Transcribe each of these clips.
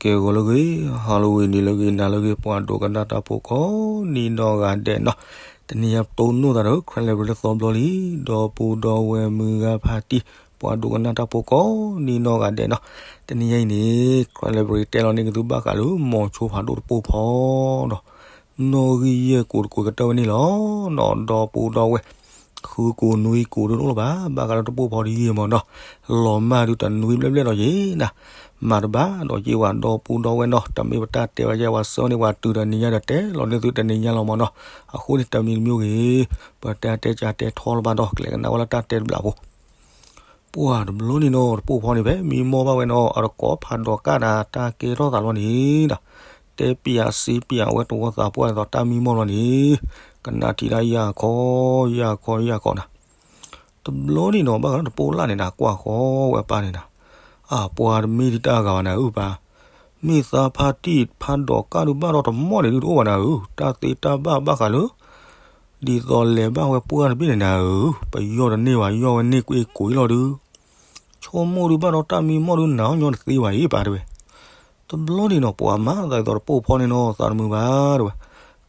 ကဲဂီၤလၢအဂ့ၤ, Halloween နံၤလၢအဂ့ၤ, နၤလၢအဂ့ၤ, ပှၤဒိကနၣ်တၢ်ဖိကိးနံၤနီၢ်ဂၤဒဲးနီၤ, တနံၤညါပတိၢ်နီၣ်သးဒီး Karen Library လၢသီဘျီလံ, ဒီပုၢ်ဒီဝဲၢ်မုၢ်ဂၤဖါတံၢ်, ပှၤဒိကနၣ်တၢ်ဖိကိးနံၤနီၢ်ဂၤဒဲးနီၤ, တနံၤညါအံၤန့ၣ် Karen Library တဲလီၤန့ၢ်က့ၤသုဘၣ်ဃးလၢ မိၤဆိဖးဒိၣ်တပိၢ်ဖီဒီး နီၣ်ဂံၢ်ယဲၢ်ကိးတကိးကတၢၢ်ဝဲန့ၣ်လီၤ. ဒီးဒီပုၢ်ဒီဝဲၢ် ဃုကိးနွံကိးဒိၣ်ဒိၣ်လီၤဘၣ်, ဘၣ်ဃးလၢတပိၢ်ဖီတယံာ်မးနီၤ, လီၤမၢ်ဒုးတနွံဘျဲၣ်ဘျဲၣ်ဒီးယဲနီၤ, မၤတဘၣ်ဒီးက့ၤဝဲဒီပုၢ်ဒီဝဲၢ်နီၤ, တမ့ၢ်ပတၢ်တဲဝဲယဲ ပှၤဆၢန့ၢ်ပှၤတုၤဒီးနံၤညါဒီးတဲလီၤန့ၢ်သုတနံၤညါလီၤမးနီၤ, အဃိန့ၣ်တမံၤတမံၤဂ့ၤ, ပတၢ်တဲကၢတဲထီလီၤဘၣ်ဒီး ကလဲၤကနၣ်ဝဲလၢတၢ်တဲတဘျီဖိ ပှၤတဘျီန့ၣ်နီၤ တပိၢ်ဖီန့ၣ်ဖဲမံမီၢ်ဘၣ်ဝဲနီၤ အတကိးဖးဒိးကၣ်ဒီးတၢ်ကဲထီၣ်သးလီၤန့ၣ်ဒီး တဲပၠးစ့ပၠးဝဲတဝီသးပှၢ်ဒ်သိးတၢ်မံမီၢ်လီၤန့ၣ် ကနၣ်ထံၣ်တၢ်ယၢ်ခီယၢ်ခီယၢ်ခီနီၤ တဘျီန့ၣ်နီၤ ဘၣ်ဃးလၢတပိၢ်လၢ်န့ၣ်ဒီး ကွၢ်ဃီဝဲပၢ်န့ၣ်ဒီး အပှၤတမ့ၢ်ဒ်တၢ်အဂၤဘၣ်နၤဧၢပၢ်, မ့ၢ်သးဖါတံၢ်ဖးဒိးကၣ်ဒုးဘၣ်ဒီးတမီၢ်န့ၣ်ဒုးတအိၣ်ဘၣ်နၤဧၢ, တၢ်သ့တၢ်ဘၣ်ဘၣ်ဃးလၢ ဒ်သိးလဲၤဘၣ်ဝဲပှၢ်တဘ့ၣ်န့ၣ်နၤဧၢ, ပယီၢ်တန့ၢ်ဘၣ် ယီၢ်ဝဲန့ၢ်ကွ့ၢ်ကိးအံၤလီၤဒုး, ဆိကမိၣ်ဒုးဘၣ်ဒီးတၢ်မံမီၢ်ဒုးနၤအီၣ်ညီတသ့ဘၣ်အံၤပၢ်တဲဝဲ, တဘျီန့ၣ်နီၤ ပှၤမၤသးဒ်သိးတပိၢ်ဖီန့ၣ်နီၤ သးတမုာ်ဘၣ်တဲဝဲ,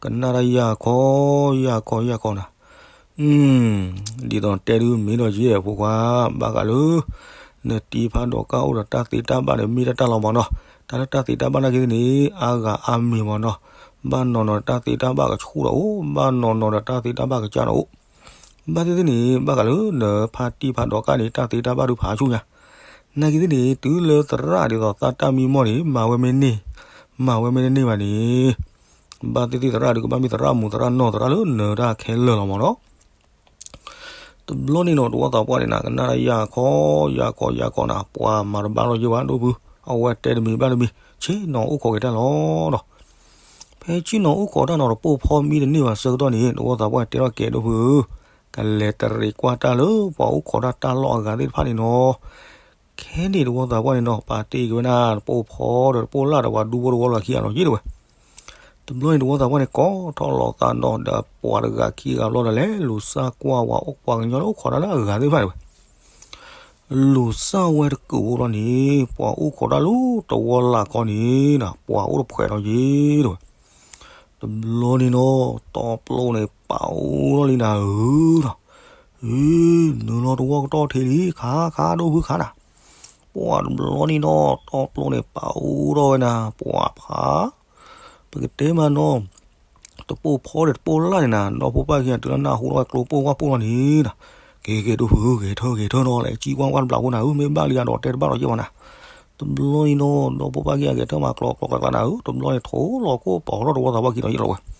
ကနၣ်တၢ်ယၢ်ခီယၢ်ခီယၢ်ခီနီၤ ဒ်သိးတဲဒုးမ့ၢ်ဒီးယဲၢ်ဖိခွါ, ဘၣ်ဃးလၢ နတံၤဖးဒိးကၣ်အိၣ်ဒီးတၢ်သ့တၢ်ဘၣ်န့ၣ် မ့ၢ်တၢ်တၢ်လီၤမးနီၤ, တၢ်လၢတၢ်သ့တၢ်ဘၣ်နာ်က့သ့ၣ်န့ၣ် အါဂၤအါမံၤမးနီၤ, ဘၣ်နီၢ်နီၢ်ဒီးတၢ်သ့တၢ်ဘၣ်ကဆူၣ်ဒီးအိၣ်, ဘၣ်နီၢ်နီၢ်ဒီးတၢ်သ့တၢ်ဘၣ်ကစၢ်ဒီးအိၣ်, ဘၣ်သ့ၣ်သ့ၣ်န့ၣ် ဘၣ်ဃးလၢနဖါတံၢ်ဖးဒိးကၣ်န့ၣ် တၢ်သ့တၢ်ဘၣ်ဒုးဖးဆူညါ, နာ်က့သ့ၣ်န့ၣ် တုၤလၢသရၣ်ဒ်သိးသးတၢ်မံမီၢ်န့ၣ် မၤဝဲမ့ၢ်န့ၢ်, မၤဝဲမ့ၢ်တန့ၢ်ဘၣ်န့ၣ် ဘၣ်သ့ၣ်သ့ၣ်သရၣ်ဒုးကဘၣ်မ့ၢ်သရၣ်မူးသရၣ်နီၢ်သရၣ်လၢနၢၤတၢ်ခဲလၢာ်လီၤမးနီၤ တဘျီန့ၣ်နီၤ တဝီသးပှၢ်န့ၣ်နၤ ကနၣ်တၢ်ယၢ်ခီယၢ်ခီယၢ်ခီနၤ, ပှၤမၤတဘၣ်လီၤယဲၢ်ဝဲဒိၣ်ဖု, အဝဲတဲတမံၤဘၣ်တမံၤ ဆ့ၣ်နီၤအိၣ်ခိးက့ၤတၢ်လီၤနီၤ, ဖဲဆ့ၣ်နီၤအိၣ်ခိးတၢ်နီၤ တပိၢ်ဖီမံတန့ၢ်ဘၣ်ဆၢကတီၢ်န့ၣ် တဝီသးပှၢ်တဲထီၣ်ကဲဒိၣ်ဖုဧၢ, ကလဲၤတရံးကွၢ်တၢ်လၢပှၤအိၣ်ခိးတၢ်တၢ်လီၢ်အဂၤသ့ၣ်တဖၣ်န့ၣ်နီၤ ခဲန့ၣ်တဝီသးပှၢ်န့ၣ်နီၤ ပာ်တ့ၢ်က့ၤဝဲဒၣ် တပိၢ်ဖီဒီးတပိၢ်လၢ်ဒီးပှၤဒူဖိတဝီလီၤခံဂၤလီၤယဲၢ်တဲဝဲ, တဘျီန့ၣ်တဝီသးပှၢ်န့ၣ် ကိးထီၣ်လီၤသးဒီးဒီးပှၤတဂၤခံဂၤဘျီဒီးလဲၤလူၤစၢ်ကွၢ်ဝဲ ပှၤကညီလၢအိၣ်ခိးတၢ်လၢအဂၤသ့ၣ်တဖၣ်တဲဝဲ လူၤစၢ်ဝဲတကုးဖိလီၤန့ၣ် ပှၤအိၣ်ခိးတၢ်လၢတဝီလၢ်ခီန့ၣ်ဒီး ပှၤအိၣ်တဖှဲးလီၤယဲၢ်တဲဝဲ, တဘျီန့ၣ်နီၤ တီပျိန့ၣ်ပာ်အိၣ်ထီၣ်လံနၤဧၢဒီး အ့ နုာ်လီၤတဝီကတီၢ်ထံလံ ခါခါဒိၣ်ဖုခါနၤ, ပှၤတဘျီန့ၣ်နီၤ တီပျိန့ၣ်ပာ်အိၣ်ထီၣ်ဝဲနၤ ပှၤဖး ပကတဲမးနီၤ တပိၢ်ဖီဒီးတပိၢ်လၢ်န့ၣ်နၤ ဒီဖိပၢ်ခံဂၤတုၤလၢနၢ်ဟူထီၣ်ဝဲကျိပိၢ်ဝၢ်ပိၢ်လီၤန့ၣ်ဒီး က့ၤက့ၤဒိၣ်ဖု ဂဲၤထၢၣ်ဂဲၤထၢၣ်နီၤ လဲၤစံၣ်ကွၢ်ဝဲတဘျီဖိနၤဧၢ မ့ၢ်ဘၣ်လံယၤဒီးတဲတဘၣ်ဒီးယဲၢ်ဝဲနၤ, တဘျီန့ၣ်နီၤ ဒီဖိပၢ်ခံဂၤဂဲၤထၢၣ်မၤကျီကျီကျီနၤဧၢ တဘျီန့ၣ်ထိၣ်လီၤကိၢ်ပီၤထီၣ်တဝီသးပှၢ်ခံဒီး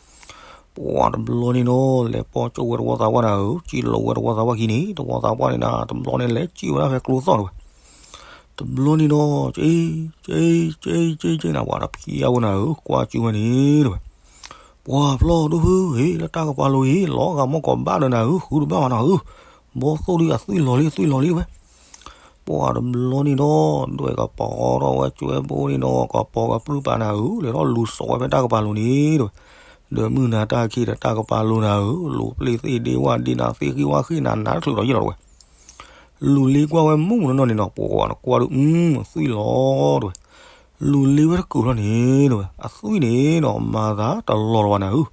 ယဲၢ်လီၤဝဲ ပှၤတဘျီန့ၣ်နီၤ လဲၤပိာ်ကၠိဝဲတဝီသးပှၢ်နၤဧၢ စံၣ်လိာ်ဝဲတဝီသးပှၢ်ခံန့ၣ် တဝီသးပှၢ်န့ၣ်နၤ တဘျီန့ၣ်လဲၤစံၣ်ဝဲဒၣ်ဖဲကျိသီၣ်တဲဝဲ, တဘျီန့ၣ်နီၤ က့ က့ က့ က့ က့နၤ ပှၤတဖံးအဝဲနၤဧၢ ကွၢ်ကၠူဝဲန့ၣ်တဲဝဲ, ပှၤဖျီၣ်ဒိၣ်ဖုဧ့ လၢတၢ်ကပၤလိၤအံၤ လီၤဂာ်မီၢ်ကီးဘၣ်ဒီးနၤဧၢ ဃုတဘၣ်ဝဲနၤဧၢ, ဘီသိၣ်ဒုးအသွံၣ်လီၤလံ အသွံၣ်လီၤလံတဲဝဲ ပှၤတဘျီန့ၣ်နီၤ ဒွဲၣ်ကပီၤထီၣ်ဝဲကၠွဲဘိန့ၣ်နီၤ ကပီၤကပြုၢ်ပာ်နၤဧၢ လဲၤထီၣ်လူၤစိာ်ဝဲဖဲတၢ်ကပၤလိၤန့ၣ်တဲဝဲ, ဒီးမုၢ်နၤတၢ်ခံဒီးတၢ်ကပၤလိၤနၤဧၢ လူၤပျ့ၤသ့ၣ်ဒ့ဝၣ်ဒ့နၤသ့ၣ်ဃံဝၣ်ဃံနၤနၤတချုးဒီးယဲၢ်လီၤတဲဝဲ, လူၤလ့ကွၢ်ဝဲမုၢ်မုၢ်နီၢ်နီၢ်န့ၣ်နီၤ ပှၤနကွၢ်ဒုး အသွံၣ်လီၤတဲဝဲ, လူၤလ့ဝဲတကုးလီၤန့ၣ်တဲဝဲ အသွံၣ်န့ၣ်နီၤ မၤသးတလီၤလီၤဘၣ်နၤဧၢ,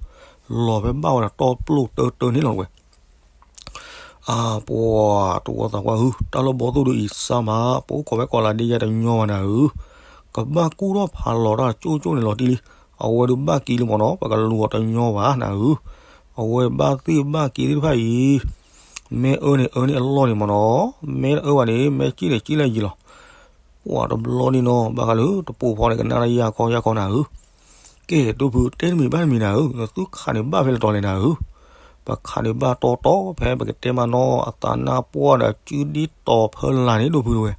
လီၤဖဲဘၣ်ဝဲဒီးတီပျိၢ်တၢတၢန့ၣ်လီၤတဲဝဲ အပှၤတဝီသးပှၢ်ဧၢ တၢ်လၢဘီသိၣ်ဒုးအံၤစၢ်မး ပအိၣ်ခိးဖဲကီးလးဒ့ယဲတညီဘၣ်နၤဧၢ, ကဘၣ်ကူၣ်ထီၣ်ဖးလီၤတၢ်ကၠိကၠိန့ၣ်လီၤတံၢ်လံ, အဝဲဒုးဘၣ်က့ၤလံမ့ၢ်နီၤ ပကလူၤအီၤတညီဘၣ်နၤဧၢ, အဝဲဘၣ်သ့ၣ်ဘၣ်က့ၤသ့ၣ်တဖၣ်အံၤ, မ့ၢ်အၢန့ၣ်အၢန့ၣ်အလီၢ်န့ၣ်မ့ၢ်နီၤ, မ့ၢ်အၢဘၣ်န့ၣ် မ့ၢ်က့ၣ်န့ၣ်က့ၣ်လၢယံၤလီၤ ပှၤတဘျီန့ၣ်နီၤ ဘၣ်ဃးလၢတပိၢ်ဖီန့ၣ် ကနၣ်တၢ်ယၢ်ခီယၢ်ခီနၤဧၢ, ကဲဒိၣ်ဖုတဲတမံၤဘၣ်တမံၤနၤဧၢ, နသုခးန့ၢ်ဘၣ်ဖဲလဲၣ်တီၤလဲၣ်နၤဧၢ, ပခးန့ၢ်ဘၣ်တီတီဖဲပကတဲမးနီၤ အသးနါပှၢ်ဒီးစုဒ့တီၤဖၢလၢ်န့ၣ်ဒိၣ်ဖုတဲဝဲ,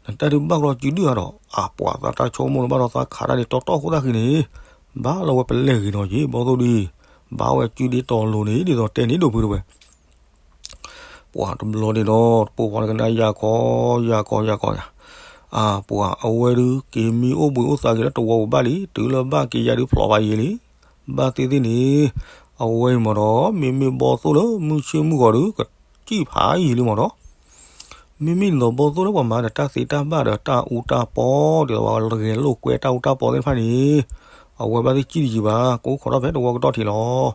နတၢ်ဒုးဘၣ်ကျီစုဒုဧါဒီး အပှၤသးတၢ်ဆိကမိၣ်လၢဘၣ်ဒီးသးခးတၢ်ဒ်တီတီအဃိသတးဃံန့ၣ်, ဘၣ်လီၤဝဲပလဲၢ်ဂ့ၤနီၤက့ၤ ဘီသိၣ်ဒုအံၤ, ဘၣ်ဝဲစုဒ့တီၤလိၤန့ၣ် ဒ်သိးတဲန့ၣ်ဒိၣ်ဖုတဲဝဲ ပှၤတဘျီန့ၣ်ဒီး တပိၢ်ဖီန့ၣ်ကနၣ်ယၢ်ခီ, ယၢ်ခီ ယၢ်ခီယၤ, အပှၤအဝဲဒုးက့ၤမံအိၣ်ဘှံးအိၣ်သးက့ၤလၢတဝီပူၤဘၣ်လံ, တုၤလၢဘၣ်က့ၤယၤဒုးဖျိးဘၣ်ယံၤလံ, ဘၣ်သ့ၣ်သ့ၣ်န့ၣ်, အဝဲအံၤမ့ၢ်ဒီး မ့မ့ၢ်ဘီသိၣ်လၢမုၢ်ဆ့ၣ်မုၢ်ဂီၤဒုး ကစံၣ်ဖးယံၤလံမ့ၢ်ဒီး မ့မ့ၢ်ဒ်သိးဘီၣ်သိၣ်လၢပှၤမၤဒီးတၢ်သ့တၢ်ဘၣ်ဒီးတၢ်အူတၢ်ပီ ဒ်သိးပှၤဂဲၤလိာ်ကွဲတၢ်အူတၢ်ပီသ့ၣ်တဖၣ်န့ၣ် အဝဲဘၣ်သ့ၣ်စံၣ်တယံၤဘၣ် ကိးခိးထီၣ်ဖဲတဝီကတီၢ်ထံးလီၤ.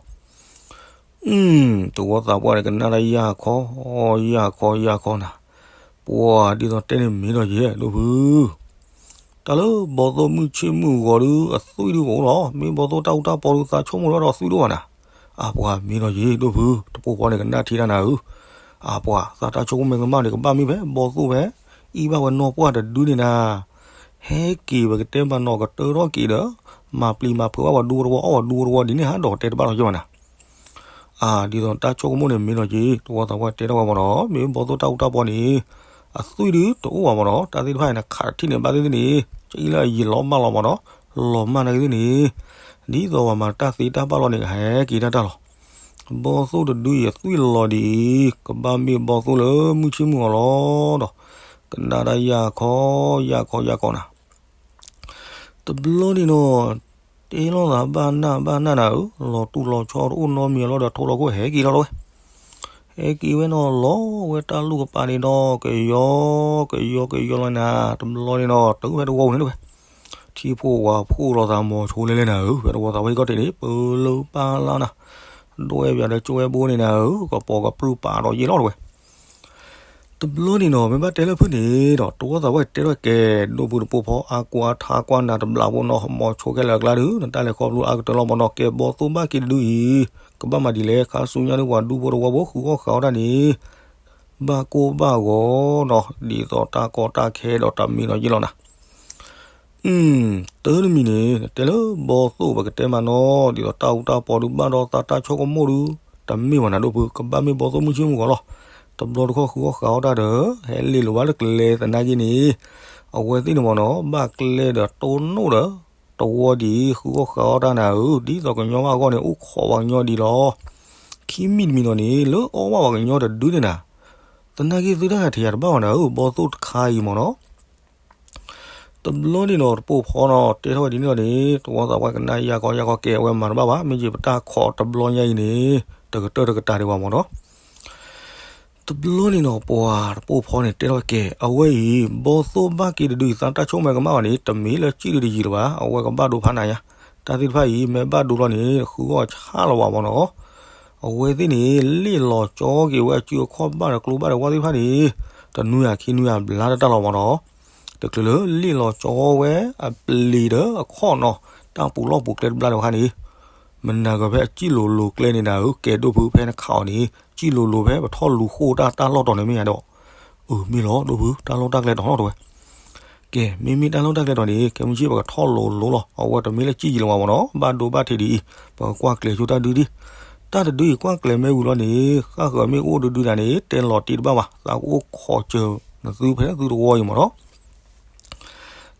တဝီသးပှၢ်န့ၣ် ကနၣ်တၢ်ယၢ်ခီ, ယၢ်ခီ ယၢ်ခီနၤ, ပှၤဒ်သိးတဲန့ၣ်မ့ၢ်ဒီးယဲၢ်ဒိၣ်ဖု တၢ်လၢဘီၣ်သိၣ်မုၢ်ဆ့ၣ်မုၢ်ဂီၤဒုး အသွံၣ်ဒုးကအိၣ်လီၤ. မ့ၢ်ဘီၣ်သိၣ်တၢ်အူတၢ်ပီဒုး သးဆိကမိၣ်လၢဒီးသွံၣ်ဒိၣ်ဘၣ်နၤ. အပှၤမ့ၢ်ဒီးယဲၢ်ဒိၣ်ဖု တပိၢ်ဖီန့ၣ်ကနၣ်ထံတၢ်နၤဧၢ. အပှၤသးတၢ်ဆိကမိၣ်မဲာ်ကမၣ်န့ၣ် ကဘၣ်မ့ၢ်ဖဲဘီၣ်သိၣ်ဖဲ အံၣ်ဘၣ်ဝဲနီၢ်ပှၢ်တဒုန့ၣ်နၤ ဟဲက့ၤပကတဲမၤနီၢ်ကတၢထီၣ်က့ၤဒီး မၤပျံၤမၤဖုးဘၣ်ပှၤဒူဖိတဝီ အီၣ်ပှၤဒူဖိတဝီဒ်န့ၣ် ဟးဒီးတဲတဘၣ်လီၤက့ၤဘၣ်နၤ. အဒ်သိးတၢ်ဆိကမိၣ်န့ၣ်မ့ၢ်နီၢ်က့ၤ တဝီသးပှၢ်တဲထီၣ်ဝဲမ့ၢ်နီၢ် မ့ၢ်ဘီၣ်သိၣ်တၢ်အူတၢ်ပီန့ၣ် အသွံၣ်ဒုးတအိၣ်ဘၣ်မ့ၢ်နီၢ် တၢ်သ့ၣ်တဖၣ်န့ၣ် ခးတထံၣ်န့ၣ် ဘၣ်သ့ၣ်သ့ၣ်န့ၣ် ကအံၣ်လၢအယံာ်လီၤဘၣ်လီၤမ့ၢ်နီၢ် လီၤမၢ်နာ်က့ၤသ့ၣ်န့ၣ် ဒ်သိးပှၤမၤတၢ်သ့တၢ်ဘၣ်လီၤန့ၣ် ကဟဲက့ၤတၢ်တၢ်လီၤ. ဘီၣ်သိၣ်တဒုအံၤအသွံၣ်လီၤဒ်အံၤ ကဘၣ်မ့ၢ်ဘီၣ်သိၣ်လၢမုၢ်ဆ့ၣ်မုၢ်ဂီၤလီၤဒီး ကနၣ်တၢ်ယၢ်ခီ ယၢ်ခီ ယၢ်ခီနၤ တဘျီန့ၣ်နီၢ် တဲလိာ်သးဘၣ်နၢ်ဘၣ်နၢ်နၤဧၢ လီၤတူၢ်လီၤဆီတအိၣ်နီတမံၤအလီၢ်ဒီးထိလီၤခိၣ်ဟဲက့ၤလီၤတဝဲ ဟဲက့ၤဝဲနီၢ်လီၤဝဲတၢ်လူၢ်ကပၤန့ၣ်ဒီး ကယီ ကယီ ကယီလီၤနၤ တဘျီန့ၣ်နီၢ် တုၤဖဲတဝီပူၤန့ၣ်တဝဲ ထံဖိဝၤဖိလိာ်သးမီၤဆိလဲလဲနၤဧၢ ဖဲတဝီသးဝဲကီၢ်ထံးန့ၣ် ပလၢပၢ်လၢနၤ ဒွဲၣ်ပၠးဒီးကၠိဝဲဘိန့ၣ်နၤဧၢ ကပီၤကပြုၢ်ပာ်ဒီးယ့ၢ်လီၤတဝဲ တဘျီန့ၣ်နီၢ် မ့ၢ်ဘၣ်တဲလၢဖုၣ်န့ၣ်ဒီး တဝီသးဝဲတဲထီၣ်ကဲ ဒိၣ်ဖုတပိၢ်ဖီအါကွၢ်ထါကွၢ်နၤတဘျးဖိနီၢ် မီၤဆိခဲလၢာ်အကျါဒုး နတၢ်လဲၤခီဖျိအါကတၢၢ်လီၤမ့ၢ်နီၢ် ကဲဘီၣ်သိၣ်ဘၣ်က့ၤတဒုအံၤ ကဘၣ်မၤဒ်လဲၣ် ခါဆူညါဒုးပှၤဒူဖိတဝီဖိဃုအီၣ်ဃုအီတၢ်န့ၣ် ဘၣ်ကိၢ်ဘၣ်ဂီၤနီၢ် ဒ်သိးတၢ်ကီတၢ်ခဲဒီးတမံၤနီၢ်ယ့ၢ်လီၤနၤ တၢ်တမံၤန့ၣ် နတဲလၢဘီၣ်သိၣ်ပကတဲမးနီၢ် ဒ်သိးတၢ်အူတၢ်ပီဒုးဘၣ်ဒီးသးတၢ်ဆိကမိၣ်ဒုး တမ့ၢ်ဘၣ်နၤဒိၣ်ဖု ကဘၣ်မ့ၢ်ဘီၣ်သိၣ်မုၢ်ဆ့ၣ်မုၢ်ဂီၤလီၤ. တဘျီတခီၣ်ဃုအီၣ်ဃုအီတၢ်ဒီး ဟဲလ့လိာ်ဘၣ်လၢကျဲသနာ်က့န့ၣ် အဝဲသ့ၣ်န့ၣ်မ့ၢ်နီၢ် ဘၣ်ကျဲဒီးတိၢ်နိၣ်ဒီး တဝီဒ်အံၤ ဃုအီၣ်ဃုအီတၢ်နၤဧၢ ဒ်သိးကညီဘၣ်အဂီၢ်န့ၣ် အိၣ်ခိးပှၤကညီဒ်လီၤ. ခံမံၤတမံၤနီၢ်န့ၣ် လၢအီၣ်ဘၣ်ပှၤကညီတဒုန့ၣ်နၤ သနာ်က့သုတၢ်ဂၤထံးယၤတဘၣ်ဘၣ်နၤဧၢ ဘီၣ်သိၣ်တခါအံၤမ့ၢ်နီၢ် တဘျီန့ၣ်နီၢ် တပိၢ်ဖီနီၢ် တဲထီၣ်ဝဲဒ်န့ၣ်လီၤန့ၣ် တဝီသးပှၢ်ကနၣ်ယၢ်ကီယၢ်ကီကဲ အဝဲမၤတဘၣ်ဘၣ် မ့ၢ်ယပတၢ်ခိးတဘျီညါအံၤန့ၣ် တကတၢၢ်တကတၢၢ်ဒံးဘၣ်မ့ၢ်နီၢ် တဘျီန့ၣ်နီၢ် ပှၤတပိၢ်ဖီန့ၣ် တဲထီၣ်ကဲ အဝဲအံၤ ဘီၣ်သိၣ်ဘၣ်က့ၤတဒုအံၤ သးတၢ်ဆိကမိၣ်မဲာ်ကမၣ်ဘၣ်န့ၣ် တမ့ၢ်လၢစံၣ်ဒုးတယံာ်လၢၤဘၣ် အဝဲကဘၣ်ဒိဖးနၤညါ တၢ်သ့ၣ်တဖၣ်အံၤ မ့ၢ်ဘၣ်ဒိလီၤန့ၣ် ဃုအီၣ်ဆၣ်လီၤဘၣ်မ့ၢ်နီၢ် အဝဲသ့ၣ်န့ၣ် လ့ၣ်လီၤကၠီက့ၤဝဲအစုအခီၣ်ဘၣ်ဒီးကျိဘၣ်ဒီးဝဲသ့ၣ်တဖၣ်န့ၣ် တနွံအခံနွံအဘျါတတၢ်လီၤမ့ၢ်နီၢ် တချုးလၢလ့ၣ်လီၤကၠီဝဲအပျ့ၤဒီးအခီၣ်နီၢ် တၢ်ပူၤလီၢ်ပူၤကျဲတဘျါဒီးအခါန့ၣ် မနၤကဖဲအစံၣ်လိၤလိၤကျဲန့ၣ်နၤဧၢ ကဲဒိၣ်ဖုဖဲနခးအီၤန့ၣ် စံၣ်လိၤလိၤဖဲပထီၣ်လူၤဃိတၢ်တၢ်လီၢ်တီၤန့ၣ်မ့ၢ်ယၤဒီး အၢ မ့ၢ်လီၤဒိၣ်ဖု တၢ်လီၢ်တၢ်ကျဲတီၤလီၤတဝဲ ကဲ မ့မ့ၢ်တၢ်လီၢ်တၢ်ကျဲတီၤန့ၣ် ကဲမုၢ်ဆ့ၣ်ပကထီၣ်လိၤလိၤလီၤ အဝဲတမ့ၢ်လၢစံၣ်ယံာ်လၢၤဘၣ်မ့ၢ်နီၢ် ဘၣ်ဒိဘၣ်ထံးဒ်အံၤ ပကကွၢ်ကျဲၤဆိတၢ်ဒုဒ် တၢ်တဒုအံၤကွၢ်ကျဲၤမ့ၢ်ဝံၤလီၤန့ၣ် ဃၣ်ဃၢၤမ့ၢ်အိၣ်တဒုဒၣ်န့ၣ် တဲလီၤတ့ၢ်တဘၣ်ဘၣ် သးကအိၣ်ခိးစၢၤနသုဖဲသုတဝီအံၤမ့ၢ်နီၢ်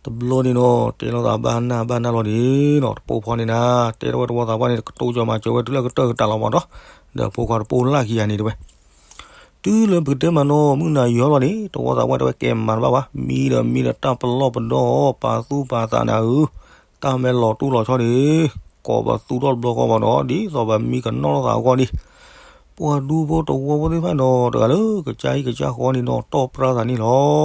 တဘျီန့ၣ်နီၢ် တဲလိာ်သးဘၣ်နၢ်ဘၣ်နၢ်လီၤန့ၣ်နီၢ် တပိၢ်ဖီန့ၣ်နၤ တဲထီၣ်ဝဲတဝီသးပှၢ်န့ၣ် ကတိၤကၠီၤမၤစၢၤဝဲတုၤလၢကတၢၢ်ကတၢၢ်လီၤမ့ၢ်နီၢ် ဒီးဖိခွါတပိၢ်လၢ်ခံဂၤန့ၣ်တဝဲ တုၤလၢပကတဲမးနီၢ်မုၢ်နၤယီၤလီၤန့ၣ် တဝီသးပှၢ်တဲဝဲကဲမၤတဘၣ်ဘၣ် မံဒီးမံဒီးတၢ်ပလီၢ်ပဒီအီၤ ပာ်သူၣ်ပာ်သးနၤဧၢ, တၢ်မ့ၢ်လီၤတူၢ်လီၤဆီန့ၣ် ကိးပသူထီၣ်တဘျီဃီမ့ၢ်နီၢ် ဒ်သိးပမံကနီၣ်လိာ်သးအဂီၢ်န့ၣ်, ပှၤဒူဖိတဝီဖိသ့ၣ်တဖၣ်နီၢ် တဂၤလၢကစၢ်ဟံၣ်ကစၢ်ဃီန့ၣ်နီၢ် တီၢ်ပြၢသးန့ၣ်လီၤ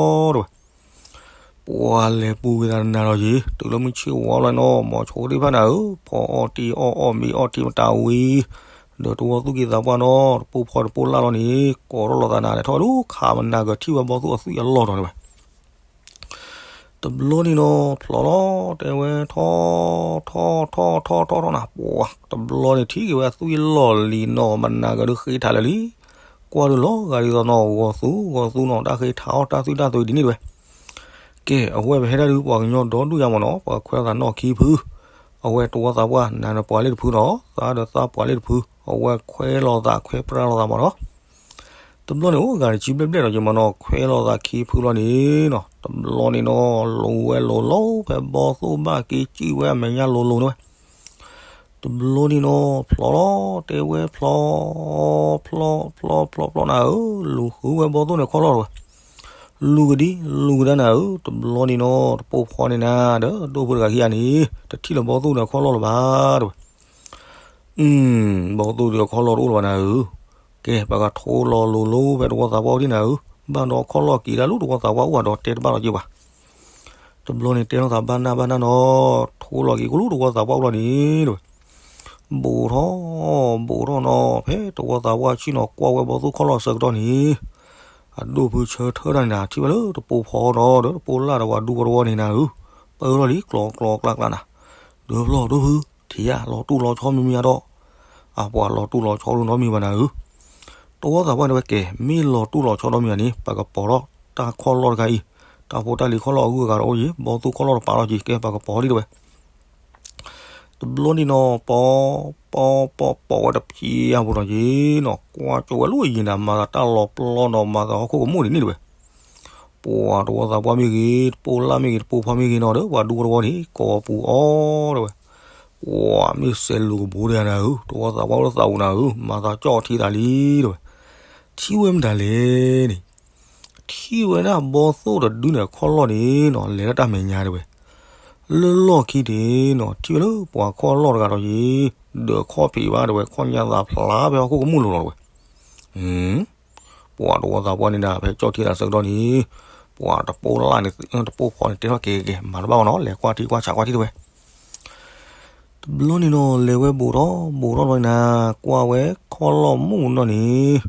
တဝဲ ပှၤလဲၤပူၤက့ၤသးတနၤလီၤယံၤ တုၤလၢမုၢ်ဆ့ၣ်ဝီလီၤနီၢ် မိၤဆိသ့ၣ်တဖၣ်နၤဧၢ, ဖီအီၣ်တံၢ်အီၣ်အီၣ်မ့ၤအီၣ်ထံမတၤဝံၤ, ဒီးတဝီသူၣ်က့သးပှၢ်နီၢ် တပိၢ်ဖီတပိၢ်လၢ်လီၤန့ၣ် ကိးထီၣ်လိာ်သးနၤလဲၤထီၣ်ဝဲဒၣ် ခးမနၤကထံၣ်ဝဲဘီၣ်သိၣ်အသွံၣ်အလီၢ်ဒီးန့ၣ်ဝဲ တဘျီန့ၣ်နီၢ် ဖျိးလီၤ တဲဝဲထီၣ် ထီၣ် ထီၣ် ထီၣ် ထီၣ် ထီၣ်နၤ ပှၤ တဘျီန့ၣ်ထံၣ်က့ၤဝဲအသွံၣ်လီၢ်လံၤနီၢ် မနၤကဒုးဃ့ထးလၢာ်လံ, ကွၢ်ဒုးလီၤဂာ်ဒ်သိးနီၢ် ဂီၤသူ ဂီၤသူနီၢ် တၢ်ဃ့ထးအီၣ်တၢ်သွံၣ်တၢ်သွံၣ်ဒ်န့ၣ်တဝဲ, ကဲ အဝဲပဟဲဒၣ်ဒုး ပှၤကညီဒီဒူၣ်ယါမ့ၢ်နီၢ် ပှၤခွဲးလိာ်သးနီၢ်ခံဖု, အဝဲတဝီသးပှၢ် နၤဒီးပှၤလ့ၣ်တဖုနီၢ် သးဒီးသးပှၤလ့ၣ်တဖု, အဝဲခွဲးလိာ်သးခွဲးပြၢလိာ်သးမ့ၢ်နီၢ် တဘျီန့ၣ် အိၣ်ဂၤတဆံဘျဲၣ်ဘျဲၣ်ဒီးက့ၤမ့ၢ်နီၢ် ခွဲးလိာ်သးခံဖုလီၤန့ၣ်နီၢ် တဘျီန့ၣ်နီၢ် လူၤဝဲလူၤလီၤ ဖဲဘီၣ်သိၣ်ဘၣ်က့ၤစံၣ်ဝဲအမဲာ်ညါလူၤလူၤန့ၣ်ဝဲ, တဘျီန့ၣ်နီၢ် ဖျိးလီၤ တဲဝဲဖျိး ဖျိး ဖျိး ဖျိး ဖျိးနၤဧၢ, လူၤဃုဝဲဘီၣ်သိၣ်န့ၣ်ခီၣ်လီၢ်တဝဲ, လူၤကဒံ လူၤကဒါနၤဧၢ, တဘျီန့ၣ်နီၢ် တပိၢ်ဖီန့ၣ်နၤ ဒီးဒိၣ်ဖုတဂၤခံဂၤန့ၣ် တထံၣ်လၢၤဘီၣ်သိၣ်ဒီးခီၣ်လီၢ်လၢၤဘၣ်တဝဲ ဘီၣ်သိၣ်ဒီးခီၣ်လီၢ်တအိၣ်လၢၤဘၣ်နၤဧၢ, ကဲ ပကထိလီၤလိၤလိၤဖဲတဝီသးပှၢ်ဒ်နၤဧၢ, ဘၣ်ဒီးခီၣ်လီၢ်က့ၤဒၣ်လၢတဝီသးပှၢ်အိၣ်ဘၣ်ဒီးတဲတဘၣ်လီၤက့ၤဘၣ်. တဘျီန့ၣ်တဲထီၣ်သးဘၣ်နၢ်ဘၣ်နၢ်နီၤ, ထိလီၤက့ၤကလူးတဝီသးပှၢ်အိၣ်လီၤန့ၣ်တဝဲ, ဘူးထီၣ်, ဘူးထီၣ်နီၤ, ဖဲတဝီသးပှၢ်ဆ့ၣ်နီၤကွၢ်ဝဲဘီသိၣ်ခီၣ်လီၢ်ဆၢကတီၢ်န့ၣ်, အဒိၣ်ဖုဆၢထၢၣ်တၢ်န့ၣ်နၤ ထံၣ်ဝဲလၢတပိၢ်ဖီနီၤ ဒီးတပိၢ်လၢ်ဒီးပှၤဒူပှၤတဝီန့ၣ်နၤဧၢ, ပၢလီၤလံကျီကျီကျါကျါနၤ, ဒၢဖျီၣ်ဒိၣ်ဖု, ထံၣ်ဧါ လီၤတူၢ်လီၤဆီမံၤမံၤဧါဒီး, အပှၤလီၤတူၢ်လီၤဆီဒိၣ်နီတမံၤဘၣ်နၤဧၢ. တဝီသးပှၢ်န့ၣ်ဝဲကဲ, မ့ၢ်လီၤတူၢ်လီၤဆီဒီးမံၤဧါန့ၣ် ပကပိာ်ထီၣ်တၢ်ခီၣ်လီၢ်တခါအံၤ, တၢ်ဖိတၢ်လံၤခီၣ်လီၢ်အဂုၤအဂၤတအိၣ်ယံၤ ဘီသိၣ်ခီၣ်လီၢ်တပာ်လီၤက့ၤ ကဲပကပိာ်ဒံးတဝဲ. တဘျီန့ၣ်နီၤ ပီ, ပီ, ပီ, ပီဝဲတဖံးအါဖိနီၤက့ၤနီၤ ကွၢ်ကၠိဝဲလၢအယံၤနၤ မၤသးတၢ်လီၤပျီနီၤ မၤသးဟီၣ်ခိၣ်ကမူၣ်ဒ်န့ၣ်တဝဲ. ပှၤတဝီသးပှၢ်မ့ၢ်ဂ့ၤ, တပိၢ်လၢ်မ့ၢ်ဂ့ၤ, တပိၢ်ဖီမ့ၢ်ဂ့ၤနီၤ ဒီးပှၤဒူပှၤတဝီန့ၣ် ကိးပူၤအီၤတဝဲ. ပှၤမ့ၢ်စဲးလူၤကဘိဒၣ်နၤဧၢ, တဝီသးပှၢ်အိၣ်လၢသးပူၤနၤဧၢ, မၤသးကၠီၣ်ထံသးလံတဝဲ. ထံၣ်ဝဲမတၤလဲၣ်န့ၣ်, ထံၣ်ဝဲဒၣ်ဘီသိၣ်တဒုန့ၣ်အခီၣ်လီၢ်န့ၣ်နီၤ လဲၤလၢတၢ်မဲာ်ညါတဝဲ. လၢလီၢ်ခံန့ၣ်နီၤ ထံၣ်ဝဲလၢပှၤခီၣ်လီၢ်တဂၤဒီးယံၤ, ဒီးခီၣ်ဖံးဘၣ်တဝဲ ခီၣ်ညါသးဖျါဖဲဟီၣ်ခိၣ်ကမူၣ်လိၤလီၤတဝဲ. ပှၤတဝီသးပှၢ်န့ၣ်နၤ ဖဲကၠီၣ်ထံသးဆၢကတီၢ်န့ၣ်, ပှၤတပိၢ်လၢ်န့ၣ် တပိၢ်ဖီန့ၣ် တဲထီၣ်ကဲကဲ မၤတဘၣ်ဘၣ်နီၤ လဲၤကွၢ်ထံကွၢ်ဆးကွၢ်ထံတဝဲ. တဘျီန့ၣ်နီၤ လဲၤဝဲဘူးထီၣ်ဘူးထီၣ်ဒီးနၤ ကွၢ်ဝဲခီၣ်လီၢ်မူးနီၤန့ၣ်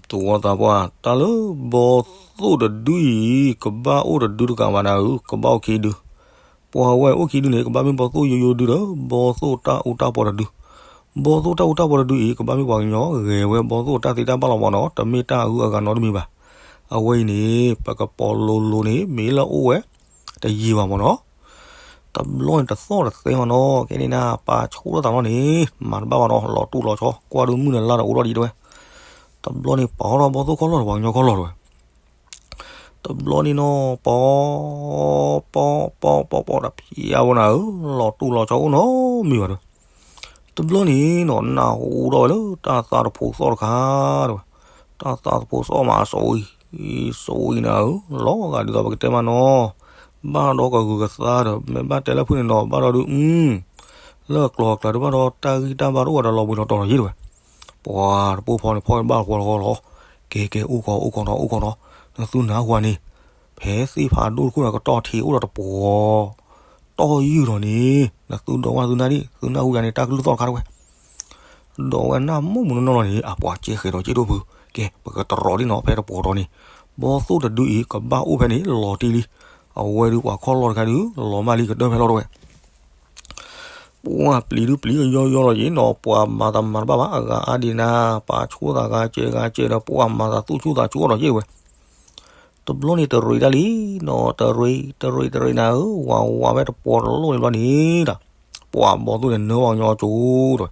တဝီသးပှၢ် တၢ်လၢဘီသိၣ်တဒုအံၤ ကဘၣ်အိၣ်တဒုတကးဘၣ်နၤဧၢ, ကဘၣ်အိၣ်ခံဒု. ပှၤဝဲအိၣ်ခံဒုန့ၣ် ကဘၣ်မ့ၢ်ဘီသိၣ်ယိယိဒုဒီး ဘီသိၣ်တၢ်အူတၢ်ပီတဒု. ဘီသိၣ်တၢ်အူတၢ်ပီတဒုအံၤ ကဘၣ်မ့ၢ်ပှၤကညီဂဲၤဝဲဘီသိၣ်တၢ်သ့တၢ်ဘၣ်လီၤမးနီၤ, တမ့ၢ်တၢ်အဂုၤအဂၤနီတမံၤဘၣ်. အဝဲအံၤန့ၣ် ပကပိာ်လိၤလိၤန့ၣ် မ့ၢ်လၢအိၣ်ဝဲ တယံာ်ဘၣ်မးနီၤ. တဘျီန့ၣ်တသီၣ်တသဲမးနီၤ, ကဲန့ၣ်နၤ ပာ်ဆူၣ်ထီၣ်သးလီၤန့ၣ် မၤတဘၣ်ဘၣ်နီၤ, လီၤတူၢ်လီၤဆီ ကွၢ်ဒုးမုၢ်နၤလါဒီးအိၣ်ထီၣ်ဒံးတဝဲ. တဘျီန့ၣ်ပာ်ထီၣ်ဘီသိၣ်ခီၣ်လီၢ်ဒီးပှၤကညီခီၣ်လီၢ်တဝဲ. တဘျီန့ၣ်နီၤ ပီ, ပီ, ပီ, ပီ, ပီတဖံးအါဖိနၤဧၢ, လီၤတူၢ်လီၤဆီအိၣ်နီတမံၤဘၣ်တဝဲ. တဘျီန့ၣ်နီၤ နၢ်ဟူထီၣ်ဝဲလၢတၢ်သးတဖိသီၣ်တခါတဝဲ. တၢ်သးတဖိသီၣ်မး စိအံၤ, စိအံၤနၤဧၢ, လီၤဂာ်ဒ်သိးပကတဲမးနီၤ, ဘၣ်ဒီးကဂုာ်ကသါဒီး မ့ၢ်ဘၣ်တဲလၢဖုၣ်န့ၣ်နီၤ ဘၣ်ဒီးဒုး လၢကျီၤကျါဒုးဘၣ်ဒီးတၢ်ဂံၢ်တၢ်ဘါတအိၣ်ဒီးလီၤဘှံးလီၤတီၤလီၤယ့ၣ်တဝဲ. ပှၤတပိၢ်ဖီန့ၣ်ဖီၣ်ဘၣ်ဃီလီၤဃီလီၤ. ကဲကဲ အိၣ်ကီးအိၣ်ကီးနီၤ အိၣ်ကီးနီၤ, နသုနၢ်ဟူဧါန့ၣ်, ဖဲသ့ၣ်ဖးဒိၣ်တခိၣ်ဒီးကတီၢ်ထံးအိၣ်ဒီးတပှီၤ တီၢ်ယုၢ်ဒီးန့ၣ်, နသုဒိးဝဲသုနၢ်ဒံၣ် သုနၢ်ဟူယၤန့ၣ် တၢ်ကလုၢ်သီၣ်တခါတဝဲ. ဒီးဝဲနၢ်မုာ်မုာ်နီၢ်နီၢ်လီၤန့ၣ် အပှၤကဲဃဲးဒီးက့ဒိၣ်ဖု, ကဲ ပကတရီးဒံးနီၤ ဖဲတပှီၤတီၤန့ၣ်, ဘီသိၣ်တဒုအံၤ ကဘၣ်အိၣ်ဖဲန့ၣ် လီၤတံၢ်လံ. အဝဲဒုးပှၤခီၣ်လီၢ်တခါဒုး လီၤမၢ်လံကတၢၢ်ဖဲလီၤတဝဲ. ပှၤပျံၤဒုးပျံၤကယီယီလီၤယ့ၣ်နီၤ, ပှၤမၤသးမၤတဘၣ်ဘၣ် အဂၤအါဒံးနၤ, ပာ်ဆူၣ်သးဂၤကဲဂၤကဲဒီး ပှၤမၤသးသူၣ်ဆူၣ်သးဆူၣ်အီၤဒီးယ့ၣ်ဝဲ. တဘျီန့ၣ်တရံးတၢ်လံနီၤ, တရံး တရံး တရံးနၤဧၢ, ဝးဝးဖဲတပှီၤတလိၣ်န့ၣ်ဘျီန့ၣ်ဒီး, ပှၤဘီသိၣ်န့ၣ်နၢဘၣ်ကညီကၠိဒီး,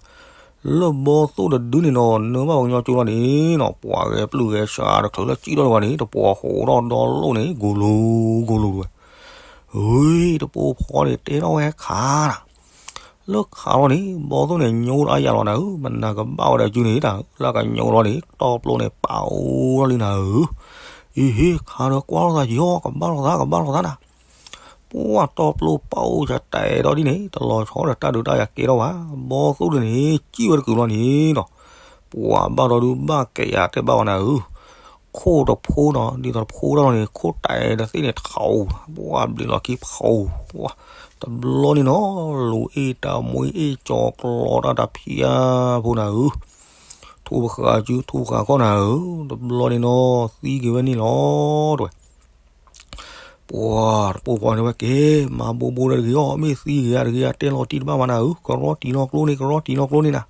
လၢဘီသိၣ်တဒုန့ၣ်နီၤ နၢဘၣ်ပှၤကညီကၠိလီၤန့ၣ်နီၤ, ပှၤဂဲၤပျုၢ်ဂဲၤဆှးတချုးလၢကံၣ်ထီၣ်တဂၤန့ၣ် တပှီၤဟိးထီၣ်ဒီလိၣ်န့ၣ် ဂိၤလိၤဂိၤလိၤတဝဲ. အၢ တပိၢ်ဖီန့ၣ်တဲထီၣ်ဝဲခးနၤ, လၢခးလီၤန့ၣ် ဘီသိၣ်န့ၣ်ညိအါယၤလီၤနၤဧၢ, မနၤကဘၣ်ဝဲဒီးကုန့ၣ်တၢ် လၢကညိလီၤန့ၣ် တီပျိန့ၣ် ပာ်အိၣ်ထီၣ်လံနၤဧၢ. အ့ဟ့ ခးဒီးကွၢ်လိာ်သးယီၤ ကဘၣ်လိာ်သး ကဘၣ်လိာ်သးနၤ. ပှၤတီပျိပာ်အိၣ်ယၤတဲဒီဒ်န့ၣ် တလီၤဆီဒီးတၢ်ဒုးတၢ်ယၤကဲ ထီၣ်ဘၣ်, ဘီသိၣ်ဒုန့ၣ် ကံၣ်ဝဲတကုာ်လီၤန့ၣ်ဒီး, ပှၤဘၣ်ဒီဒုးဘၣ်ကဲယၤတဲဘၣ်ဝဲနၤဧၢ. ခိၣ်တဖိနီၤ ဒ်သိးတဖိတၢ်လီၤန့ၣ် ခိၣ်တဲဒီးသ့ၣ်န့ၣ်ထီၣ်, ပှၤဘျံးလီၤခံဖီ, တဘျီန့ၣ်နီၤ လူၤအ့ၣ်တၢ်မွံအ့ၣ်ကၠီၤကျီတၢ်တဖံးအါဖိနၤဧၢ. ထူပဃာ်စု ထူပဃာ်ခီၣ်နၤဧၢ, တဘျီန့ၣ်နီၤ သံက့ၤဝဲန့ၣ်လီၤတဝဲ. ပှၤတပိၢ်ဖီန့ၣ်ဝဲက့ၤ မၤဘိးဘိးဒီးတဂ့ၤအီၤ, မ့ၢ်သံဂ့ၤဧါတဂ့ၤဧါ တဲလီၤတံၢ်တဘၣ်မးနၤဧၢ, ကရီတံၢ်လီၤကျိန့ၣ် ကရီတံၢ်လီၤကျိန့ၣ်နၤ.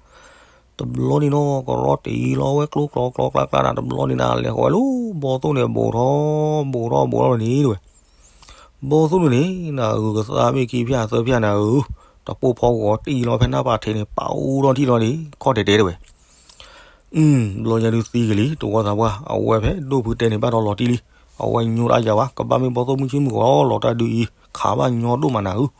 တဘျီန့ၣ်နီၤ ကရီတံၢ်လီၤဝဲကျိကျီကျီကျါကျါနၤ, တဘျီန့ၣ်နၤ လဲၤဃီၤဝဲလၢဘီသိၣ်န့ၣ် ဘူးထီၣ်ဘူးထီၣ်ဘူးထီၣ်န့ၣ်တဝဲ. ဘီသိၣ်န့ၣ် နဂုၤကသါမ့ၢ်ခံဖၠၣ်သၢဖၠၣ်နၤဧၢ, တပိၢ်ဖီဂီၤတံၢ်လီၤဖဲနၢ်ပာ်ထံးန့ၣ် ပာ်အိၣ်ထီၣ်ထံၣ်လီၤန့ၣ် ခီၣ်တဲာ်တဲာ်တဝဲ. ဘျီညါဒုးသံက့ၤလံ တဝီသးပှၢ်, အဝဲဖဲဒိၣ်ဖုတဲန့ၣ်ဘၣ်ဒီးလီၤတံၢ်လံ, အဝဲညိတအါယၤဝဲ ကဘၣ်မ့ၢ်ဘီသိၣ်မုၢ်ဆ့ၣ်မုၢ်ဂီၤလီၤတၢ်ဒုးအံၤ ခးဘၣ်ညီဒိၣ်မးနၤဧၢ.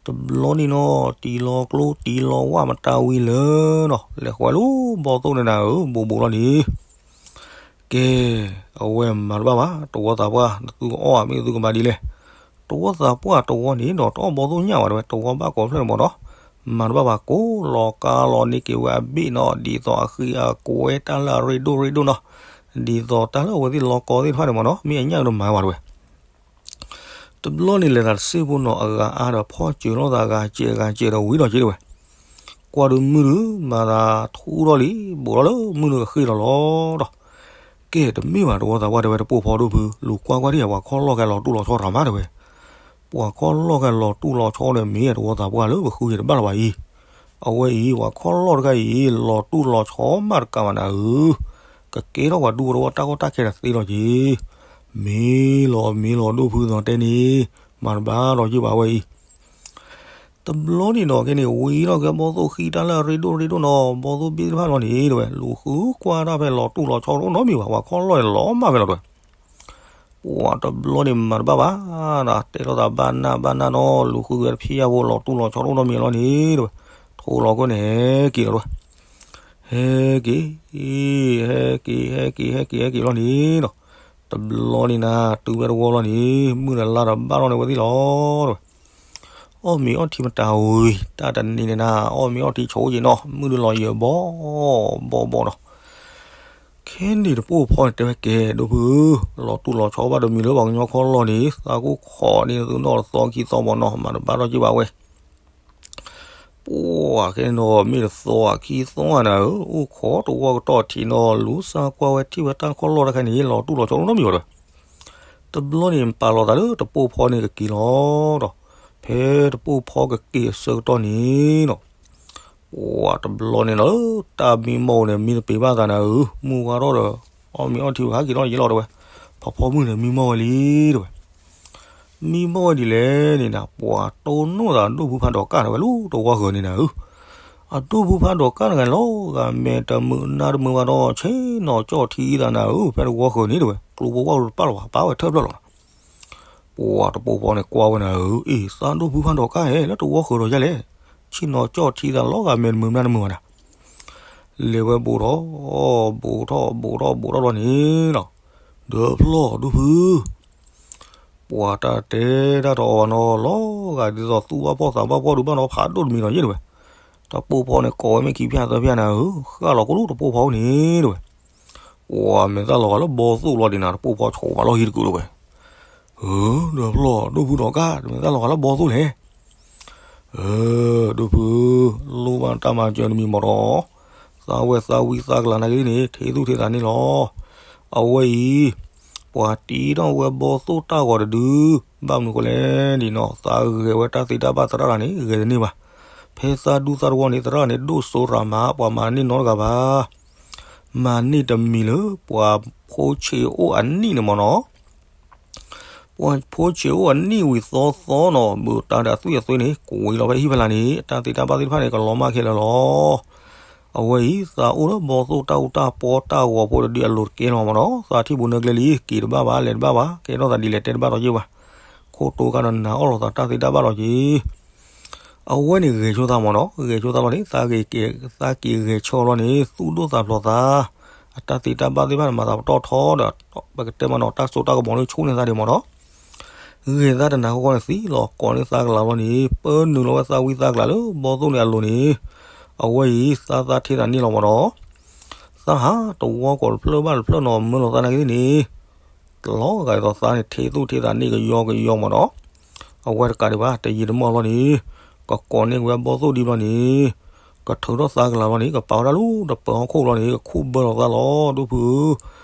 တဘျီန့ၣ်နီၤ တံၢ်လီၤကျိတံၢ်လီၤဝၣ်မတၤဝံၤလၢနီၤ လဲၤဃီၤဝဲလၢဘီသိၣ်န့ၣ်နၤဧၢ ဘူးဘူးလီၤန့ၣ်. ကဲ, အဝဲမၤတဘၣ်ဘၣ် တဝီသးပှၢ်, နသုကအီၣ်ဧါ မ့ၢ်သုကမၤဒ်လဲၣ်. တဝီသးပှၢ်တဝီန့ၣ်ဒီး တအီၣ်ဘီသိၣ်ညၣ်ဘၣ်တဝဲ, တဝီဘၣ်ကိးဖျၢၣ်န့ၣ်မးဒီး, မၤတဘၣ်ဘၣ် ကိးလီၤကါလီၤန့ၢ်က့ၤဝဲအဘ့ၣ်နီၤ ဒ်သိးအဃံအကွဲတၢ်လၢအရ့ဒိၣ်ရ့ဒိၣ်နီၤ, ဒ်သိးတၢ်လၢအဝဲသ့ၣ်လီၤကီသ့ၣ်တဖၣ်န့ၣ်မ့ၢ်နီၤ မ့ၢ်အညၣ်ကတမၤဝဲတဝဲ တဘျီန့ၣ်လဲၤသးတစ့ၢ်ဖိနီၤ အဂၤအါဒီးဖီၣ်စၢၤလိာ်သးဂၤစဲးဂၤစဲးဒီးဝံၤဒီးက့ၤတဝဲ, ကွၢ်ဒုးမုၢ်ဒုး မၤသးထူထီၣ်လံ ဘူးထီၣ်လၢမုၢ်ဒုးကဃ့ၢ်လီၤလီၤဒီး, ကဲတမ့ၢ်ဘၣ်တဝီသးပှၢ်တဲဝဲတပိၢ်ဖီဒိၣ်ဖု လူၤကွၢ်ကွၢ်ဒံး ပှၤခီၣ်လီၢ်ကလီၤတူၢ်လီၤဆီတမးတဝဲ, ပှၤခီၣ်လီၢ်ကလီၤတူၢ်လီၤဆီဒီး မ့ၢ်တဝီသးပှၢ်လၢပဃုက့ၤတဘၣ်လီၤဘၣ်အံၤ, အဝဲအံၤ ပှၤခီၣ်လီၢ်တခါအံၤ လီၤတူၢ်လီၤဆီမးတကးဘၣ်နၤဧၢ, ကကဲထီၣ်ပှၤဒူဖိတဝီတၢ်ကီတၢ်ခဲတသ့လီၤက့ၤ, မ့ၢ်လီၤမ့ၢ်လီၤဒိၣ်ဖုသီတဲန့ၣ်, မၤတဘၣ်ဒီးယုၢ်ဘၣ်ဝဲအံၤ တဘျီန့ၣ်နီၤ ကဲန့ၣ် ဝံၤထီၣ်က့ၤဘီၣ်သိၣ်ဃံတၢ်လၢအရ့ဒိၣ်ရ့ဒိၣ်နီၤ ဘီၣ်သိၣ်ဘ့ၣ်တဖၣ်လီၤန့ၣ်တဝဲ လူၤဃုကွၢ်တၢ်ဖဲလီၤတူၢ်လီၤဆီတအိၣ်နီတမံၤဘၣ် ပှၤခီၣ်လီၢ်န့ၣ်လီၤမၢ်ဖဲလီၤတဝဲ, ပှၤတဘျီန့ၣ်မၤတဘၣ်ဘၣ်ဒီး တဲထီၣ်သးဘၣ်နၢ်ဘၣ်နၢ်နီၤ လူၤဃုဝဲတဖျ့ယၢ်ဖိလီၤတူၢ်လီၤဆီတအိၣ်နီတမံၤလီၤန့ၣ်တဝဲ, ထိလီၤခိၣ်န့ၣ်ဟဲက့ၤလီၤတဝဲ, ဟဲက့ၤ, ဟဲက့ၤ ဟဲက့ၤ ဟဲက့ၤ ဟဲက့ၤလီၤန့ၣ်နီၤ, တဘျီန့ၣ်နၤ တုၤဝဲတဝီလီၤန့ၣ် မုၢ်ဒီးလါဒီးဘၣ်ထီၣ်န့ၢ်ဝဲသ့ၣ်လီၤတဝဲ အီၣ်မ့ၤအီထံမတၤဝံၤ တၢ်တနံၤန့ၣ်နၤ အီၣ်မ့ၤအီထံဆိက့ၤနီၤ မုၢ်ဒုးလီၤယၢၤဘီဘီဘီနီၤ, ခဲန့ၣ်တပိၢ်ဖီန့ၣ်တဲဝဲကဲဒိၣ်ဖုဧၢ, လီၤတူၢ်လီၤဆီဘၣ်တမံၤလၢပှၤကညီခီၣ်လီၢ်န့ၣ် သးကိၢ်ခိးန့ၢ်သုနီၣ်တသီခံသီမ့ၢ်နီၤ မၤတဘၣ်ထီၣ်က့ၤဘၣ်ဝဲ ပှၤခဲန့ၣ်နီၤ မ့ၢ်တသီခံသီနၤဧၢ အိၣ်ခိးတဝီကတီၢ်ထံးနီၤ လူၤစၢ်ကွၢ်ဝဲထံၣ်ဝဲတၢ်ခီၣ်လီၢ်တခါန့ၣ် လီၤတူၢ်လီၤဆီတအိၣ်နီတမံၤဘၣ်တဝဲ, တဘျီန့ၣ် ပာ်လီၤသးလၢတပိၢ်ဖီန့ၣ်ကက့ၤလီၤဒီး, ဖဲတပိၢ်ဖီကက့ၤအဆၢကတီၢ်န့ၣ်နီၤ, ပှၤတဘျီန့ၣ်လီၤ တၢ်မံမီၢ်ဝဲန့ၣ် မံတပ့ၤဘၣ်သးနၤဧၢ မုၢ်ဝါထီၣ်ဒီး အီၣ်မ့ၤအီထံဝဲဟးက့ၤလီၤယဲလီၤတဝဲ, ဖီဖီမုၢ်န့ၣ် မံမီၢ်ဝဲလံတဝဲ မံမီၢ်ဝဲဒ်လဲၣ်န့ၣ်နၤ ပှၤတိၢ်နီၣ်သးဒိၣ်ဖုဖးဒိးကၣ်တဝဲလၢတဝီဃၢၤန့ၣ်နၤဧၢ, အဒိၣ်ဖုဖးဒိးကၣ်တဂၤန့ၣ်လီၤ ဂၤမဲာ်တမုာ်နါတမုာ်ဘၣ်ဒီး ဆ့ၣ်နီၤကၠီၣ်ထံသးနၤဧၢ ဖဲတဝီဃၢၤန့ၣ်တဝဲ ကျိဖိဝၣ်တပာ်လီၤဘၣ် ပာ်ဝဲထၢၣ်ဖျၢၣ်လီၤနၤ ပှၤတပိၢ်ဖီန့ၣ်ကွၢ်ဝဲနၤဧၢ အ့ၣ် သးဒိၣ်ဖုဖးဒိးကၣ်ဧဲ လၢတဝီဃၢၤဒီးယဲလဲၣ်, ဆ့ၣ်နီၤကၠီၣ်ထံသးလီၤ ဂၤမဲာ်တမုာ်နါတမုာ်ဘၣ်နၤ လဲၤဝဲဘူးထီၣ်, ဘူးထီၣ် ဘူးထီၣ် ဘူးထီၣ်လီၤန့ၣ်လီၤ, ဒီးဖျီၣ်ဒိၣ်ဖု, ပှၤတၢ်တဲတၢ်တအီၣ်ဘၣ်နီၤ လီၤဂာ်ဒ်သိးသူၣ်ဘၣ်ဖှီၣ်သးဘၣ်ဖှီၣ်ဒုးဘၣ်နီၤ ဖးဒိၣ်တမံၤလီၤယဲတဝဲ, တပိၢ်ဖီန့ၣ်ကိးဝဲမ့ၢ်ခံဖၠၣ်သၢဖၠၣ်နၤဧၢ ဃၣ်လီၤကိၣ်လၢတပိၢ်ဖီန့ၣ်တဝဲ, ပှၤမဲာ်သၣ်လီၤဂာ်လၢဘီၣ်သိၣ်လီၤဒံးနၤ တပိၢ်ဖီဆိးမးလီၢ်ဟံၣ်တကုာ်လၢဝဲ ဧၢ, ဒီးဖျီၣ်ဒိၣ်ဖုဒီးကၣ် တမဲာ်သၣ်လီၤဂာ်လၢဘီၣ်သိၣ်လဲၣ်, ဧၢ, ဒိၣ်ဖု, လိၣ်ဘၣ်တၢ်မၤစၢၤတမံၤမ့ၢ်ဒီး, သးဝဲသးဝံသးကလၤနာ်က့န့ၣ် ထံသူၣ်ထံသးန့ၣ်လီၤ, အဝဲအံၤ, ပှၤတံထီၣ်ဝဲဘီၣ်သိၣ်တၢ်ဂီၤတဒု, ဘၣ်မနုၤဃိလဲၣ်န့ၣ်နီၤ သးဂဲၤဝဲတၢ်သ့တၢ်ဘၣ်သရၣ်တဂၤန့ၣ် ဂဲၤတန့ၢ်ဘၣ်, ဖဲသးဒူသးတဝီန့ၣ် သရၣ်န့ၣ်ဒိၣ်စိရၤမး ပှၤမၤန့ၢ်နီတဂၤဘၣ် မၤန့ၢ်တမံၤလၢ ပှၤဖိဆံးအိၣ်အနံၣ်န့ၣ်မ့ၢ်နီၤ, ပှၤဖိဆံးအိၣ်အနံၣ်ဝံၤသီသီနီၤ ဘူးတၢ်ဒီးအသွံၣ်အသွဲန့ၣ် ကွံာ်လီၤဖဲဟံၣ်ဖဲလာ်န့ၣ် အတၢ်သ့တၢ်ဘၣ်သ့ၣ်တဖၣ်န့ၣ် ကလီၤမၢ်ခဲလၢာ်လီၤ. အဝဲအံၤ သးအိၣ်လၢဘီၣ်သိၣ်တၢ်အူတၢ်ပီတၢ်ဂီၤဖိတဒုအလိၤတကဲလီၤမ့ၢ်နီၤ, သးထံၣ်ဘူးနၢကျဲလံ က့ၤတဘၣ်ဘၣ် လဲၤတဘၣ်ဘၣ် ကဲထီၣ်သးဒ်လဲၣ်တဲတဘၣ်ဒီးယ့ၢ်ဘၣ်, ခိၣ်တိကါဒီးနၤအီၣ်လိာ်သးတၢ်သ့တၢ်ဘၣ်လီၤက့ၤ အဝဲန့ၣ်ဂဲၤဆိသးမ့ၢ်နီၤ, ဂဲၤဆိသးလီၤန့ၣ် သးက့ၤဂဲၤဆၢလီၤန့ၣ် သူၣ်ဒိၣ်သးဖျိးသး, အတၢ်သ့တၢ်ဘၣ်သ့ၣ်တဖၣ်န့ၣ် မၤသးပတီၢ်ထီဒီး ပကတဲမ့ၢ်နီၤ တၢ်စိတၢ်ကမီၤန့ၣ်ဆိၣ်န့ၢ်သးဒံးမ့ၢ်နီၤ, ဂဲၤသးတနၤဃီဃီန့ၣ်သံလီၤ ကိးန့ၢ်သးကလၤလီၤန့ၣ် ပၢနုာ်လီၤဝဲသးဝံသးကလၤလၢဘီၣ်သိၣ်န့ၣ်အလိၤန့ၣ်, အဝဲအံၤ သးသးထံသးန့ၢ်လီၤမ့ၢ်နီၤ, သးဟးတဝီကိးတဖျၢၣ်ဘၣ်တဖျၢၣ်နီၤ မၢလီၤသးနာ်က့သ့ၣ်န့ၣ် တလီၤဂာ်ဒ်သိးသးန့ၣ် ထံသူၣ်ထံသးန့ၢ်ကယီကယီမ့ၢ်နီၤ, အဝဲတကးဒံးဘၣ် တယံာ်တမီၢ်လီၤန့ၣ်, ကကိးန့ၢ်က့ၤဝဲဘီၣ်သိၣ်ဒံးဘျီန့ၣ်, ကထုးထီၣ်သးကလၤလီၤန့ၣ် ကပာ်ဝဲဒၣ်လၢတပၢၤဟီၣ်ခိၣ်လီၤန့ၣ် ကခူၣ်ဘၢလီၤသးလီၤ ဒိၣ်ဖုဧၢ,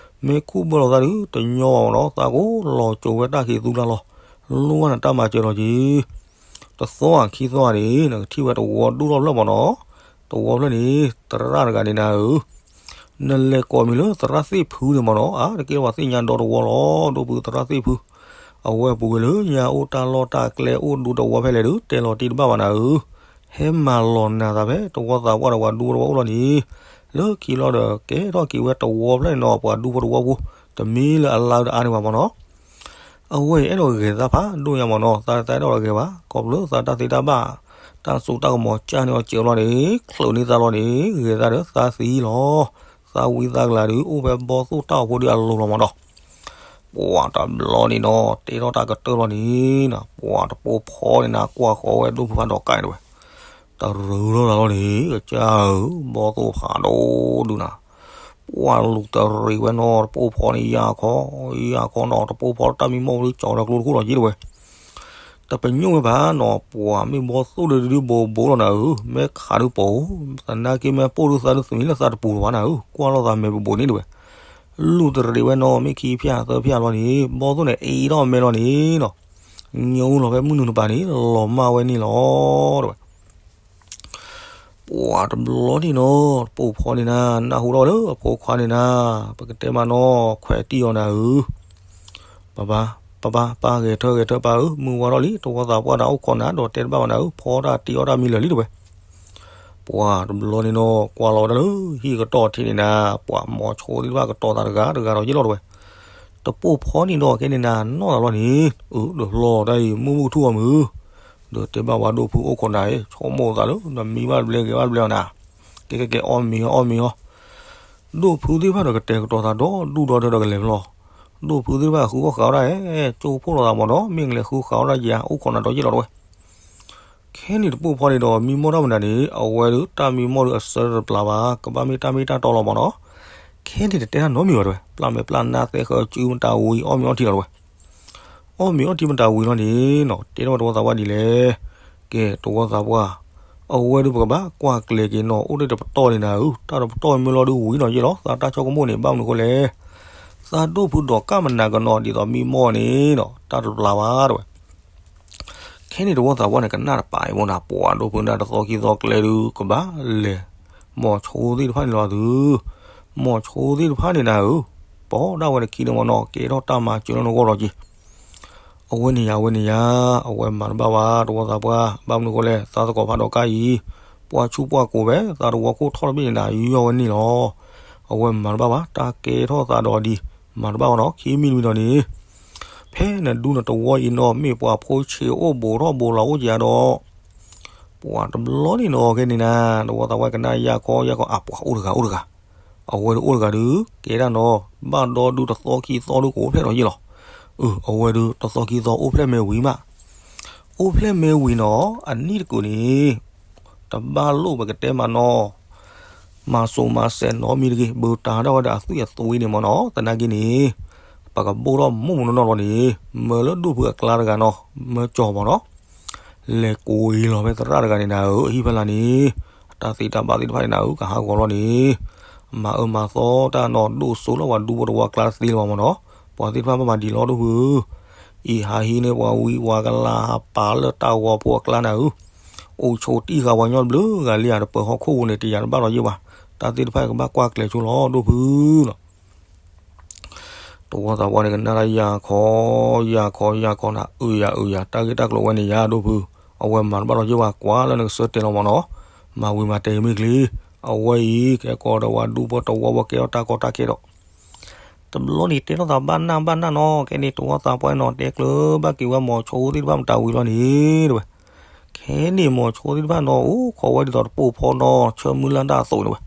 မ့ၢ်ခူၣ်ဘၢလီၤသးဒုး တညီဘၣ်မ့ၢ်နီၤ သးကိးလီၤစိၤဝဲတၢ်ခံးသူတၢ်လီၤ, လိၣ်ဘၣ်နတၢ်မၤစၢၤလီၤက့ၤ တသီအခံသီန့ၣ် နကထံၣ်ဝဲတဝီဒူၣ်ထီၣ်ဖျၢၣ်မ့ၢ်နီၤ, တဝီဖျၢၣ်န့ၣ် သရၣ်တဂၤန့ၣ်နၤဧၢ, နလဲၤကိးမံၤလၢသရၣ်သ့ၣ်ဖုန့ၣ်မ့ၢ်နီၤ, အါတက့ၢ်ပှၤသ့ၣ်ညါဒီတဝီလီၤ ဒိၣ်ဖုသရၣ်သ့ၣ်ဖု, အဝဲပူၤကွံာ်လၢညါအိၣ်တၢ်လီၢ်တၢ်ကျဲအိၣ်ဒူတဝီဖဲလဲၣ်ဒုး တဲလီၤတံၢ်တဘၣ်ဘၣ်နၤဧၢ, ဟဲမၤလီၤနၤသးဖဲတဝီသးပှၢ်ဒီးပှၤဒူဖိတဝီအိၣ်လီၤန့ၣ်, လၢခံလီၤဒီးကဲထီၣ်က့ၤဝဲတဝီဖျၢၣ်န့ၣ်နီၤ ပှၤဒူဖိတဝီဖိ, တမ့ၢ်လၢအလါဒၣ်အါန့ၣ်ဘၣ်မ့ၢ်နီၤ အဝဲအဲၣ်ဒိးဂဲၤသးဖးဒိၣ်ညါမ့ၢ်နီၤ, သးတအဲၣ်ဒိးဂဲၤဘၣ်, ခီဖျိသးတၢ်သ့တၢ်ဘၣ်, တၢ်စိတၢ်ကမီၤကၢ်န့ၢ်အီၤစဲးလီၤန့ၣ်, ချုးန့ၢ်သးလီၤန့ၣ်, ဂဲၤသးဒီးသးသံလီၤ, သးဝံသးကလၤဒုး အိၣ်ဖဲဘီၣ်သိၣ်တၢ်အိၣ်ဖိဒုးအလိၤလီၤမ့ၢ်နီၤ. ပှၤတဘျီန့ၣ်နီၤ, တဲထီၣ်တၢ်ကတၢၢ်လီၤန့ၣ်, ပှၤတပိာ်ဖီန့ၣ်နၤ ကွၢ်ဃီၤဝဲဒိၣ်ဖုဖးဒီးကါန့ၣ်တဝဲ, တ တရူးလီၤသးလီၤန့ၣ် ကစၢ်ဧၢ, ဘီၣ်သိၣ်ဖးဒိၣ်ဒုးနၤ, ပှၤလူၤတရံးဝဲနီၤ တပိၢ်ဖီန့ၣ် ယၢ်ခီ, ယၢ်ခီနီၤ တပိၢ်ဖီတၢ်မံမီၢ်ဒုး ကၠီၤဒီးကျိတခိၣ်လီၤက့တဝဲ, တပညိၣ်ဝဲဘၣ်နီၤ ပှၤမ့ၢ်ဘီၣ်သိၣ်ဒုးဒုးဘိးဘိလီၤနၤဧၢ, မ့ၢ်ခးဒုးပိာ်, သနာ်က့မ့ၢ်ပိၢ်ဒုးသးဒုးသမံလၢသးတပူၤလီၤဘၣ်နၤဧၢ, ကွၢ်လိာ်သးမဲာ်ဘိးဘိးန့ၣ်တဝဲ, လူၤတရံးဝဲနီၤ မ့ၢ်ခံဖျၢၣ်သၢဖျၢၣ်လီၤန့ၣ် ဘီၣ်သိၣ်န့ၣ် အ့ထီၣ်မဲလီၤန့ၣ်နီၤ, ညိလီၤဖဲမုၢ်နုာ်တပၤန့ၣ် လီၤမၢ်ဝဲန့ၣ်လီၤ တဝဲ ပှၤတဘျီန့ၣ်နီၤ တပိၢ်ဖီန့ၣ်နၤ နၢ်ဟူထီၣ်ဝဲလၢအဖိခွါန့ၣ်နၤ, ပကတဲမးနီၤ ခွဲးတံၢ်အီၤနၤဧၢ, ပၢ်ပၢ် ပၢ်ပၢ် ပၢ်ဂဲၤထၢၣ်ဂဲၤထၢၣ်ပၢ်ဧၢ, မုၢ်ဝါထီၣ်လံ တဝီသးပှၢ်နၤအိၣ်ခိးနၤ ဒီးတဲတဘၣ်ဘၣ်နၤဧၢ, ဖီတၢ်တံၢ်အီၣ်တၢ်မံလၢာ်လံတဝဲ ပှၤတဘျီန့ၣ်နီၤ ကွၢ်လီၤဝဲဒၣ်လၢဟံၣ်ကတီၢ်ထံးန့ၣ်နၤ, ပှၤမိၤဆိသ့ၣ်တဖၣ်ကတီၤသးတဂၤတဂၤဒီးယ့ၢ်လီၤတဝဲ, တပိၢ်ဖီန့ၣ်ဒီးကဲန့ၣ်နၤ နီၢ်သးလီၤန့ၣ်, အၢ ဒီးဖျီတၢ်အံၤ မုၢ်မုၢ်ထူၣ်အီၤမုၢ်, ဒီးတဲဘၣ်ဝဲဒိၣ်ဖုအိၣ်ခိးနၤအံၤ ဆိကမိၣ်သးလၢ နမံဘၣ်တဘျဲဂဲၤဘၣ်တဘျဲအီၤနၤ, ကဲကဲကဲ အီၣ်မ့ၤအီၣ်မ့ၤအီၤ, ဒိၣ်ဖုသ့ၣ်တဖၣ်ဒီးကတဲာ်ကတီၤသးဒီးဒူၣ်ဒီထၢဒီးကလဲၤဖျီ, ဒိၣ်ဖုသ့ၣ်တဖၣ်ဃုအီၣ်ဃးအီၣ်ဒၣ်ဧဲ, ကၠိဖိၣ်လိာ်သးမးဒီး မ့ၢ်ကလဲၤဃုဃးအီၣ်ဒၣ်ယၤ အိၣ်ခိးနၤဒီးယ့ၢ်လီၤတဝဲ ခဲန့ၣ်တပိၢ်ဖီန့ၣ်ဒီး မံမီၢ်တၢ်မနုၤန့ၣ် အဝဲဒုးတၢ်မံမီၢ်ဒုးအစၢတပျၢ်ဘၣ် ကဘၣ်မ့ၢ်တၢ်မ့ၢ်တၢ်တီလီၤမးနီၤ, ခဲန့ၣ်တတဲတၢ်နီတမံၤဘၣ်တဝဲ ပျၢ်မဲာ်ပျၢ်နါသဲဃၢစုမတၤဝံၤ အီၣ်မ့ၤအီထံလီၤတဝဲ, အီၣ်မ့ၤအီထံမတၤဝံၤလီၤန့ၣ်နီၤ တဲထီၣ်ဝဲတဝီသးပှၢ်ဒ်လဲၣ်, ကဲတဝီသးပှၢ်, အဝဲဒုးပကဘၣ်ကွၢ်ကျဲၤက့ၤနီၤ အိၣ်တ့ၢ်တပတီၢ်န့ၣ်နၤဧၢ, တၢ်တပတီၢ်မ့ၢ်လီၤဒုးဝံၤနီၤယ့ၢ်လီၤ သးတၢ်ဆိကမိၣ်န့ၣ် ဘၣ်မနုၤဃိလဲၣ် သးဒိၣ်ဖုဒီးကၣ်မနၤကနီၤ ဒ်သိးမံမီၢ်န့ၣ်နီၤ တၢ်တပျၢ်ဘၣ်တဝဲ, ခဲန့ၣ်တဝီသးပှၢ်န့ၣ် ကနၣ်တပၤအံၤမ့ၢ်နၤ ပှၤဒိၣ်ဖုနၤတသီခံသီကျဲဒုး ကဘၣ်လဲၤ မိၤဆိသ့ၣ်တဖၣ်န့ၣ်လီၤသု, မိၤဆိသ့ၣ်တဖၣ်န့ၣ်နၤဧၢ, ပီၢ်ဒၣ်ဝဲတခံန့ၣ်မ့ၢ်နီၤ ကဲထီၣ်တၢ်မၤစၢၤလၢနဂီၢ်လီၤက့ၤ အဝဲန့ၣ်ယၤ အဝဲန့ၣ်ယၤ, အဝဲမၤတဘၣ်ဝဲ တဝီသးပှၢ်, ဘၣ်မနုၤဃိလဲၣ် သးသကိးဖးဒီးကါအံၤ, ပှၤဆူပှၤကိးဝဲ သးတဝီခိၣ်ထီၣ်တဘ့ၣ်န့ၣ်နၤ ယီၢ်ဝဲန့ၣ်လီၤ. အဝဲမၤတဘၣ်ဘၣ် တၢ်ကဲထီၣ်သးဒီးဒ် မၤတဘၣ်ဝဲနီၤ ခံမံၤတမံၤဒီးန့ၣ်, ဖဲနဒူနတဝီအံၤနီၤ မ့ၢ်ပှၤဖိဆံးအိၣ်ဘူးထီၣ်ဘူးလီၤအိၣ်ကယၤဒီး ပှၤတဘျီန့ၣ်နီၤ ကဲန့ၣ်နၤ တဝီသးပှၢ်ကနၣ်ယၢ်ခီယၢ်ခီ အပှၤအိၣ်တဂၤအိၣ်တဂၤ အဝဲဒုးအိၣ်တဂၤဒုး ကဲဒၣ်နီၤ ဘၣ်ဒီဒုးတသီခံသီဒုးကအိၣ်ဖျဲၣ်ထီၣ်ယ့ၢ်လီၤ. အဝဲဒုးတသီခံသီအိၣ်ဖျဲၣ်မဲာ်ဝံၤမး, အိၣ်ဖျဲၣ်မဲာ်ဝံၤနီၤ အနံၣ်တကုာ်န့ၣ် တဘၣ်လိၣ်ပကတဲမးနီၤ မၤစိၤမၤစဲးနီတမံၤတဂ့ၤ ဘူးတၤဒၣ်ဝဲဒၣ်အသွံၣ်အသွံန့ၣ်မ့ၢ်နီၤ သနာ်က့န့ၣ် ပကဘိၣ်ထီၣ်မိၢ်မိၢ်နီၢ်နီၢ်လီၤန့ၣ် မၢလၢဒိၣ်ဖုအကျါတဂၤနီၤ မၢကၠီၤမ့ၢ်နီၤ လဲၤကိးအံၤလီၤဖဲသရၣ်တဂၤန့ၣ်နၤဧၢ အဟံၣ်ဖဲလၢ်န့ၣ် အတၢ်သ့တၢ်ဘၣ်သ့ၣ်တဖၣ်န့ၣ်နၤဧၢ ကဟးဂီၤလီၤန့ၣ် မၤအၢမၤသီတၢ်နီၤ ဒိၣ်စိလၢပှၤဒူဖိတဝီအကျါတသ့လၢၤဘၣ်မ့ၢ်နီၤ ပှၤသ့ၣ်တဖၣ်ဘၣ်မၤဒံးလီၤဒိၣ်ဖုဧၢ အံၤဟးဟံးန့ၢ်ပှၤဝံပှၤကလၤဟးပာ်လၢတၢ်ဂီၤဖိအကျါနၤဧၢ အိၣ်ဆိးတံၢ်ဃာ်ပှၤကညီတဘျုးဂၤလံဧါ တပၢၤဟီၣ်ခိၣ်ပူၤန့ၣ် တယာ်တဘၣ်လီၤယ့ၢ်ဘၣ် တၢ်သ့ၣ်တဖၣ်ကဘၣ်ကွၢ်ကျဲၤဆိလီၤဒိၣ်ဖုလီၤ တဝီသးပှၢ်န့ၣ် ကနၣ်တၢ်ယၢ်ခီ ယၢ်ခီ ယၢ်ခီနၤ အုးယၤ အုးယၤ တၢ်ဂ့ၢ်တၢ်ကျိၤဝဲန့ၣ်ယၤ ဒိၣ်ဖု အဝဲမၤတဘၣ်လီၤယ့ၢ်ဘၣ် ကွၢ်လၢနကစၢၢ်တဲာ်လီၤမ့ၢ်နီၤ မၤဝံၤမၤတဲာ်မ့ၢ်ချ့ အဝဲအံၤ ကဲကီးဒီးဝဲဒူဖိတဝီဝဲ ကဲထီၣ်တၢ်ကီတၢ်ခဲဒီး တဘျီန့ၣ်တဲထီၣ်သးဘၣ်နၢ်ဘၣ်နၢ်နီၤ ခဲန့ၣ် တဝီသးပှၢ်နီၤ တဲကျၢၤဘၣ်က့ၤဝဲမိၤဆိသ့ၣ်တဖၣ်မတၤဝံၤလီၤန့ၣ် တဝဲ ခဲန့ၣ်မိၤဆိသ့ၣ်တဖၣ်နီၤ အိၣ်ခိးဝဲဒ်သိးတပိၢ်ဖီနီၤ ဆၢမုၢ်လၢ်တၢ်အသိးန့ၣ်ဝဲ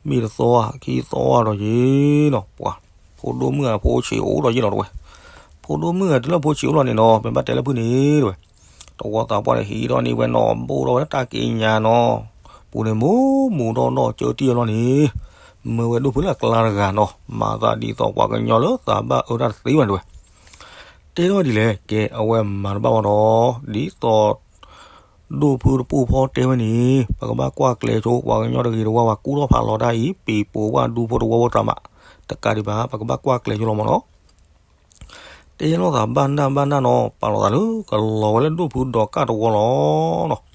မ့ၢ်တသီဧါ ခံသီဧါဒီးယ့ၢ်နီၤ ပှၤ ဖိဒိၣ်မုၣ်ဂၤဖိဆံးအိၣ်ဒီးယ့ၢ်လီၤတဝဲ ဖိဒိၣ်မုၣ်ဂၤတုၤလၢဖိဆံးအိၣ်လီၤန့ၣ်နီၤ မ့ၢ်ဘၣ်တဲလၢဖုန့ၣ်တဝဲ တဝီသးပှၢ်န့ၣ် ဟံးထီၣ်န့ၢ်ဝဲနီၤ ဘိၣ်ထီၣ်ဝဲလၢတၢ်ကံးညာ်နီၤ ပူၤန့ၣ်မူမူဒီးနီၢ်ကၢတံၢ်အလီၢ်န့ၣ် မၢဝဲဒိၣ်ဖုလၢအကျါတဂၤနီၤ မၤသးဒ်သိးပှၤကညီလၢသးဘၣ်အၢတၢ်တသ့ဝဲန့ၣ်တဝဲ တဲထီၣ်ဒ်လဲၣ် ကဲအဝဲမၤတဘၣ်ဝဲဒီး ဒ်သိး ဒိၣ်ဖုတပိၢ်ဖီတဲဝဲန့ၣ် ပကဘၣ်ကွၢ်ကျဲၤဆိ ပှၤကညီတဂ့ၤတဝါဝဲကူၣ်ထီၣ်ဖးလီၤတၢ်အံၤ ပံၤပိာ်ဝဲဒူဖိတဝီဝဲသးမး တကးဒံးဘၣ် ပကဘၣ်ကွၢ်ကျဲၤဆိလီၤမ့ၢ်နီၤ တဲလီၤသးဘၣ်နၢ်ဘၣ်နၢ်နီၤ ပာ်လီၤသးလၢကလီၤဝဲလၢဒိၣ်ဖုဒီးကၣ်တဝီလီၤနီၤ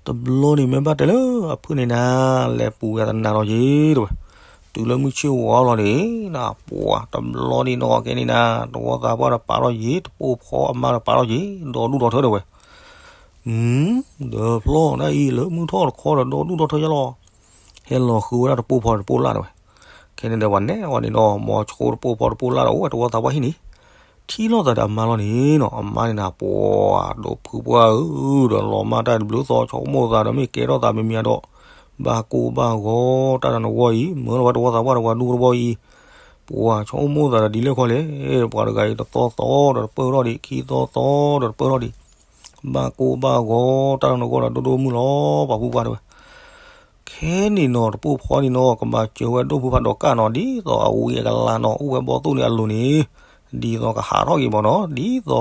တဘျီန့ၣ်မ့ၢ်ဘၣ်တဲလၢအဖုန့ၣ်နၤ လဲၤပူၤဝဲတနၤလီၤယ့ၢ်တဝဲ တုၤလၢမုၢ်ဆ့ၣ်ဝါလီၤန့ၣ် နပှၤတဘျီန့ၣ်နီၤ ကဲန့ၣ်နၤ တဝီသးပှၢ်ဒီးပာ်လီၤယ့ၢ် တပိၢ်ဖီအမါဒီးပာ်လီၤယ့ၢ် ဒီးဒူၣ်ဒီးထၢတဝဲ ဒီးဖျီတၢ်အံၤလၢမုၢ်ထီၣ်တခီဒီး ဒီးဒူၣ်ဒီးထၢယလီၤ ဟဲလီၤဃုဝဲဒၣ်တပိၢ်ဖီတပိၢ်လၢ်တဝဲ ခဲန့ၣ်ဒီးပှၤနဲၣ်အီၤန့ၣ်နီၤ မိၤဆိတပိၢ်ဖီတပိၢ်လၢ်ဒီး အိၣ်ဝဲတဝီသးပှၢ်ဟံၣ်န့ၣ် ထံၣ်လိာ်သးဒီးအမါလီၤန့ၣ်နီၤ အမါန့ၣ်နၤ ပှၤဒိၣ်ဖုပှၢ်ဧၢ ဒီးလီၤမၢ်တၢ်တဘျုးသီ ဆိကမိၣ်သးဒီးမ့ၢ်ကဲထီၣ်သးမံၤမံၤဒီး ဘၣ်ကိၢ်ဘၣ်ဂီၤတၢ်ဒီးနဂီၢ်အံၤ မၢလီၤဝဲတဝီသးပှၢ်ဒီးပှၤဒူတဝီအံၤ ပှၤဆိကမိၣ်သးဒီးဒ်လဲၣ်ခီလဲၣ် ပှၤတဂၤအံၤတသီသီဒီးတပၢၢ်ထီၣ်ဒံး ခံသီသီဒီးတပၢၢ်ထီၣ်ဒံး ဘၣ်ကိၢ်ဘၣ်ဂီၤ တၢ်လီၢ်နဂီၢ်ဒီးဒိၣ်ဒိၣ်မုၢ်လီၤ ပှၤဖုပှၢ်တဲဝဲ. ခဲန့ၣ်နီၤ တပိၢ်ဖီန့ၣ်နီၤ ကဘၣ်စၢၤဝဲဒိၣ်ဖုဖးဒိၣ်ကၢ်နီၤ ဒ်သိးအဝံအကလါနီၤ အိၣ်ဝဲဘီသိၣ်န့ၣ်အလိၤန့ၣ် ဒ်သိးကဟးထီၣ်က့ၤဘၣ်နီၤ ဒ်သိးတ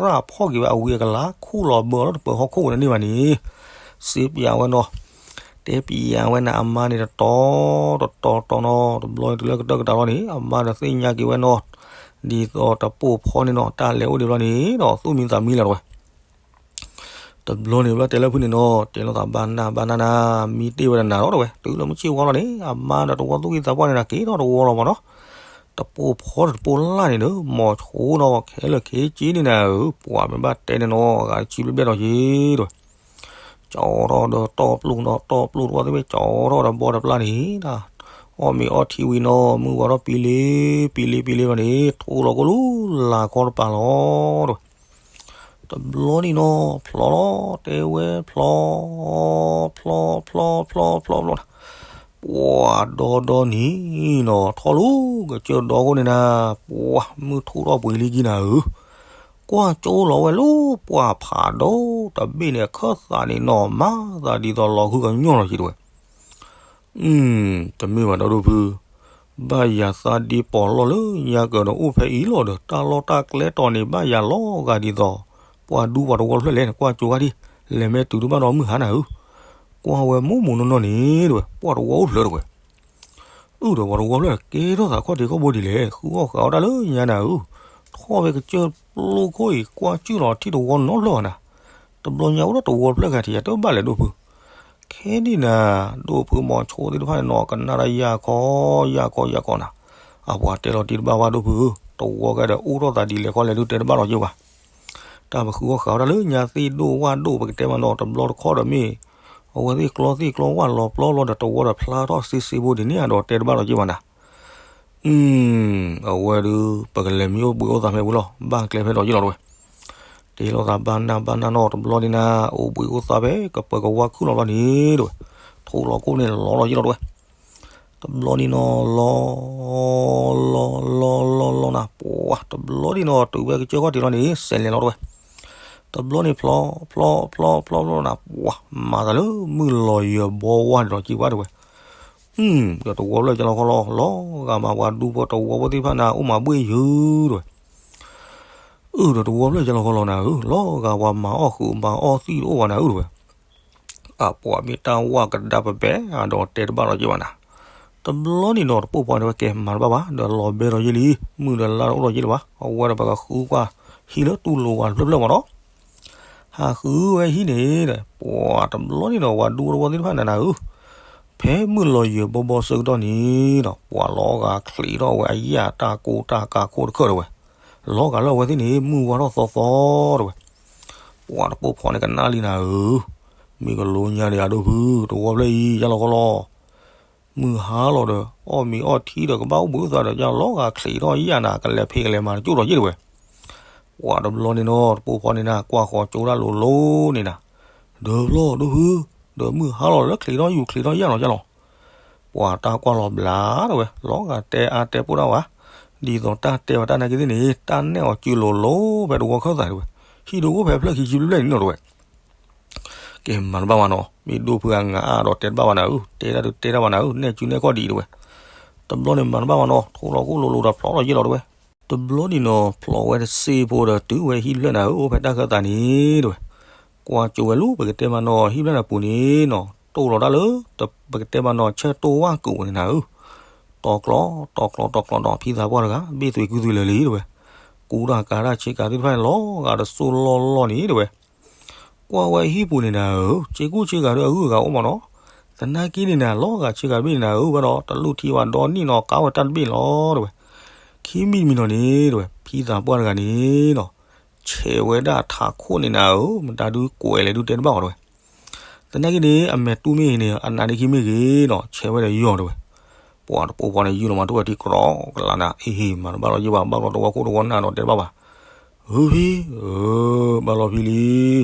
ရၣ်ဖီၣ်က့ၤဝဲအဝံအကလါ ခူၣ်လီၤဘၢလီၤတပၢၤဟီၣ်ခိၣ်ဝဲတန့ၢ်ဘၣ်န့ၣ် စ့ပျးဝဲနီၤ တဲပျးဝဲန့ၣ် အမါန့ၣ်တတီၤတတီၤတီၤနီၤ တဘျီန့ၣ်တုၤလၢကတၢၢ်ကတၢၢ်လီၤန့ၣ် အမါဒီးသ့ၣ်ညါက့ၤဝဲနီၤ ဒ်သိးတပိၢ်ဖီန့ၣ်နီၤ တၢ်လဲၤအိၣ်ဒံးဘျီန့ၣ်ဒီး သူၣ်မံသးမံလီၤတဲဝဲ. တဘျီန့ၣ်ဘၣ်တဲလၢဖုန့ၣ်နီၤ တဲလိာ်သးဘၣ်နၢ်ဘၣ်နၢ်နၤ မံတ့ၢ်ဝဲတနၤလီၤတဲဝဲ တုၤလၢမုၢ်ဆ့ၣ်ဝါလီၤန့ၣ် အမါဒီးတဝီသူၣ်က့သးပှၢ်န့ၣ်ဒီး က့ၤထီၣ်တဝီလီၤမးနီၤ တပိၢ်ဖီဒီးတပိၢ်လၢ်န့ၣ်ဒီး မီၤဆိနီၤ ခဲလၢာ်ခဲဆ့န့ၣ်နၤဧၢ ပှၤမ့ၢ်ဘၣ်တဲန့ၣ်နီၤ အဂၤတဆံဘျဲၣ်ဘျဲၣ်ဒီးယ့ၤတဲဝဲ ကၠီထီၣ်ဒီးတီၢ်ပျိၢ်နီၤ တီၢ်ပျိၢ်တဝီသ့ၣ်မ့ၢ် ကၠီထီၣ်ဒီးဘီတပျၢ်န့ၣ် အီၣ်မ့ၤအီထံဝံၤနီၤ မုၢ်ဝါထီၣ်ပံလ့ပံလ့ပံလ့လီၤန့ၣ် ထိၣ်လီၤကိၢ်လူလၢ်ခီတပၤလီၤတဲဝဲ တဘျီန့ၣ်နီၤ ဖျီလီၤ တဲဝဲဖျီ ဖျီ ဖျီ ဖျီ ဖျီ ဖျီ ဖျီ ပှၤဒီဒီနံၤနီၤ ထီၣ်လူၤကစၢၢ်ဒီခိၣ်န့ၣ်နၤ ပှၤမုၢ်ထူၣ်ထီၣ်ပှ့ၤလံကံနၤဧၢ, ကွၢ်ကၠိလီၤဝဲလၢပှၢ်ဖးဒိၣ်တဘ့ၣ်န့ၣ် အခၢၣ်သးန့ၣ်နီၤ မၤသးဒ်သိးလီၤဃုကညီၢ်လီၤက့ၤတဲဝဲ တမ့ၢ်ဘၣ်ဒီဒိၣ်ဖု, ဘၣ်ယၤသးဒ့ပိာ်လီၢ်လၢညါကၢၤဒီးအိၣ်ဖဲအံၤလီၤဒီး တၢ်လီၢ်တၢ်ကျဲတီၤန့ၣ် ဘၣ်ယၤလီၤဂာ်ဒ်သိး ပှၤဒူပှၤတဝီဖျၢၣ်လဲၣ်န့ၣ် ကွၢ်ကၠိခါဒံး လဲၤမ့ၢ်တုၤတဘၣ်ဒီးမုၢ်ဟါနၤဧၢ, ကွၢ်ဝဲမိၢ်မိၢ်နီၢ်နီၢ်န့ၣ်တဲဝဲ ပှၤတဝီအိၣ်ဖျၢၣ်တဲဝဲ အုၣ်ဒီးပှၤတဝီဖျၢၣ်ကဲထီၣ်သးခီၣ်ထံးခီၣ်ဘိဒ်လဲၣ် ဃုအီၣ်ဃုအီတၢ်လၢညါနၤဧၢ, ထီၣ်ဝဲကစၢၢ်ပျိခိၣ်အံၤ ကွၢ်ကၠုၢ်လီၤထံၣ်တဝီနီတဖျၢၣ်ဘၣ်နၤ, တဘျီညါအိၣ်ဒီးတဝီဖျၢၣ်ဂၤထံးယၤတဘၣ်လဲၣ်ဒိၣ်ဖု, ခဲဒ်နၤ, ဒိၣ်ဖုမီၤဆိသ့ၣ်တဖၣ်န့ၣ်နီၤ ကနၣ်တၢ်ယၢ်ခီယၢ်ခီယၢ်ခီနၤ, အပှၤတဲလီၤတံၢ်တဘၣ်ဘၣ်ဒိၣ်ဖုဧၢ, တဝီကဲဒီးအိၣ်ထီၣ်သးဒ်လဲၣ်ခီလဲၣ်ဒုးတဲတဘၣ်လီၤက့ၤဘၣ် တၢ်ပဃုအီၣ်ဃုအီတၢ်လၢညါသ့ၣ်ဒိၣ်ဝၣ်ဒိၣ် ပကတဲမးနီၤ တဘျီတခီၣ်ဒီးမ့ၢ် အဝဲသ့ၣ်ကျီသ့ၣ်ကျီဝၣ်လီၤပျီလီၤဒီးတဝီဒီးဖျါထီၣ်စ့စ့ဖိဒ်န့ၣ်ဒီးတဲတဘၣ်လီၤက့ၤဘၣ်နၤ, အဝဲဒုး ပကလဲၤမံအိၣ်ဘှံးအိၣ်သးဖဲဝံၤလီၤ ဘၣ်ကျဲဖဲဒီးယ့ၢ်လီၤတဲဝဲ, တဲလိာ်သးဘၣ်နၢ်ဘၣ်နၢ်နီၤ တဘျီန့ၣ်နၤ အိၣ်ဘှံးအိၣ်သးဖဲကပၢၤကဝါခုၣ်လီၤဘျီန့ၣ်တဲဝဲ, ထိၣ်လီၤကိၣ်န့ၣ်လီၤလီၤယ့ၢ်လီၤတဲဝဲ တဘျီန့ၣ်နီၤ လီၤ လီၤ လီၤ လီၤ လီၤနၤ ပှၤ တဘျီန့ၣ်နီၤ တုၤဝဲကစၢၢ်ခီၣ်ထံးလီၤန့ၣ် စဲးလဲၤလီၤတဲဝဲ, တဘျီန့ၣ်ဖျီ ဖျီ ဖျီ ဖျီ ဖျီနၤ ပှၤ မၤသးလၢမုၢ်လီၤယၢၤဘီဝါန့ၣ်ဒီးက့ၤဘၣ်တဲဝဲ, ဒီးတဝီဖျၢၣ်ကလီၤခီလီၤ လီၤဂာ်မးပှၤဒူဖိတဝီဖိသ့ၣ်တဖၣ်န့ၣ် အိၣ်မၤဘှ့ၣ်ယုၤတဲဝဲ အုၣ်ဒီးတဝီဖျၢၣ်ကလီၤခီလီၤနၤဧၢ လီၤဂာ်ပှၤမၤအီၣ်ဃုာ်မၤအီၣ်သံၣ်တအိၣ်ဘၣ်နၤဧၢတဲဝဲ အပှၤမ့ၢ်တၢ်ဝၣ်ကဒါပဘဲအဒီးတဲတဘၣ်လီၤက့ၤဘၣ်နၤ, တဘျီန့ၣ်နီၤ တပိၢ်ဖီန့ၣ်ဝဲကဲမၤတဘၣ်ဘၣ် ဒီးလီၤဘဲဒီးယ့ၢ်လံ, မုၢ်ဒီးလါဒီးအိၣ်ဒီးယ့ၢ်လံဘၣ်, အဝဲဒီးပကဃုကွၢ်ဟံၣ်လၢတူၢ်လိာ်ဝဲတဖျၢၣ်ဖျၢၣ်မးနီၤ, ဟးဃုဝဲဟံၣ်န့ၣ်ဒီး ပှၤတဘျီန့ၣ်နီၤ ပှၤဒူဖိတဝီဖိသ့ၣ်တဖၣ်နၤနၤဧၢ ဖဲမုၢ်လီၤယၢၤဘီဘီဆၢကတီၢ်န့ၣ်ဒီး ပှၤလီၤဂာ်ချံးထီၣ်ဝဲအယၣ်တၢ်ကိၢ်တၢ်ကးခိၣ်တခၢၣ်တဲဝဲ, လီၤဂာ်လၢအဝဲသ့ၣ်န့ၣ် မုၢ်ဝါထီၣ်သီသီတဲဝဲ, ပှၤတပိၢ်ဖီန့ၣ်ကနၣ်လံနၤဧၢ, မ့ၢ်ကလိညါဒံးအဒိၣ်ဖု တဝီဖျၢၣ်အံၤယါလီၤခီလီၤ မုၢ်ဟါလီၤဒီး အီၣ်မ့ၤအီၣ်ထံဒီးကဘၣ်အိၣ်ဘှံးအိၣ်သးဒီးယါလီၤဂာ်ချံးထီၣ်ယါနၤ ကလဲၤဖံးကလဲၤမၤတကၠိၢ်ဒီးယ့ၢ်တဲဝဲ, ပှၤတဘျီန့ၣ်နီၤ တပိၢ်ဖီန့ၣ်နၤ ကွၢ်ဃီၤကၠိတၢ်လိၤလိၤန့ၣ်နၤ, ဒီးဖျီဒိၣ်ဖု, ဒီးမုၢ်ဟါလီၤလၢချံးထီၣ်ယူၤချံးထီၣ်ယါလီၤယါလီၤ ပှၤတၢ်ကွၢ်လီၤဘျါတဲဝဲ လီၤဂာ်တဲအါတဲပိၢ်တၢ်ဝဲ, ဒ်သိးတၢ်တဲဝဲတၢ်နာ်က့သ့ၣ်န့ၣ် တၢ်နဲၣ်အီၤစုလိၤလိၤဖဲတဝီခၢၣ်သးတဲဝဲ, ဟံၣ်ဒိၣ်အိၣ်ဖဲဖျၢၣ်ခံဆံဘျဲၣ်ဘျဲၣ်န့ၣ်နီၤတဲဝဲ ကဲမၤတဘၣ်ဘၣ်နီၤ မ့ၢ်ဒိၣ်ဖုအငါအါဒီးတဲတဘၣ်ဘၣ်နၤဧၢ, တဲတၢ်ဒုးတဲတၢ်ဘၣ်နၤဧၢ, နဲၣ်စုနဲၣ်ခီၣ်ဒ်အံၤတဲဝဲ, တဘျီန့ၣ်မၤတဘၣ်ဘၣ်နီၤ ထိၣ်လီၤကိၣ်လိၤလိၤဒီးဖျီလီၤယ့ၢ်လီၤတဲဝဲ, တဘျီန့ၣ်နီၤ ဖျီဝဲတစ့ဖိဒီးတုၤဝဲဟံၣ်တဖျၢၣ်နၤဧၢ အိၣ်ဖဲတၢ်ခၢၣ်သးန့ၣ်တဲဝဲ, ကွၢ်ကၠိဝဲလၢပကတဲမးနီၤ ဟံၣ်တဖျၢၣ်နၤပူၤန့ၣ်နီၤ တိၢ်လီၤတၢ်လၢ ပကတဲမးနီၤ ဆၢတိၢ်ဝၣ်ကိာ်န့ၣ်နၤဧၢ, တီၤကျီ တီၤကျီ တီၤကျီဒီး ဖံသးပှၢ်တဂၤ ဘ့ၣ်သွံးကူသွံးလၢာ်လံတဲဝဲ, ကူတၢ်ကၤတၢ်ဆ့ကၤသ့ၣ်တဖၣ်န့ၣ် လီၤဂာ်တစိၢ်လီၢ်လီၢ်န့ၣ်တဲဝဲ ကွၢ်ဝဲဟံၣ်ပူၤန့ၣ်နၤဧၢ, ဆ့ကူဆ့ကၤဒီးအဂုၤအဂၤအိၣ်မးနီၤ, သနာ်က့န့ၣ်နၤ လီၤဂာ်ဆ့ကၤတဘ့ၣ်န့ၣ်နၤဧၢ, ဘၣ်ဒီးတလိၣ်ထံဝဲဒီနံၣ်နီၤ ကါဝဲတၢ်တဘ့ၣ်လီၤတဲဝဲ, ခံမံၤတမံၤနီၤန့ၣ်တဲဝဲ ဖံသးပှၢ်တဂၤန့ၣ်နီၤ ဆဲးဝဲဒၣ်ထးခိၣ်န့ၣ်နၤဧၢ, မတၤဒုးကွဲးလဲၣ်ဒုးတဲတဘၣ်ဘၣ်တဲဝဲ သနာ်က့န့ၣ် အမဲာ်တူၢ်မ့ၢ်ဂ့ၤန့ၣ် အနးဒ့ခံမ့ၢ်ဂ့ၤနီၤ ဆဲးဝဲဒီးယီၢ်တဲဝဲ, ပှၤတပိၢ်ဖီန့ၣ် ယုၢ်လီၤမးတဝဲထံကြီကလးနၤ အ့ဟ့ၣ် မၤတဘၣ်လီၤယ့ၢ်ဘၣ် ဘၣ်ဘျီတဝီခိၣ်တဝီနၢ်ဒီးတဲတဘၣ်ဘၣ်, ဧၢဖံ, ဘၣ်လီၤဖံလံ,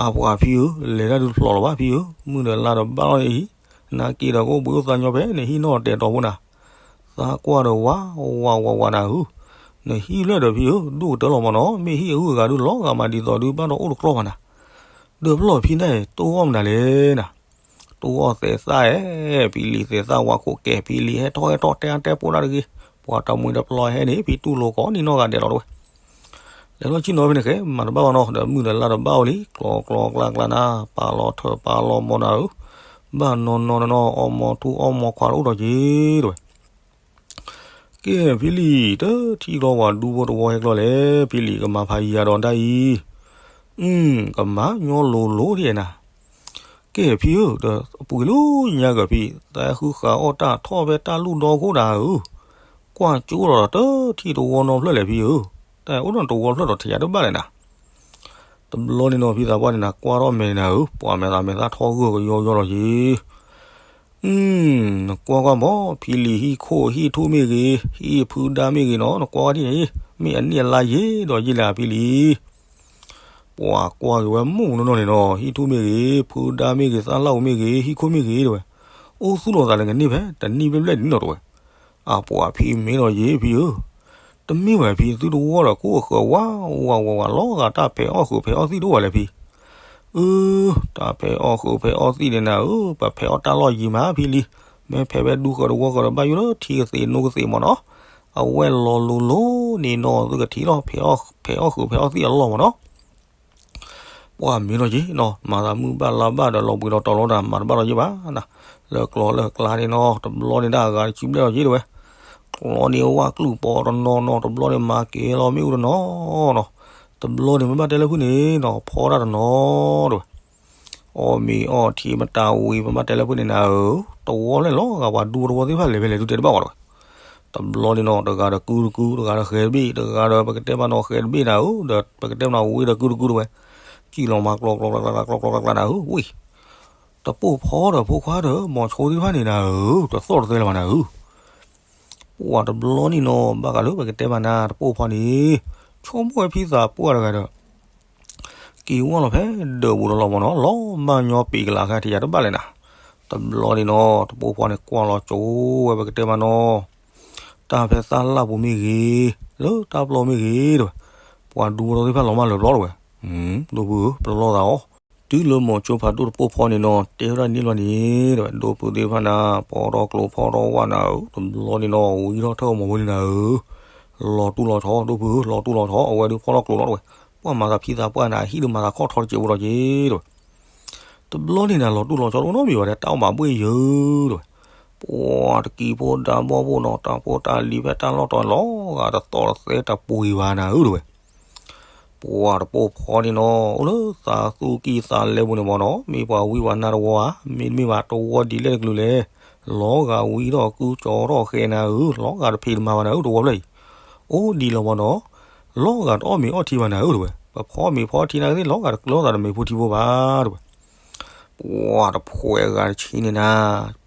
အပှၤဖံဧၢ, လဲၤတၢ်ဒုးတဖျိးလီၤဘၣ်ဖံဧၢ, မုၢ်ဒီးလါဒီးဘၣ်လီၤအံၤ, သနာ်က့ဒီးကအိၣ်ဘှံးအိၣ်သးညီဖဲန့ၣ်ဟံၣ်နီၣ်တဲာ်တီၤဖိနၤ သးကွၢ်ဒီးဝးဝးဝးဝးနၤဧၢ, နဟံၣ်ဖျၢၣ်ဒီးဖံဧၢ, ဒိၣ်ကတၢၢ်လီၤမးနီၤ, မ့ၢ်ဟံၣ်အဂုၤအဂၤဒုးလီၤဂာ်မးဒ်သိးဒုးဘၣ်ဒီးအိၣ်တကြီဘၣ်နၤ, ဒီးပလီၢ်ဖံန့ၣ် တိၢ်အီၣ်မနုၤလဲၣ်နၤ, တိၢ်အီၣ်သဲးသၣ်ဧဲ, ဖံလံၤသဲးသၣ်ဝါခိၣ်ကဲ ဖံလံၤဟဲထီၣ်ဟဲထီၣ်တဲအါတဲပိာ်တၢ်တဂ့ၤ, ပှၤတမှံၤတပျီဟဲန့ၣ် ဖံတူၢ်လိာ်ကိးနံၤနီၢ်ဂၤဒဲးလီၤတဝဲ. လဲၤထီၣ်ဆ့ၣ်နီၤဖဲန့ၣ်ဃဲ မၤတဘၣ်ဘၣ်နီၤ ဒီးမုၢ်ဒီးလါတဘၣ်အိၣ်လံ ကျီကျီကျါကျါနၤ ပာ်လီၤထၢၣ်ပာ်လီၤမီၤနၤဧၢ, ဘၣ်နီၢ်နီၢ်နီၢ်နီၢ် အီမီၤထူအီမီၤခွါတအိၣ်ဒီးက့ၤတဝဲ. ကဲ ဖံလံၤ တထံၣ်ကျီပှၤဒူဖိတဝီဟဲကျီလဲၣ်, ဖံလံၤကမၤဖးယံၤယၤဒီးဒၣ်အံၤ, ကမၤညီလိၤလိၤဒ်နၤ. ကဲ ဖံဧၢ, ဒီးအပူၤကွံာ်လၢညါက့ၤဖံ, သးဃုဃာ်အီၣ်တၢ်ထီၣ်ဖဲတၢ်လူၢ်ဒီခိၣ်နၤဧၢ, ကွၢ်ကၠိလီၤဒီးတထံၣ်တဝီနီတဖျၢၣ်လဲၣ်ဖံဧၢ, တၢ်အိၣ်ဒီးတဝီဖျၢၣ်ဒီးထံၣ်ယၤတဘၣ်လဲၣ်နၤ. တဘျီန့ၣ်နီၤ ဖံသးပှၢ်န့ၣ်နၤ ကွၢ်ထီၣ်မဲာ်နၤဧၢ, ပှၤမဲာ်သးမဲာ်သၣ်ထီၣ်ဂၢၢ်ကယီယီလီၤက့ၤ နကွၢ်ကွၢ်မီၤ ဖံလံၤဟံၣ်ခိၣ်ဟံၣ်ထူၣ်မ့ၢ်ဂ့ၤ, ဟံၣ်ဖုဒါမ့ၢ်ဂ့ၤနီၤ, နကွၢ်ကွၢ်ဒ်အံၤ, မ့ၢ်အနံၣ်အလါယ့ၤဒီးယ့ၤလၢဖံလံၤ. ပှၤကွၢ်က့ၤဝဲမုၢ်နီၢ်နီၢ်န့ၣ်နီၤ, ဟံၣ်ထူၣ်မ့ၢ်ဂ့ၤ, ဖုဒါမ့ၢ်ဂ့ၤ, သၣ်လၣ်အူမ့ၢ်ဂ့ၤ, ဟံၣ်ခိၣ်မ့ၢ်ဂ့ၤတဝဲ, အိၣ်သူၣ်လီၤသးလၢကန့ၢ်ဖဲ တနံၣ်ဘျဲၣ်ဘျဲၣ်ဒ်နီၤတဝဲ. အပှၤဖံမ့ၢ်နီၤယ့ၤဖံဧၢ, တမ့ၢ်ဝဲဖံသုတဝီဒီး ကိၣ်အဃၢၤဝါဝါဝါဝါ လီၤဂာ်တၢ်ဖဲးအီၣ်ဃုာ်ဖဲးအီၣ်သံၣ်တအိၣ်ဝဲလဲၣ်ဖံ အၢ တၢ်ဖဲးအီၣ်ဃုာ်ဖဲးအီၣ်သံၣ်န့ၣ်နၤဧၢ, ပဖဲးအီၣ်တၢ်လီၢ်ယံၤမးဖံလံၤ, မ့ၢ်ဖဲးဝဲဒူဃၢၤတဝီဃၢၤဒီးဘၣ်ယိၣ်လၢထံကသ့ၣ်နိကသ့ၣ်မ့ၢ်နီၤ, အဝဲလီၤလိၤလိၤန့ၣ်နီၤ သုကထံၣ်လီၤ ဖဲးအီၣ်ဃုာ်ဖဲးအီၣ်သံၣ်အလီၢ်မ့ၢ်နီၤ. ပှၤမ့ၢ်နီၤက့ၤနီၤ မၤသးမုၢ်ဘၣ်လါဘၣ်ဒီးလီၤဘှံးလီၤတီၤလီၤတၢ် မၤတဘၣ်လီၤယ့ၤဘၣ်နၤ, လၢကျီလၢကျါန့ၣ်နီၤ တဘျီန့ၣ်ဒၣ်အဂၤတစုဘျဲၣ်လီၤယ့ၤတဝဲ, ကျီန့ၣ်ဝၣ်ကျုၢ်ပီတနီၤနီၤ တဘျီန့ၣ်မၤကဲၤလီၤမ့ၣ်အူတနီၤနီၤ, တဘျီန့ၣ်မ့ၢ်ဘၣ်တဲလၢဖုန့ၣ်နီၤ ဖီတၢ်တနီၤတဝဲ အီၣ်မ့ၤအီၣ်ထံမတၤဝံၤ ပမ့ၢ်တဲလၢဖုန့ၣ်နၤဧၢ, တဝီလဲၣ်လီၤဂာ်ပှၤဒူဖိတဝီသ့ၣ်တဖၣ်လဲၤဖဲလဲၣ်ဒုးတဲတဘၣ်ဝဲတဝဲ, တဘျီန့ၣ်နီၤ တဂၤဒီးကုတကု တဂၤဒီးဃဲၤတဘ့ၣ် တဂၤဒီးပကတဲဘၣ်နီၤဃဲၤတဘ့ၣ်နၤဧၢ, ဒီးပကတဲဘၣ်နီၤဝံၤဒီးကုတကုတဝဲ, စံၣ်လီၤမၤကျီကျီကျါကျါကျီကျီကျါကျါနၤဧၢ, ဝံၤ တပိာ်ဖီဒီးဖိခွါဒီးမိၤဆိသ့ၣ်တဖၣ်န့ၣ်နၤဧၢ, တသီၣ်တသဲလၢၤဘၣ်နၤဧၢ. ပှၤတဘျီန့ၣ်နီၤ ဘၣ်ဃးလၢပကတဲဘၣ်နၤ တပိာ်ဖီန့ၣ် ဆိကမိၣ်ဝဲဖံသးပှၢ်တဂၤဒီး က့ၤဝဲလီၤဖဲဒၢးပူၤတလီၢ်မ့ၢ်နီၤ လီၤမၢ်ညီပံၤကလးခါထံၣ်ယၤတဘၣ်လဲၣ်နၤ, တဘျီန့ၣ်နီၤ တပိာ်ဖီန့ၣ်ကွၢ်လီၤကၠိဝဲပကတဲဘၣ်နီၤ တၢ်ဖဲသၣ်လၣ်ပူၤမ့ၢ်ဂ့ၤ, လၢတၢ်ပျီမ့ၢ်ဂ့ၤတဝဲ, ပှၤဒူဖိသ့ၣ်တဖၣ်လီၤမၢ်လၢာ်ဘျီတဝဲ, ဒိၣ်ဖုဧၢ ပလီၢ်သးအီၤ, တုၤလၢမိၤဆိဖးဒိၣ်တပိာ်ဖီန့ၣ်နီၤ တဲဝဲဒၣ်န့ၣ်လီၤန့ၣ် တဝဲ ဒိၣ်ဖုသ့ၣ်တဖၣ်နၤ ဖီထီၣ်ကျိဖီထီၣ်ဝၣ်နၤဧၢ, တဘျီန့ၣ်နီၤ ဝံထီၣ်ထၢၣ်မီၤဖိလံနၤဧၢ, လီၤတူၢ်လီၤဆီ ဒိၣ်ဖုဧၢ လီၤတူၢ်လီၤဆီ အဝဲဒုးဖီထီၣ်ကျိလီၤတဝဲ, ပှၤမၤသးဖံသးပှၢ်နၤ ဟံၣ်ဒုးမၤသးခီၣ်ထီတစဲးဖိလီၤက့ၤတဝဲ တဘျီန့ၣ်နၤ လီၤတူၢ်လီၤဆီတအိၣ်နီတမံၤဘၣ်ဒီး တၢ်အီၣ်မၤဘှ့ၣ်ယၢတဝဲ, ပှၤတကံဖိဒါဘီၣ်ဖိနီၤ တၢ်ဖိတၢ်လံၤဖဲတၢ်လီၢ်တီၤလီၤဂာ်တသီၣ်တသဲတပှ့ၤဘၣ်နၤဧၢတဝဲ, ပှၤတပိာ်ဖီန့ၣ်နီၤ အိၣ်လၢသးသူကံၢ်သးလဲပူၤန့ၣ်မ့ၢ်နီၤ မ့ၢ်ပှၤဝံပှၤနါတဝီဧါ မ့တမ့ၢ်ဘၣ်တဝီဒ်လဲၣ်တကလုာ်လဲၣ်, လီၤဂာ်ဝံထီၣ်ကုကၠီထီၣ်ဃဲနၤဧၢ လီၤဂာ်တဖံးတမၤဘၣ်နၤဧၢ တဝီဖျၢၣ်အံၤ, အိၣ်ဒံးလီၤမ့ၢ်နီၤ လီၤဂာ်တအီၣ်မ့ၤအီၣ်ထံဘၣ်နၤဧၢတဝဲ, ပဖီမ့ၤဖီထံနၤသ့ၣ် လီၤဂာ်တကျၢၤသးတမ့ၤဖိထံဖိဘၣ်တဝဲ, ပှၤတဖှဲးဂၤတဆံန့ၣ်နၤ,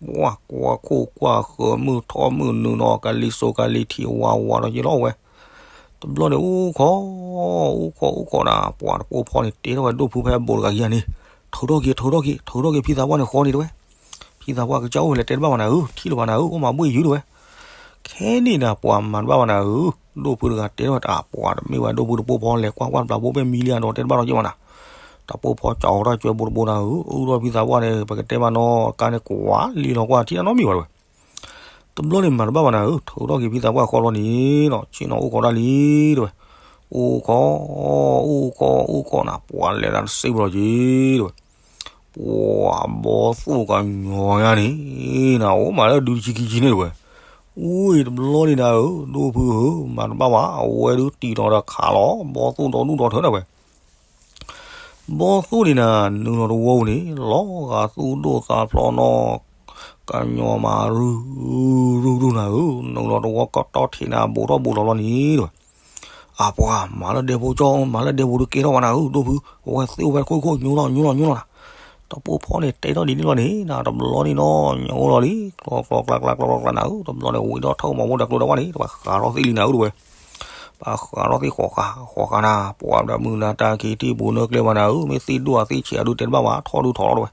ပှၤကွၢ်ခိၣ်ကွၢ်ဃၢၤမုၢ်ထီၣ်မုၢ်နုာ်နီၤ ကလံၤစိးကလံၤထံးဝးဝးဒီးယ့လီၤဝဲ, တဘျီန့ၣ် အူခီ, အူခီ အူခီနၤ, ပှၤတပိာ်ဖီန့ၣ် တဲထီၣ်ဝဲဒိၣ်ဖုဖဲဘိးတဂၤယၤန့ၣ်, ထုးထီၣ်က့ၤ ထုးထီၣ်က့ၤ ထုးထီၣ်က့ၤ ဖံသးပှၢ်န့ၣ်ဃီန့ၣ်တဝဲ, ဖံသးပှၢ်ကစၢ်အိၣ်လဲၤတဲတဘၣ်ဘၣ်နၤဧၢ, ထံၣ်လၢၤဘၣ်နၤဧၢ, အိၣ်မၤဘှ့ၣ်ယုာ်တဝဲ, ခဲန့ၣ်နၤ ပှၤမၤတဘၣ်ဘၣ်နၤဧၢ, ဒိၣ်ဖုတဂၤတဲထီၣ်ဝဲတၢ် ပှၤတမ့ၢ်ဝဲဒိၣ်ဖုတပိာ်ဖီလဲၤကွၢ်ကွၢ်တဘျီဘိဘဲမံလံအဒီးတဲတဘၣ်ဒီးက့ၤမးနၤ, တပိာ်ဖီကၠီထီၣ်ကၠွဲဘိတဘိနၤဧၢ, အၢၣ်ဒီးဖံသးပှၢ်န့ၣ် ပကတဲဘၣ်နီၤ ကါန့ၣ်ကွၢ်လံလီၤကွၢ်ထံၣ်တၢ်နီတမံၤဘၣ်တဝဲ တဘျီန့ၣ်မၤတဘၣ်ဘၣ်နၤဧၢ, ထုးထီၣ်က့ၤဖံသးပှၢ်ဃီဘျီန့ၣ်နီၤ, ဆ့ၣ်နီၤအိၣ်ခိးတၢ်လံတဝဲ, အိၣ်ခိး, အိၣ်ခိး အိၣ်ခိးနၤ, ပှၤလဲၤလၢတစ့ၢ်ဘျီက့ၤတဝဲ, ပှၤဘီသိၣ်ကညီညါန့ၣ်နၤ အိၣ်မးလၢဒုတဆံခံဆံန့ၣ်တဝဲ, အူအံၤတဘျီန့ၣ်နၤဧၢ, ဒိၣ်ဖုဧၢ, မၤတဘၣ်ဘၣ်, အဝဲဒုးတံၢ်ထီၣ်ဒီးခးလီၤ ဘီသိၣ်ဒီဒူၣ်ဒီထၢတဝဲ ဘီသိၣ်န့ၣ်နၤ နုာ်လီၤတဝီပူၤန့ၣ် လီၤဂာ်သူၣ်ဒိၣ်သးဖျိးနီၤ, ကညီမးရုၢ်ရုၢ်ရုၢ်နၤဧၢ, နုာ်လီၤတဝီကတီၢ်ထံးနၤ ဘူးထီၣ်ဘူးလီၤလီၤန့ၣ်တဝဲ, အပှၤ မၤလၢဒဲဖိကၠီ မၤလၢဒဲဖိဒုးကဲထီၣ်ဘၣ်နၤဧၢ, ဒိၣ်ဖု အဝဲသ့ၣ်အိၣ်ဖဲခိၣ်ခိၣ်ညိလီၤညိလီၤညိလီၤနၤ, တပိာ်ဖီန့ၣ်တဲထီၣ်ဒ်န့ၣ်လီၤန့ၣ်နၤ တဘျီန့ၣ်နီၤ ညိလီၤလံ ကျီကျီကျါကျါကျီကျီကျါနၤဧၢ, တဘျီန့ၣ်ဝံၤဒီးထၢၣ်မီၤဖိဒီးကျိဒီးဝဲန့ၣ် တဝဲဃးထီၣ်သ့ၣ်လံနၤဧၢတဝဲ ပှၤဃးထီၣ်သ့ၣ်ဃီဃာ် ဃီဃာ်နၤ, ပှၤဒီးမုၢ်နၤတၢ်ခံးတံၢ်ပူၤနၢကျဲဘၣ်နၤဧၢ, မ့ၢ်သ့ၣ်ဒိၣ်အသ့ၣ်ဆံးအဒုးတဲတဘၣ်ဘၣ် ထီၣ်ဒုးထီၣ်လီၤတဝဲ,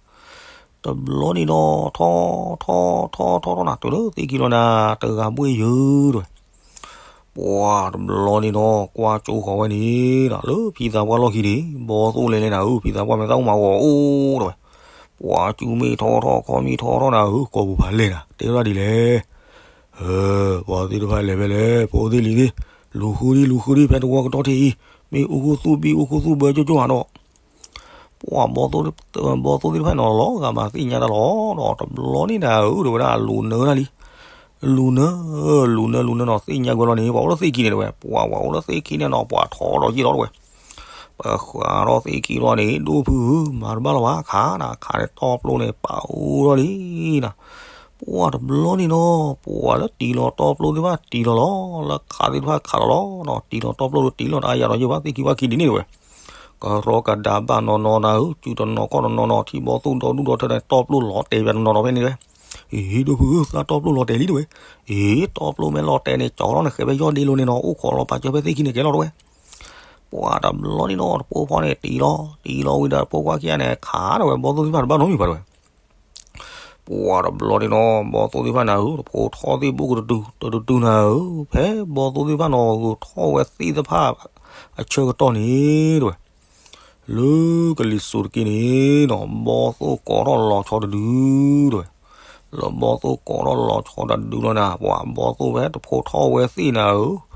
တဘျီန့ၣ်ဒီး ထီၣ် ထီၣ် ထီၣ် ထီၣ် ထီၣ်နၤ တုၤလၢသ့ၣ်ခံလီၤနၤ တဂၤဘှ့ၣ်ယုာ်တဝဲ, ပ ပှၤတဘျီန့ၣ်နီၤ ကွၢ်ကၠိဃီၤဝဲန့ၣ်ဒီး လၢဖံသးပှၢ်လီၢ်ခံန့ၣ် ဘီသိၣ်လဲၤလဲၤနၤဧၢ, ဖံသးပှၢ်မ့ၢ်သၣ်အိၣ်မၤဂီၤအိၣ်တဝဲ, ပှၤကၠူမ့ၢ်ထီထီၣ် ခီၣ်မ့ၢ်ထီထီၣ်နၤဧၢ, ကိာ်ပူၤဖးလဲၢ်နၤ တဲဝဲဒၣ်ဒ်လဲၣ်. ပှၤသ့ၣ်တဖၣ်လဲၤဖဲလဲၣ်, ဖိသ့ၣ်လံၤသ့ၣ်, လူၤဃုဒံး လူၤဃုဒံး ဖဲတဝီကတီၢ်ထံအံၤ, မ့ၢ်အိၣ်ခိၣ်သူၣ်ဘံၣ် အိၣ်ခိၣ်သူၣ်ဘၢကၠိကၠိဧါဒီး ပှၤဘီသိၣ်သ့ၣ်တဖၣ်နီၤ လီၤဂာ်မးသ့ၣ်ညါတၢ်လီၤဒီး တဘျီန့ၣ်နၤဧၢ တဲဝဲဒၣ် လူၤနၢတၢ်လံ, လူၤနၢ လူၤနၢ လူၤနၢနီၤ သ့ၣ်ညါကွံာ်လီၤန့ၣ် ပှၤအိၣ်လၢသ့ၣ်ခံန့ၣ်တဝဲ, ပှၤ ပှၤအိၣ်လၢသ့ၣ်ခံန့ၣ်နီၤ ပှၤထီၣ်ဒီးယ့ၢ်လီၤတဝဲ, ပဃးထီၣ်သ့ၣ်ခံလီၤန့ၣ် ဒိၣ်ဖုဧၢ မၤတဘၣ်လီၤဘၣ်ခါနၤ, ခါန့ၣ်တီပျိန့ၣ် ပာ်အိၣ်ထီၣ်လံနၤ ပှၤတဘျီန့ၣ်နီၤ ပှၤလၢတံၤလီၤတီပျိသ့ၣ်တဖၣ်တံၤလီၤလီၤ, လၢခးသ့ၣ်တဖၣ်ခးလီၤလီၤနီၤ, တံၤလီၤတီပျိဒီးတံၤလီၤတအါယၤဒီးယ့ၢ်ဘၣ် သ့ၣ်ခံဝၣ်ခံဒ်န့ၣ်တဝဲ, ကရီကဒါဘၣ်နီၤနီၤနၤဧၢ, စုတနီၤခီၣ်တနီၤနီၤ ထံၣ်ဘီသိၣ်ဒီဒူၣ်ဒီထၢန့ၣ် တီပျိလီၤတဲာ်ပျဲတနီၤနီၤဖဲန့ၣ်တဝဲ, အ့ ဒိၣ်ဖုဧၢ သးတီပျိလီၤတဲာ်လံတဝဲ, အ့ တီပျိမ့ၢ်လီၤတဲာ်န့ၣ် ကၠီလီၤန့ၣ် ဃဲးဖဲယီၢ်ဒ့လိၤန့ၣ်နီၤ အိၣ်ခိးလီၤပာ်စၢၤဖဲသ့ၣ်ခံန့ၣ်ကဲလီၤတဝဲ, ပှၤတဘျီန့ၣ်နီၤ တပိၢ်ဖီန့ၣ်တံၤလီၤ, တံၤလီၤဝံၤဒီးတပိၢ်ကွၢ်ခံဂၤန့ၣ် ခးတဝဲ ဘီသိၣ်သ့ၣ်တဖၣ်တဘၣ်နီတမံၤဘၣ်တဝဲ ပှၤတဘျီန့ၣ်နီၤ ဘီသိၣ်သ့ၣ်တဖၣ်နၤဧၢ တဖိထီၣ်သ့ၣ်ဘူၣ်ကတတုၤ တတုၤတုၤနၤဧၢ, ဖဲဘီသိၣ်သ့ၣ်တဖၣ်နီၤ ဂုာ်ထီၣ်ဝဲသ့ၣ်တဖၣ်အဆၢကတီၢ်န့ၣ်တဝဲ, လၢကလံၤစိးတက့ၢ်န့ၣ်နီၤ ဘီသိၣ်ကိးထီၣ်လီၤဆီတဒုတဝဲ, လၢဘီသိၣ်ကိးထီၣ်လီၤဆီတဒုလီၤနၤ ပှၤဘီသိၣ်ဖဲတဖိထီၣ်ဝဲသ့ၣ်နၤဧၢ,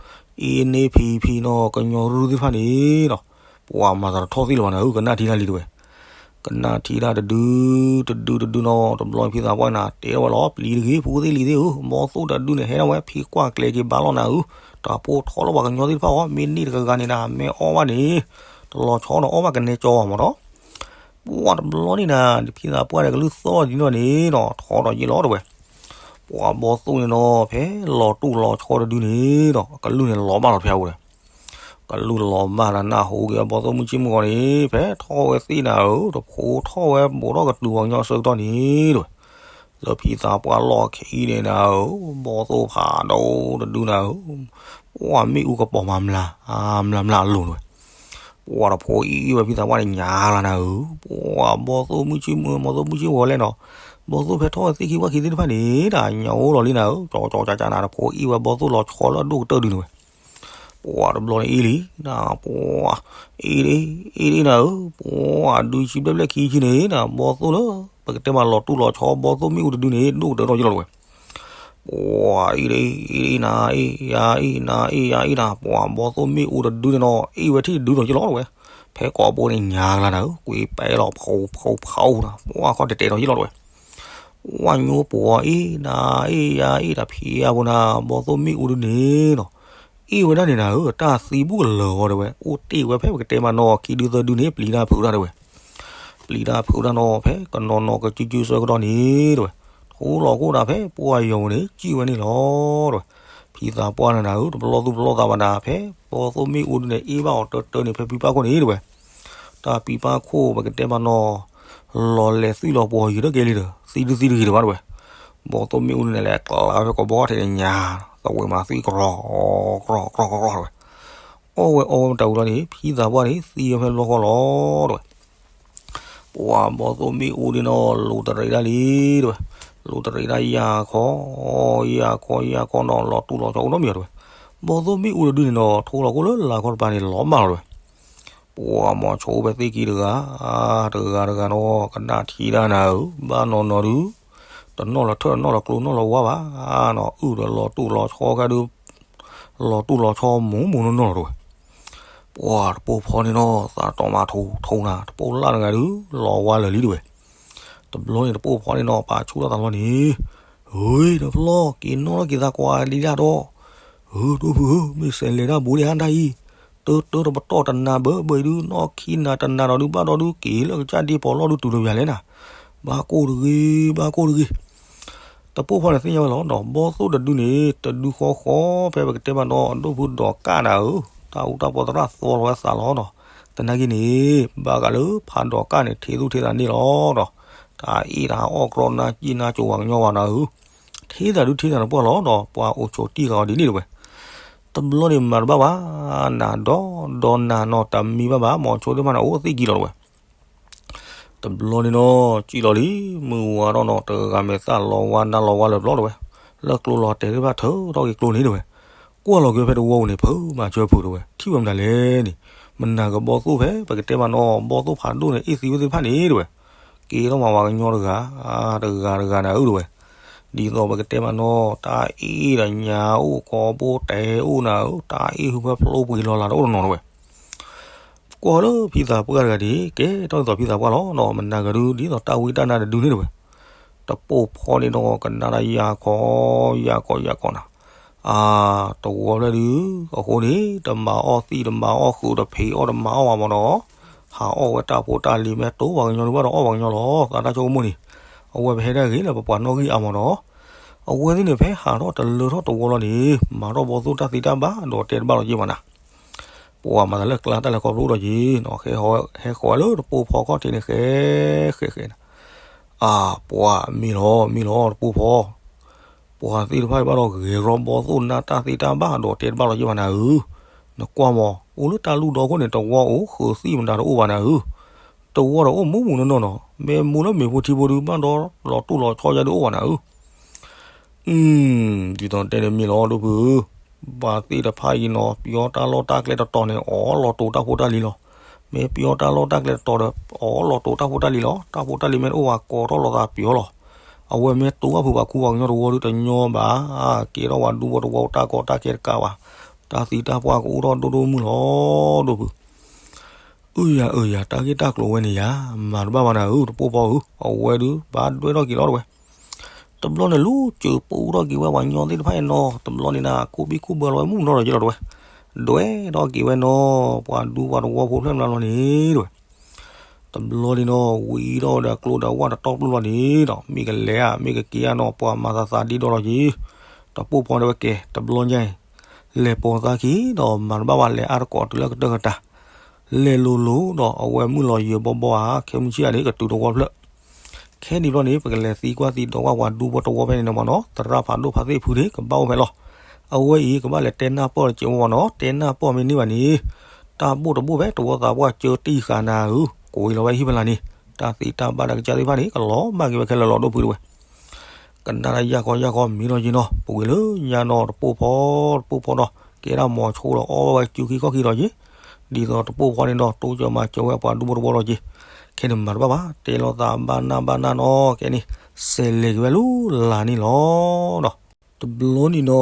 အ့န့ၢ်ဖံဖံနီၤ ကညီရူၢ်သ့ၣ်တဖၣ်န့ၣ်နီၤ ပှၤမၤသးတထီၣ်သ့ၣ်လၢၤဘၣ်နၤဧၢ ကနၣ်ထံတၢ်လံတဝဲ ကနၣ်ထံတၢ်တဒု တဒုတဒုနီၤ တဘျီဖံသးပှၢ်နၤ တဲထီၣ်ဝဲလီၤ ပျံၤတဂ့ၤ ဖိသ့ၣ်လံၤသ့ၣ်ဧၢ, ဘီသိၣ်တဒုန့ၣ် ဟဲထီၣ်ဝဲ ဖံကွၢ်ကျဲၤက့ၤဘါလီၤနၤဧၢ, တၢ်ပိၢ်ထီၣ်လၢပှၤကညီသ့ၣ်တဖၣ်အီၤ မ့ၢ်န့ၢ်တဂၤဂၤန့ၣ်နၤ မ့ၢ်အီၣ်ဘၣ်န့ၣ် တလီၤဆီနီၤ အီၣ်ဘၣ်ကနဲကၠီမးဒီး ပှၤတဘျီန့ၣ်နၤ ဖံသးပှၢ်န့ၣ် ကလုၢ်သီၣ်ဒ်နီၣ်န့ၣ်နီၤ ထီၣ်ဒီးယ့ၢ်လီၤတဝဲ ပှၤဘီသိၣ်န့ၣ်နီၤ ဖဲလီၤတူၢ်လီၤဆီတဒုန့ၣ်ဒီး ကလုၢ်န့ၣ်လီၤဘၣ်လီၤဖဲအဝဲဒီး ကလုၢ်လီၤဘၣ်ဒီးနၢ်ဟူက့ၤအီၤ ဘီသိၣ်မုၢ်ဆ့ၣ်မုၢ်ဂီၤန့ၣ် ဖဲထီၣ်ဝဲသ့ၣ်နၤဧၢ တဖိထီၣ်ဝဲဘူးထီၣ်ကတုၤပှၤကညီအဆၢကတီၢ်န့ၣ်တဝဲ လၢဖံသးပှၢ်လီၢ်ခံန့ၣ်နၤဧၢ ဘီသိၣ်ဖးဒိၣ်တဒုနၤဧၢ ပှၤမ့ၣ်အူကပီၤမၤမျး မျးမျးအလိၤတဝဲ ပှၤတဖိအ့ၣ်ဝဲဖံသးပှၢ်န့ၣ်ညါလီၤနၤဧၢ ပှၤဘီသိၣ်မုၢ်ဆ့ၣ်မုၢ် ဘီသိၣ်မုၢ်ဆ့ၣ်ဂီၤလဲၣ်နီၤ ဘီသိၣ်ဖဲထီၣ်ဝဲသ့ၣ်ခံဝၣ်ခံသ့ၣ်တဖၣ်န့ၣ် တၢ်ညါအိၣ်လီၤလံနၤဧၢ ကၠီကၠီကၠီကၠီနၤ တဖိအ့ၣ်ဝဲဘီသိၣ်လီၤဆီလၢအဒိၣ်ကတၢၢ်ဒုန့ၣ်ဝဲ ပှၤတဘျီန့ၣ်အ့ၣ်လံနၤ ပှၤ အ့ၣ်အ့ၣ်အ့ၣ်နၤဧၢ ပှၤဒုဆံဘျဲၣ်ဘျဲၣ်ခံဆံန့ၣ်နၤ ဘီသိၣ်လၢ ပကတဲမးလီၤတူၢ်လီၤဆီ ဘီသိၣ်မ့ၣ်အူတဒုန့ၣ် ဒိၣ်ကတၢၢ်ထီၣ်ယ့ၢ်လီၤတဝဲ ပှၤအ့ၣ်အ့ၣ်အ့ၣ်နၤအ့ၣ်ယၤအ့ၣ်နၤအ့ၣ်ယၤအ့ၣ်နၤ ပှၤဘီသိၣ်မ့ၣ်အူတဒုန့ၣ်နီၤ အ့ၣ်ဝဲထံၣ်တဒုဒီးယ့ၢ်လီၤတဝဲ ဖဲကိးဘိန့ၣ်ညါကလါနၤဧၢ ကွံာ်ပဲလီၤဖီဖီဖီနၤ ပှၤခီၣ်တဲာ်တဲာ်ဒီးယ့ၢ်လီၤတဝဲ ပှၤညိပှၤအ့ၣ်နၤအ့ၣ်ယၤအ့ၣ်တၢ်ဖံးအါပူၤနၤ ဘီသိၣ်မ့ၣ်အူတဒုန့ၣ်နီၤ အ့ၣ်ဝဲဒၣ်န့ၣ်နၤဧၢ တၢ်သံဘူးကလၢာ်ဝဲတဝဲ အိၣ်တ့ၢ်ဝဲဖဲပကတဲမးနီၤ ခံဒုသၢဒုန့ၣ် ပျံၤတၢ်ဖုးတၢ်တဝဲ ပျံၤတၢ်ဖုးတၢ်နီၤ ဖဲကနီၤနီၤကစုကစုဆၢကတီၢ်န့ၣ်တဝဲ ထိလီၤခိၣ်ဒၣ်ဖဲပှၤယီၤပူၤန့ၣ် စံၣ်ဝဲန့ၣ်လီၤတဝဲ ဖံသးပှၢ်န့ၣ်နၤဧၢ တပလီၢ်သူၣ်ပလီၢ်သးဘၣ်နၤ ဖဲဘီသိၣ်မ့ၣ်အူဒုန့ၣ် အ့ၣ်ဘၣ်အီၤတၢတၢန့ၣ် ဖဲပံပၢ်ခိၣ်န့ၣ်တဝဲ တၢ်ပံပၢ်ခိၣ်ပကတဲမးနီၤ လီၤလဲၤသွံၣ်လီၤပှီၤယံၤတကဲလံဒီး သံဒုသံတဂ့ၤတဘၣ်တဝဲ ဘီသိၣ်မ့ၣ်အူဒုန့ၣ် လဲၤကျါဖဲကိးဘီထံးန့ၣ်ညါ သဝဲမၤသွံၣ်ကရီ ကရီကရီကရီတဝဲ အီၣ်ဝဲအီဝဲမတၤဝံၤလီၤန့ၣ် ဖံသးပှၢ်န့ၣ် သံဝဲဖဲလီၢ်ဃီလီၤတဝဲ ပှၤဘီသိၣ်မ့ၣ်အူဒုနီၤ လူၤတရံးဒၣ်လံတဝဲ လူၤတရံးဒၣ်ယၤခီ ယၤခီယၤခီနီၤ လီၤတူၢ်လီၤဆီအိၣ်နီတမံၤတဝဲ ဘီသိၣ်မ့ၣ်အူတဒုန့ၣ်နီၤ ထိလီၤခိၣ်လၢလၤခီတပၤန့ၣ် လီၤမၢ်လီၤတဝဲ ပှၤမီၤဆိဖဲသ့ၣ်ခံတဂၤ တဂၤတဂၤနီၤ ကနၣ်ထံတၢ်နၤဧၢ ဘၣ်နီၤနီၤဒု တနီၣ်လီၤထၢၣ်တနီၣ်လီၤကျိနီၣ်လီၤဝါဘၣ်နီၤ အုၣ်ဒီးလီၤတူၢ်လီၤဆီခါဒု လီၤတူၢ်လီၤဆီမူးမူးနီၢ်နီၢ်လီၤတဝဲ ပှၤတပိၢ်ဖီန့ၣ်နီၤ သးတီမးထိထိနၤ တပိၢ်လၢ်တဂၤဒု လီၤဝါလၢာ်လံတဝဲ တဘျီန့ၣ်တပိၢ်ဖီန့ၣ်နီၤ ပာ်ဆူၣ်ထီၣ်သးလီၤန့ၣ် ဧၢ တဖျီ က့ၤနီၣ်ထီၣ်က့ၤသးကွၢ်လံဒၣ်ဒီး ဧၢ ဒိၣ်ဖုဧၢ မ့ၢ်စဲးလဲၤတၢ်ဘူးဒံးဟါဒၣ်အံၤ တၢတၢတပတီၢ်တနၤဘၢဘၢအံၤဒု နီၢ်ခံနၤတနၤဒီးဒု ဘၣ်ဒီးဒု က့ၤလၢကစၢ်ဒ့ပီၤလီၢ်ဒု တုၤလၢပှၤလဲၣ်နၤ ဘၣ်ကိၢ်တဂ့ၤ ဘၣ်ကိၢ်တဂ့ၤ တပိၢ်ဖီန့ၣ်သ့ၣ်ညါဝဲလီၤနီၤ ဘီသိၣ်တဒုန့ၣ် တဒုဃီဃီ ဖဲပကတဲမးနီၤ အဒိၣ်ဖုဒီးကၣ်နၤဧၢ တၢ်အူတၢ်ပီသရၣ်သီလီၤဝဲသးလီၤနီၤ သနာ်က့န့ၣ် ဘၣ်ဃးလၢဖးဒီးကၣ်န့ၣ် ထံၣ်သူၣ်ထံၣ်သးန့ၣ်လီၤနီၤ တၢ်အ့ၣ်တၢ်အီၣ်ကြီနါစံၣ်နါကိၤဝဲကညီဝဲနၤဧၢ ထံၣ်သးဒုထံၣ်သးတပှၢ်လီၤနီၤ ပှၤအိၣ်ဆိးတံၢ်ဃာ်အီၤဒ်န့ၣ်တဝဲ တဘျီန့ၣ်မၤတဘၣ်ဘၣ် နၤဒီးဒီးနၤနီၤ တမံဘၣ်ဘၣ် မီၤဆိသ့ၣ်တဖၣ်န့ၣ်အိၣ်သ့ၣ်ကံလီၤတဝဲ တဘျီန့ၣ်နီၤ စံၣ်လီၤလံ မုၢ်ဝါထီၣ်နီၤ တဂၤမဲာ်သၣ်လီၤဝါနါလီၤဝါလၢာ်ဘျီတဝဲ လၢကျိလီၤတဲာ်သ့ၣ်တဖၣ်ထၢထီၣ်က့ၤကျိန့ၣ်တဝဲ ကွၢ်လီၤက့ၤဖဲတဝီပူၤန့ၣ် ဖုးမၤစၢၤဖုးတဲဝဲ, ထံၣ်ဝဲမတၤလဲၣ်န့ၣ်, မနၤကဘီသိၣ်ဖဲ ပကတဲမးနီၤ ဘီသိၣ်ဖးဒိၣ်န့ၣ် အ့ၣ်သံဝဲသ့ၣ်တဖၣ်န့ၣ်တဲဝဲ, ကဲထီၣ်မးပှၤကညီတဂၤ, တဂၤတဂၤနၤဧၢတဲဝဲ, ဒ်သိးပကတဲမးနီၤ တၢ်အ့ၣ်ဒီးညါအိၣ် ကိးဘိတဲအိၣ်နၤဧၢ, တၢ်အ့ၣ်ဟုဖဲဖျိပှ့ၤလီၤလးတအိၣ်တနီၤတဲဝဲ ကွၢ်လၢဖံသးပှၢ်တဂၤဒ် ကဲထီၣ်ဒ်သိးဖံသးပှၢ်လီၤနီၤ, မနၤကဒုဒ်သိးတၢ်ဝံတၢ်နါတဒုန့ၣ်တဲဝဲ, တပိာ်ဖီန့ၣ်ဒီးကနၣ်တၢ်ယၢ်ခီ, ယၢ်ခီယၢ်ခီနၤ, အါ, တဝီဖျၢၣ်ဒု, အဃိန့ၣ် တမၤအီၣ်သံၣ်တမၤအီၣ်ဃုာ်တဖံးအီၣ်တမၤအီၣ်ဘၣ်မးနီၤ, ဟးအီၣ်ဝဲတၢ်ဖိတၢ်လံၤမ့ၢ်တိၢ်ပှၤကညီဒုဘၣ်ဒီးအီၣ်ပှၤကညီလီၤ, သးတၢ်ဆိကမိၣ်န့ၣ်, အဝဲပဟဲဒၣ်ဂ့ၤလၢပပှၤနီၣ်ဂံၢ်အါမးနီၤ, အဝဲသ့ၣ်န့ၣ် ဖဲဟးထီၣ်တလၢထီၣ်တဝီလီၤန့ၣ် မၤထီၣ်ဘီသိၣ်တၢ်သံတၢ်ဘၣ်ဒီးတဲတဘၣ်လီၤက့ၤဘၣ်နၤ ပှၤမၤသးလၢကျါတၢ်လဲၤခီဖျိဒီးက့ၤနီၤ, ဟဲဃီၤလၢတပိာ်ဖီခီၣ်ထံးန့ၣ် ဃဲဃဲဃဲနၤ, အါ, ပှၤမ့ၢ်လီၤ မ့ၢ်လီၤတပိာ်ဖီ, ပှၤသ့ၣ်တဖၣ်ဘၣ်ဒီးဂဲၤရီဘီသိၣ်နါတၢ်သံတၢ်ဘၣ်ဒီးတဲတဘၣ်လီၤက့ၤဘၣ်နၤဧၢ, နကွၢ်မး အိၣ်လၢတၢ်လူၢ်ဒီခိၣ်န့ၣ် တဝီအိၣ်ဃုာ်သံၣ်မတၤတအိၣ်ဘၣ်နၤဧၢ, တဝီဒီးအိၣ်မူးမူးနီၢ်နီၢ်နီၤ, မ့ၢ်မူးလၢမ့ၤဖိထံဖိဒုဘၣ်ဒီးလီၤတိၢ်လီၤဆီယါဒုအိၣ်ဘၣ်နၤဧၢ အု, ဒ်သိးတဲန့ၣ်မ့ၢ်လီၤဒိၣ်ဖု, ပှၤသ့ၣ်တဖၣ်အံၤနီၤ ပယီၤတၢ်လီၢ်တၢ်ကျဲတတီၤန့ၣ် အီၣ်လီၤတိၤတၢ်ဖိတၢ်လံၤလီၤ, မ့ၢ်ပယီၤတၢ်လီၢ်တၢ်ကျဲတတီၤဒီး အီၣ်လီၤတိၤတၢ်ဖိတၢ်လံၤလီၤ, တၢ်ဖိတၢ်လံၤမ့ၢ်တအိၣ်ဘၣ်ကိးထီၣ်လိာ်သးပယီၤလီၤ, အဝဲမ့ၢ်တိၢ်ဘၣ်ဖုးပှၤခူပှၤကညီတဝီဒုတညီဘၣ်, ကဲထီၣ်ပှၤဒူဖိတဝီတၢ်ကီတၢ်ခဲတကးဘၣ်, တၢ်သံတၢ်ပှၢ်ကအိၣ်ထီၣ်ဒိၣ်ဒိၣ်မုၢ်လီၤဒိၣ်ဖု အုယၤအုယၤ တၢ်ဂ့ၢ်တၢ်ကျိၤဝဲန့ၣ်ယၤ, မၤတဘၣ်ဘၣ်နၤဧၢ တပိာ်ဖီဧၢ, အဝဲဒုးဘၣ်ဒွဲၣ်ထီၣ်က့ၤလီၤတဲဝဲ, တဘျီန့ၣ်လူၤစၢၤပူထီၣ်က့ၤဝဲပှၤကညီသ့ၣ်တဖၣ်အံၤနီၤ, တဘျီန့ၣ်နၤ ကိးဘံၣ်ကိးဘၢလီၤဝဲမုၢ်နီၢ်ဒီးယလီၤတဲဝဲ, ဒွဲၣ်ထီၣ်က့ၤဝဲနီၤ, ပှၤဒူပှၤတဝီဖိဖျဲၣ်မလီၤန့ၣ်တဲဝဲ တဘျီန့ၣ်နီၤ ဝံၤဒီးဒီးကျိဒီးဝၣ်တတီၢ်ပျိလီၤန့ၣ်ဒီး မ့ၢ်ကလဲၤဧါ မ့ၢ်ကက့ၤဧါနီၤ ပှၤမၤသးသးဒ့ဒီလီၤက့ၤ, တပိာ်ဖီတဲဝဲကဲ တဘျီညါအံၤ လဲၤပိာ်သးခံဒီးမၤတဘၣ်ဘၣ် လဲၤအါတကိးတုၤလၢကတၢၢ်ကတၢၢ်, လဲၤလိၤလိၤဒီးအဝဲမုၢ်လီၤယၢၤဘီဘီဧါ ခဲမုၢ်ဆ့ၣ်ဧါန့ၣ် ကတုၤတဝီဖျၢၣ်, ခဲဒံးဘျီန့ၣ် ပကလဲၤသံကွၢ်သံဒီးကွၢ်ပှၤဒူဖိတဝီဖဲန့ၣ်န့ၣ်မ့ၢ်နီၤ သရၣ်ဖးဒိၣ်ဖးသ့ၣ်ဖုန့ၣ် ကဘၣ်အိၣ်ဖဲလီၤ, အဝဲအံၤ ကဘၣ်လဲၤတဲနၢ်ပၢၢ်တစဲးဖိမ့ၢ်နီၤ တဲနၢ်ပၢၢ်မ့ၢ်န့ၢ်ဘၣ်န့ၣ် တၢ်ဘိၣ်တဘိၣ်ဖဲတဝီသးပှၢ်ကၢတံၢ်ဃာ်နၤဧၢ, ကိးအံၤလီၤဝဲဟံၣ်ဖဲလၢ်န့ၣ် တၢ်သံတၢ်ဘၣ်တၢ်ကစၢ်သ့ၣ်တဖၣ်န့ၣ် ကလီၤဘၣ်က့ၤဝဲခဲလၢာ်လီၤဒိၣ်ဖုတဲဝဲ, ကနၣ်တၢ်ယၢ်ခီယၢ်ခီမံၤလီၤက့ၤနီၤ ပဝံၤလၢညါနီၤ တပိာ်ဖီ တပိာ်ဖီဒီး ကဲဒၣ်မီၤဆိဒီးအီၣ်ဘၣ်ဝဲစုခံခီၣ်ခံလီၤက့ၤ, ဒ်သိးတပိာ်ဖီန့ၣ်ဒီး တိစၢၤမၤစၢၤဝဲပှၤဒူဖိတဝီလီၤက့ၤ, ခဲန့ၣ်မၤတဘၣ်ဘၣ် တဲလိာ်သးဘၣ်နၢ်ဘၣ်နၢ်နီၤ ခဲန့ၣ် စဲးလဲၤက့ၤဝဲလၢလၢ်န့ၣ်လီၤဒီး တဘျီန့ၣ်နီၤ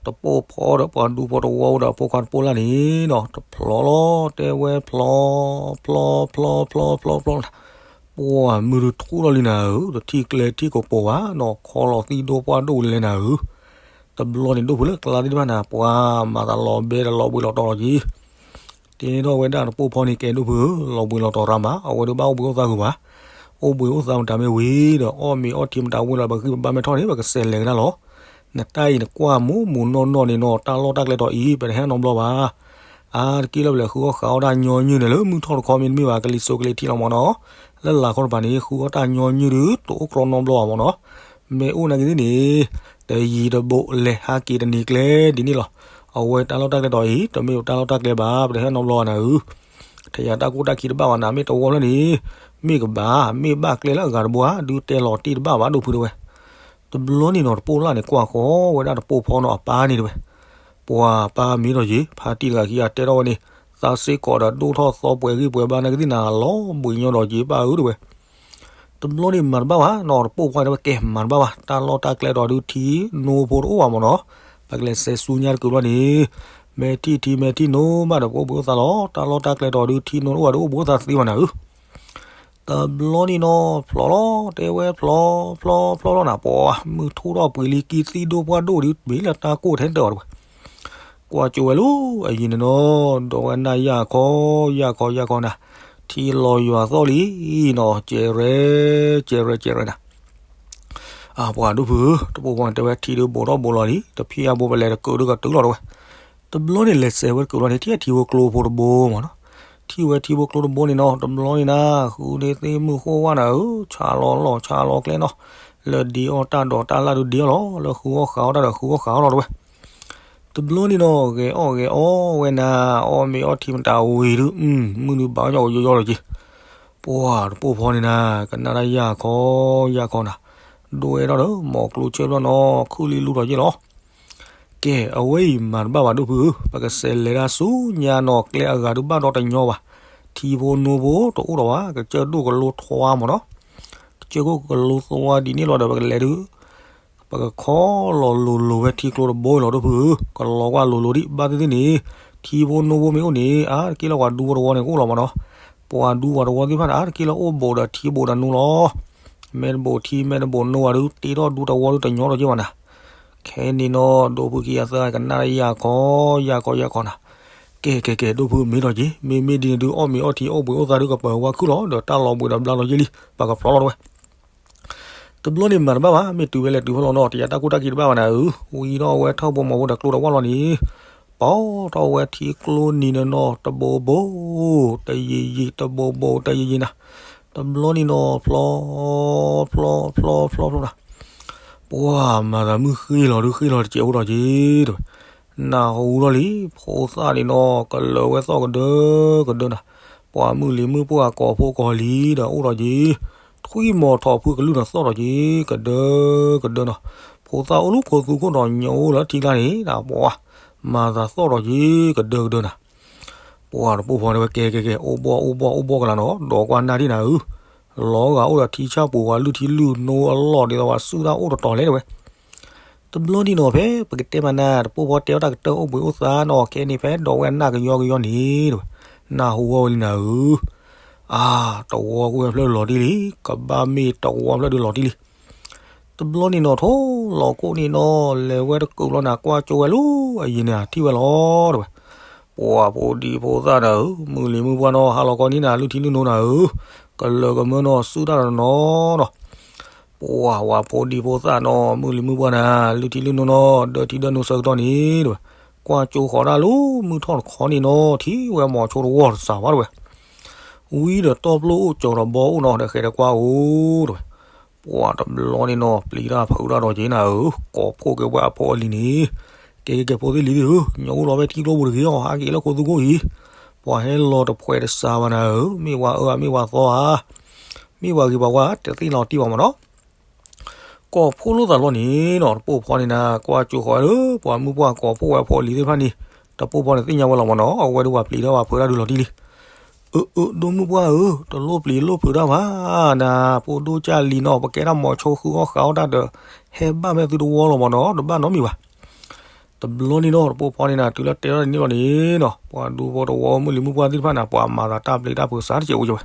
တပိာ်ဖီဒီးပှၤဒူဖိတဝီဒီးဖိခွါတပိာ်လၢ်န့ၣ်နီၤ တဖျီလီၤ တဲဝဲဖျီ ဖျီ ဖျီ ဖျီ ဖျီ ဖျီ ပှၤမုၢ်တထူၣ်လီၤလံနၤဧၢ, တထံၣ်ကျဲထံၣ်ကပိာ်ဘၣ်နီၤ ခီလီၤသံၣ်ဒိၣ်ပှၢ်ဒိၣ်ဝံၤလံနၤဧၢ, တဘျီန့ၣ်ဒိၣ်ဖုလၢကျါသ့ၣ်တဖၣ်နၤ ပှၤမၤသးလီၤဘဲဒီးလီၤဘှံးလီၤတီၤလီၤက့ၤ တဲထီၣ်ဝဲဒၣ်တပိာ်ဖီန့ၣ် ကဲဒိၣ်ဖုဧၢ လီၤဘှံးလီၤတီၤရၤမး အဝဲဒုးဘၣ်အိၣ်ဘှံးအိၣ်သါဃုာ်ဘၣ်, အိၣ်ဘှံးအိၣ်သါမတၤမ့ၢ်ဝံၤဒီး အီၣ်မ့ၤအီထံမတၤဝံၤလီၤ ပဂံၢ်ပဘါမ့ၢ်ထီၣ်န့ၣ် ပကစဲးလဲၤကဒါလီၤ, နတၢ်အံၤနကွၢ်မူးမူးနီၢ်နီၢ်န့ၣ်နီၤ တၢ်လီၢ်တၢ်ကျဲတီၤအံၤ ပတဟဲနီတဘျီဘၣ်, အါတက့ၢ်လၢပလဲၤဃုအီၣ်ဃုအီၣ်တၢ်ညီနုၢ်န့ၣ် လၢမုၢ်ထီၣ်တခီမ့တမ့ၢ်ဘၣ် ကလံၤစိးကလံၤထံးလီၤမ့ၢ်နီၤ, လၢလၢ်ခီတပၤန့ၣ် ဃုအီၣ်တၢ်ညီနုၢ်ဒုး တအိၣ်ကြီနီတဘျီဘၣ်မ့ၢ်နီၤ မ့ၢ်အိၣ်နာ်က့ၤသ့ၣ်န့ၣ် တယံၤတဘူး လဲၤဟးက့ၤတနံၤကျဲဒ်န့ၣ်လီၤ. အဝဲတၢ်လီၢ်တၢ်ကျဲတီၤအံၤ တမ့ၢ်တၢ်လီၢ်တၢ်ကျဲဘၣ် ပတဟဲနီတဘျီဘၣ်နၤဧၢ, ထယၤတၢ်ကိၢ်တၢ်ခံတဘၣ်ဘၣ်နၤ မ့ၢ်တဝီဖျၢၣ်န့ၣ် မ့ၢ်ကဘၣ် မ့ၢ်ဘၣ်ကျဲလၢအဂၤတဘိဧါ ဒုးတဲလီၤတံၢ်တဘၣ်ဘၣ်ဒိၣ်ဖုတဲဝဲ. တဘျီန့ၣ်နီၤ တပိာ်လၢ်န့ၣ် ကွၢ်ဃီဝဲဒၣ်တပိာ်ဖီနီၤ အပၢ်န့ၣ်တဲဝဲ, ပှၤပၢ်မံၤဒီးယံၤ ဖါတံၢ်တဂၤခံဂၤတဲထီၣ်ဝဲန့ၣ် သးစ့ၢ်ကီးဒီးဒိၣ်ထီၣ်သီပှဲၤဂံၢ်ပှဲၤဘါနာ်က့ၤသ့ၣ်နၤ လီၤဘှံးညီဒီးက့ၤပၢ်ဧၢတဲဝဲ တဘျီန့ၣ်မၤတဘၣ်ဘၣ်နီၤ တပိာ်ဖီတဲဝဲကဲမၤတဘၣ်ဘၣ် တၢ်လီၢ်တၢ်ကျဲဒီးဒုးထံနိဖိတအိၣ်ဘၣ်မ့ၢ်နီၤ, ပကလဲၤစဲးဆူညါတကုာ်ဘျီန့ၣ် မ့ၢ်ထံၣ်ထံမ့ၢ်ထံၣ်နိမးဒီးပအိၣ်ဘှံးအိၣ်သါလီၤ တၢ်လီၢ်တၢ်ကျဲဒီးဒုးထံနိတအိၣ်ဘၣ်ဒီးအိၣ်ဘှံးအိၣ်သါသ့ဘၣ်နၤဧၢ တဘျီန့ၣ်နီၤ ဖျီလီၤ တဲဝဲဖျီ ဖျီ ဖျီလီၤနၤ ပှၤမုၢ်ထူၣ်ထီၣ်ပှ့ၤလံကံသံၣ်ဒိၣ်ပှၢ်ဒိၣ်ဒုး မ့ၢ်လၢတၢ်ကိၢ်ထဲတၢ်အီၤတဲဝဲ, ကွၢ်ကၠိဝဲလၢအယံၤန့ၣ်နီၤ ဒီးဝဲနၢ်ယၢ်ခီ ယၢ်ခီ ယၢ်ခီနၤ, ထံလီၤယွၤသီၣ်လံနီၤ ကဲရဲ ကဲရဲ ကဲရဲနၤ အပှၤဒိၣ်ဖုဧၢ တပိာ်ဖီန့ၣ်တဲဝဲထံဒုးဘိးထီၣ်ဘိးလီၤလံ တဖံးအဘိပလဲၤတကုာ်ဒုးကတုၤလီၤတဲဝဲ, တဘျီန့ၣ်လဲၤစဲးဝဲတကုာ်ဘျီန့ၣ် ထံၣ်ထံဖိကျိဖိတဘိမ့ၢ်နီၤ, ထံၣ်ဝဲထံဖိကျိတဘိန့ၣ်နီၤ တဘျီန့ၣ်နၤ ဃုန့ၢ်သ့ၣ်မုၢ်ဃိဝါနၤဧၢ ဆါလီၤလီၤဆါလီၤကျဲနီၤ, လၢဒ့အီၣ်တၢ်ဒီးတၢ်လၢ်ဒုးဒ့အီၣ်လီၤ လၢဃုအီၣ်ဃုအီၣ်တၢ်ဒီးဃုအီၣ်ဃုအီၣ်လီၤတဲဝဲ တဘျီန့ၣ်နီၤ ဂဲၤအီၣ်ဂဲၤအီၣ်ဝဲနၤ အီၣ်မ့ၤအီထံမတၤဝံၤဒုး မုၢ်ဒုးဘၣ်ညီကယီယီလီၤက့ၤ, ပှၤတပိာ်ဖီန့ၣ်နၤ ကနၣ်တၢ်ယၢ်ခီ ယၢ်ခီနၤ, ဒိၣ်ဝဲဒီးဒီး မီၤကျိဆၢဖျၢၣ်နီၤ ခုၣ်လံလူထီၣ်က့ၤလီၤ, က ကဲ အဝဲအံၤမၤတဘၣ်ဘၣ်ဒိၣ်ဖုဧၢ, ပကစးလဲၤဒၣ်ဆူညါနီၤ ကျဲအဂၤဒုးဘၣ်ဒီးတညီဘၣ်, ထံဖိနိဖိတအိၣ်ဒီးဘၣ်, ကစၢၢ်ဒိၣ်ကလိထွါမးနီၤ, ကစၢၢ်ဒိၣ်ကလိသွါဒ်န့ၣ်လီၤဒီး ပကလဲၤဒုး ပကခီလီၤလိၤလိၤဝဲထံကျိတဘိအံၤလီၤဒိၣ်ဖုဧၢ, ကလီၤကွၢ်လိၤလိၤဒံး, ဘၣ်သ့ၣ်သ့ၣ်န့ၣ် ထံဖိနိဖိမ့ၢ်အိၣ်န့ၣ် အါတက့ၢ်လၢပှၤဒူဖိတဝီန့ၣ်ကအိၣ်လီၤမးနီၤ, ပှၤဒူပှၤတဝီသ့ၣ်တဖၣ်န့ၣ် အါတက့ၢ်လၢအိၣ်ဘူးဒီးထံဘူးဒီးနိလီၤ, မဲတဘိးထံမဲတဘိးနိဝဲဒုး တ့ထီၣ်ဒူတဝီဒုးတညီထီၣ်က့ၤဘၣ်နၤ, ခဲန့ၣ်နီၤ ဒိၣ်ဖုခံဂၤသၢဂၤကနၣ်ယၤခီ ယၤခီယၤခီနၤ, ကဲကဲကဲ ဒိၣ်ဖုမ့ၢ်ထီၣ်က့ၤ မ့မ့ၢ်ဒ်န့ၣ်ဒုး အီၣ်မ့ၤအီထံအိၣ်ဘှံးအိၣ်သါဒုးကပၢၤဝါခုၣ်လီၤ ဒီးတၢ်လီၤဘှံးဒီးဘျါလီၤယ့ၢ်လံ ပကဖျီလီၤတဝဲ တဘျီန့ၣ်မၤတဘၣ်ဘၣ် မ့ၢ်တုၤဝဲလဲၤတုၤဖဲလီၤနီၤ တယၤတၢ်ကူၣ်တၢ်က့ၤတဘၣ်ဘၣ်နၤဧၢ, ဝံၤထီၣ်ဝဲထီၣ်ဘိမီၤဖိဒီးကျိတဝၢ်လီၤန့ၣ်, ပီထီၣ်ဝဲထံကျိနံၤန့ၣ်နီၤ တဘိဘိ, တယံာ်ယံာ် တဘိဘိ တယံာ်ယံာ်နၤ, တဘျီန့ၣ်နီၤ ဖျီ ဖျီ ဖျီ ဖျီ ဖျီနၤ, ပှၤမၤသးမုၢ်ဃ့လီၤဒုးဃ့လီၤတစဲးအိၣ်ထီၣ်က့ၤတဝဲ နၢ်ဟူထီၣ်လံ ဖိသၣ်န့ၣ်နီၤ ကလၢၤဝဲသီၣ်ကဒၢကဒၢနၤ, ပှၤမုၢ်လံၤမုၢ်ပှၢ်ကိးဖိကိးလံၤဒီးအိၣ်ထီၣ်က့ၤ, ထွံၣ်မီၤထီၣ်ဖုကလုၢ်န့ၣ်သီၣ်ထီၣ်က့ၤ ကဒၢကဒၢနီၤ, ဖိသၣ်အိၣ်လၢခိသူခိၣ်ဒီးညိအိၣ်လၢထံကျါန့ၣ် ပှၤမၤသးသီၣ်ထီၣ်က့ၤကဒၢကဒၢနၤ, ပှၤတပိၢ်ဖီန့ၣ်ဝဲ ကဲကဲကဲ အိၣ်ဘှီၣ်အိၣ်ဘှီၣ်အိၣ်ဘှီၣ်ကလာ်နီၤ ဒီးကွၢ်နၢ်ဒံးနၤဧၢ, လီၤဂာ်အိၣ်ဒီးထံဆၣ်ပူၤဝဲလုၢ်ထံလုၢ်နိအလီၢ်ဒ်သိးဝဲဆူၣ်တၢ်အိၣ်တတီၤလဲၣ်တဝဲ တဘျီန့ၣ်နီၤ ဖဲပကတဲမးနၤ တပိၢ်ဖီတဲအီၣ်တၢ်ကတၢၢ်အိၣ်ဘှံးအိၣ်သါနီၤ ခဲန့ၣ်ဖဲဒီးဝဲအနၢ်ကယီကယီန့ၣ်တဝဲ, နၢ်ဟူဝဲလံနၤဧၢ, အါ တဝီကွံာ်ဝဲဖျၢၣ်လီၤတံၢ်လံ, ကဘၣ်မ့ၢ်တဝီဖျၢၣ်ဒုးလီၤတံၢ်လံ တဘျီန့ၣ်နီၤ ထိၣ်လီၤကိၣ်န့ၣ်နီၤ လဲၤဝဲတကုးလီၤနၤ ကွၢ်ကၠိဝဲလၢအယံၤန့ၣ် ထံၣ်ဝဲလီၤတဝဲ, ပှၤဖိဒံဖိသၣ်နၤဧၢ, မုၢ်လံၤမုၢ်ပှၢ်နီၤ ဟါလီၤခီန့ၣ်နၤ လုၢ်ထံလုၢ်နိနၤဧၢ, ကလၢၤကမၢနီၤ ဆူၣ်တၢ်တနီၤနီၤ ပှၤဝဲဖိဒံဖိသၣ်နီၤ မုၢ်လံၤမုၢ်ပှၢ်နၤ လုၢ်ထံလုၢ်နိနီၤ ဒၢထံဒၢနိဆၢကတီၢ်န့ၣ်တဝဲ, ကွၢ်ကၠိဃီၤတၢ်လၢမုၢ်ထီၣ်တခီန့ၣ်နီၤ ထံၣ်ဝဲမိၤဆိတဝီတစးဘၣ်တဝဲ, ဝံၤဒီးတီၢ်ပျိအိၣ်ကၠီၤဒီးဘီအိၣ်နီၤ ဒီးဃဲၤဒီးကွၢ်အိၣ်တဝဲ, ပှၤတဘျီန့ၣ်နီၤ ပျံၤတၢ်ဖုးတၢ်ဒီးက့ၤနၤဧၢ, ကိးဖှိၣ်က့ၤဝဲအဖိအလံၤန့ၣ်, ကဲကဲကဲ ဖိသ့ၣ်လံၤသ့ၣ်ဧၢ, ညိအိၣ်လီၤဖဲထံကျိပူၤတဂ့ၤအီၤ ဟးက့ၤလၢခိသူခိၣ်အံၤ, ပှၤဟဲလီၤတဖှဲးတစးဘၣ်နၤဧၢ, မ့ၢ်ဝဲအၢဧါ မ့ၢ်ဝဲသီဧါ, မ့ၢ်ဝဲဂ့ၤပှၤဝဲ တသ့ၣ်နီၣ်တံၢ်ဘၣ်မးနီၤ ကိးဖှိၣ်လိာ်သးလီၤန့ၣ်နီၤ တပိၢ်ဖီန့ၣ်နၤ ကွၢ်ကၠိဃီၤလၢ ပှၤမုၢ်ပှၢ်ကိးဖှိၣ်ဝဲအဖိအလံၤသ့ၣ်တဖၣ်န့ၣ်, တပိၢ်ဖီန့ၣ်သ့ၣ်ညါဝဲလီၤမးနီၤ အဝဲဒုးပှၤပျံၤထီၣ်ပှၤဖုးတၢ်ဒုးလီၤတံၢ်လံ. အၢ အၢ ဒိၣ်မုၢ်ပှၢ်ဧၢ, တလိၣ်ပျံၤလိၣ်ဖုးတၢ်ဘၣ်, နၤဖိဒိၣ်ကၢ်လံၤနီၤ ပကဲတၢ်မိၤဆိဃုအီၣ်ဃးအီၣ်တၢ်ဒီး ဟဲဘၣ်ဖဲသုတဝီလီၤမးနီၤ တဘၣ်နီတမံၤဘၣ် တဘျီန့ၣ်ဒီး တပိၢ်ဖီန့ၣ်နၤ တုၤလၢတဲထီၣ်န့ၣ်လီၤန့ၣ်နီၤ ပှၤဒူဖိတဝီမုၢ်လံၤမုၢ်ပှၢ်သ့ၣ်တဖၣ်န့ၣ် ပှၤမၤသးတၢ်ပျံၤတၢ်ဖုးစးတကဲးအိၣ်ကဲဝဲ,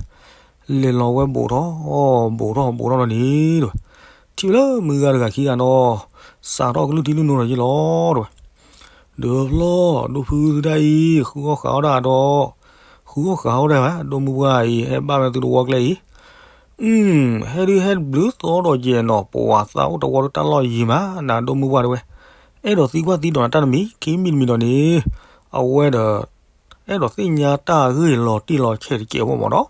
လဲၤလီၤဝဲဘူးထီၣ် ဘူးထီၣ်ဘူးထီၣ်လီၤန့ၣ်တဝဲ, ထံၣ်ဝဲလၢမုၢ်ဂၤတဂၤခံဂၤနီၤ စးထီၣ်ကလုၢ်ထံလုၢ်နိဒီးယ့ၢ်လီၤတဝဲ, ဒီးဖျီၣ် ဒိၣ်ဖုဒၣ်အံၤ ဃုအီၣ်ဃးအီၣ်တၢ်ဒီး ဃုအီၣ်ဃးအီၣ်တၢ်ဘၣ် ဒိၣ်မုၢ်ပှၢ်အံၤ ဟဲဘၣ်ဖဲသုတဝီကျဲအံၤ ဟဲဒုးဟဲဘျုးသီဒီးယဲၢ်နီၤ ပှၤသးအိၣ်တဝီဒုးတၢ်လီၢ်ယံၤမး နၤဒိၣ်မုၢ်ပှၢ်တဝဲ, အဲၣ်ဒိးသံကွၢ်သံဒိးနၤတၢ်တမံၤ ခံမံၤတမံၤဒီးန့ၣ်, အဝဲဒီး အဲၣ်ဒိးသ့ၣ်ညါတၢ်ဂ့ၢ်လီၤတံၢ်လီၤဆဲးတကဲးဖိမးနီၤ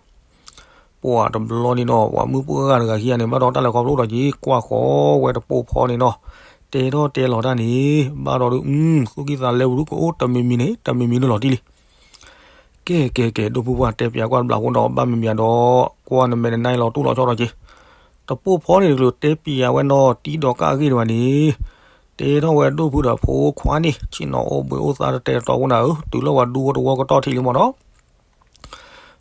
ပှၤတဘျီန့ၣ်နီၤ ပှၤမုၢ်ပှၢ်ဂၤတဂၤခံဂၤန့ၣ် ဘၣ်ဒီးတၢ်လဲၤခီဖျိဒီးက့ၤ ကွၢ်ဃီဝဲတပိၢ်ဖီန့ၣ်နီၤ, တဲထီၣ်တဲလီၤတၢ်န့ၣ် ဘၣ်ဒီးဒုး သူၣ်ကံၢ်သးလဲပူၤဒုးကအိၣ်တမံၤမံၤန့ၣ် တမံၤမံၤဒုးလီၤတံၢ်လံ ကဲကဲကဲ ဒိၣ်မုၢ်ပှၢ်တဲပၠးကွၢ်တဘျီဖိဒီး ဘၣ်မံၤမံၤဒီး ကွၢ်နမဲာ်နနါအံၤလီၤတူၢ်လီၤဆီဒီးက့ၤ, တပိၢ်ဖီန့ၣ်တချုးတဲပၠးဝဲနီၤ တံၤဒီးကၣ်အဂ့ၢ်ဒံးဘၣ်န့ၣ်, တဲထီၣ်ဝဲဒိၣ်ဖုဒီးဖိခွါန့ၣ် ဆ့ၣ်နီၤအိၣ်ဘှံးအိၣ်သါတတဲာ်တတီၤဖိနၤဧၢ တုၤလၢပှၤဒူဖိတဝီကတီၢ်ထံးလံမးနီၤ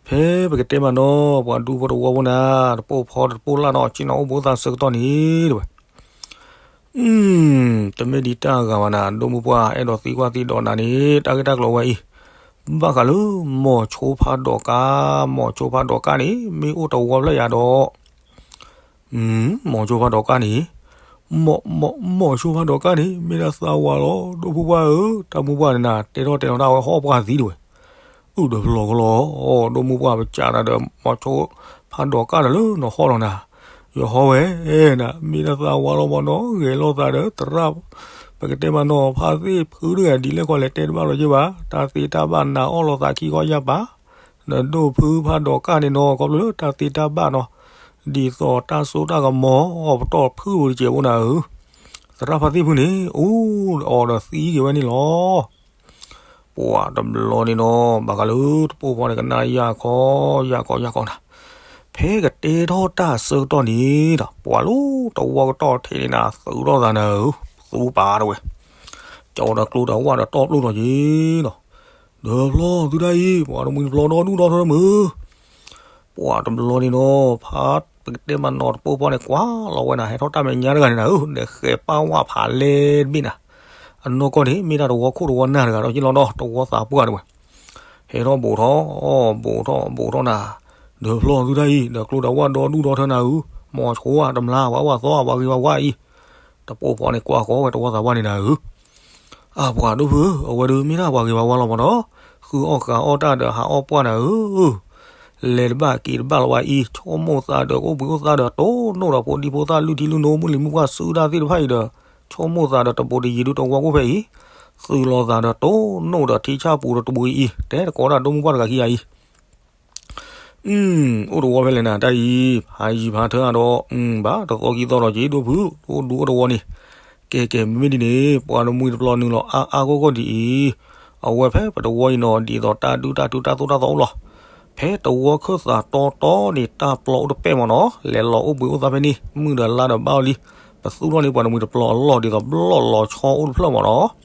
ဖဲပကတဲမးနီၤ ပှၤဒူဖိတဝီဖိနၤ တပိၢ်ဖီတပိၢ်လၢ်နီၤ ဆ့ၣ်နီၤအိၣ်ဘှံးအိၣ်သါဆၢကတီၢ်န့ၣ်တဝဲ တမ့ၢ်ဒံးတၢ်ဂၤဘၣ်နၤ ဒိၣ်မုၢ်ပှၢ်အဲၣ်ဒိးသံကွၢ်သံဒိးနၤန့ၣ် တၢ်ဂ့ၢ်တၢ်ကျိၤဝဲအံၤ, ဘၣ်ဃးလၢ မိၤဆိဖးဒိးကၣ်, မိၤဆိဖးဒိးကၣ်န့ၣ် မ့ၢ်အိၣ်တဝီဖျၢၣ်ယၤဒီး, မိၤဆိဖးဒိးကၣ်န့ၣ်, မိၤဆိဖးဒိးကၣ်န့ၣ် မ့ၢ်ဒၣ်သးဝးလီၤ ဒိၣ်မုၢ်ပှၢ်ဧၢ, တၢ်မုၢ်ပှၢ်န့ၣ်နၤ တဲထီၣ်တဲလီၤတၢ်ဝဲဟီၣ်ပှၢ်သံတဝဲ အိၣ်ဒီးဖျီကလီၤ, ဒိၣ်မုၢ်ပှၢ်ပစးနၤဒီး မိၤဆိဖးဒိးကၣ်ဒီးလၢနဟီၣ်လီၤနၤ, ယဟီၣ်ဝဲ, နမ့ၢ်တၢ်သးဝးလီၤမးနီၤ ဂဲၤလိာ်သးဒီးသရၣ်, ပကတဲမးနီၤ ဖါသ့ၣ်ဖုတဂၤဒ်လဲၣ်ခီလဲၣ်တဲတဘၣ်လီၤက့ၤဘၣ်, တၢ်သ့တၢ်ဘၣ်နၤအီၣ်လိာ်သးခံခီယၢ်ပၤ, နဒိၣ်ဖုဖးဒိးကၣ်န့ၣ်နီၤ ခီဖျိလၢတၢ်သ့တၢ်ဘၣ်နီၤ, ဒ်သိးတၢ်စိတၢ်ကမီၤအီၤပတီၢ်ဖုၣ်ပူၤတစဲးဖိနၤဧၢ, သရၣ်ဖါသ့ၣ်ဖုန့ၣ် အိၣ်ဒီးအီၤဒီးသံက့ၤဝဲန့ၣ်လီၤ. ပှၤတဘျီန့ၣ်နီၤ ဘၣ်ဃးလၢတပိၢ်ဖီန့ၣ် ကနၣ်ယၢ်ခီယၢ်ခီယၢ်ခီနၤ, ဖဲကတဲထီၣ်တၢ်ဆၢကတီၢ်န့ၣ်ဒီး ပှၤလၢတဝီကတီၢ်ထံးန့ၣ်နၤ သုးထီၣ်သးနၤဧၢ, သူပာ်တဝဲ, ကၠီဒီးကျိဒီးဝၣ်ဒီးတီၢ်ပျိၢ်ထီၣ်က့ၤနီၤ, ဒီးဖျီသုတၢ်အံၤ ပှၤတမှံၤတပျီဒီဒူၣ်ဒီထၢမုၢ်, ပှၤတဘျီန့ၣ်ဒီး ဖးပကတဲမးနီၤတပိၢ်ဖီန့ၣ် ကွၢ်လီၤဝဲနၤ ဟဲထီၣ်တၢ်မဲာ်ညါတဂၤန့ၣ်နၤဧၢ, ဒီးဃဲးပၢ်ဝၣ်ဖးလဲတဘ့ၣ်နၤ, အနီၢ်ကီၢ်န့ၣ် မ့ၢ်ဒၣ်တဝီခိၣ်တဝီနၢ်တဂၤဒီးက့လီၤဒီး တဝီသးပှၢ်တဝဲ ဟဲထီၣ်ဘူးထီၣ်, ဘူးထီၣ်ဘူးထီၣ်နၤ, ဒီးဖျီသုတၢ်အံၤ ဒီးကျိဒီးဝၣ်ဒီဒူၣ်ဒီထၢနၤဧၢ, မီၤဆိဝၣ်တမျါ ပှၤဝၣ်သီ ပှၤဂ့ၤပှၤဝါအံၤ, တပိၢ်ဖီန့ၣ်ကွၢ်ဃီဝဲတဝီသးပှၢ်န့ၣ်နၤဧၢ, အပှၤဒိၣ်ဖုဧၢ, အဝဲဒုးမ့ၢ်ဒၣ်ပှၤဂ့ၤပှၤဝါလီၤမးနီၤ, ဃုအီၣ်ဃာ်အီၣ်တၢ်ဒီးဟးအီၣ်ပှၢ်နၤဧၢ, လဲၤတဘၣ်က့ၤတဘၣ်လီၤဝဲအံၤ ဆိကမိၣ်သးဒီးကအိၣ်ဘှံးအိၣ်သါဒီးတိၢ်နီၣ်ဒီးဖိဒံဖိသၣ်လုၢ်ထံလုၢ်နိ မုၢ်လံၤမုၢ်ပှၢ်စုတၢ်သ့ၣ်တဖၣ်အံၤဒီး ဆိကမိၣ်သးဒီးတဘူးတယံၤဒုတဝီကိၣ်ဖဲအံၤ, သုးလီၤသးဒီးတိၢ်နီၣ်ဒီးထံဆၣ်ပူၤဒီးတဘူးအံၤ တဲတကိးဒၣ်ဒိမုၢ်ပှၢ်တဂၤခံဂၤအံၤ အိၣ်တဝီဖဲလဲၣ်နၤ တၢ်အံၤ, ဖးယံၤဖးထၢအါဒီး, ဘၣ်တသီခံသီဒီးက့ၤဒိၣ်ဖု, အိၣ်ဒူအိၣ်တဝီန့ၣ်, ကဲကဲ မ့မ့ၢ်ဒ်န့ၣ် ပှၤတမှံၤတပျီနုာ်လီၤအါအါဂီၢ်ဂီၢ်ဒ်အံၤ, အဝဲဖဲပတဝီအံၤနီၤ ဒ်သိးတၢ်ဒုၣ်တၢ်ထုတၢ်သိၣ်တၢ်သီအိၣ်လီၤ, ဖဲတဝီခၢၣ်သးတီတီန့ၣ် တၢ်ပျီအိၣ်တပဲၢ်မးနီၤ, လဲၤလီၤအိၣ်ဘှံးအိၣ်သါဖဲန့ၣ် မုၢ်ဒီးလါဒီးဘၣ်အီၤလံ, ပသူၣ်ထီၣ်န့ၢ်ပှၤတမှံၤတပျီအလီၢ်ဒ်သိးဘျီၣ်လီၤဆီအိၣ်တဖျၢၣ်မးနီၤ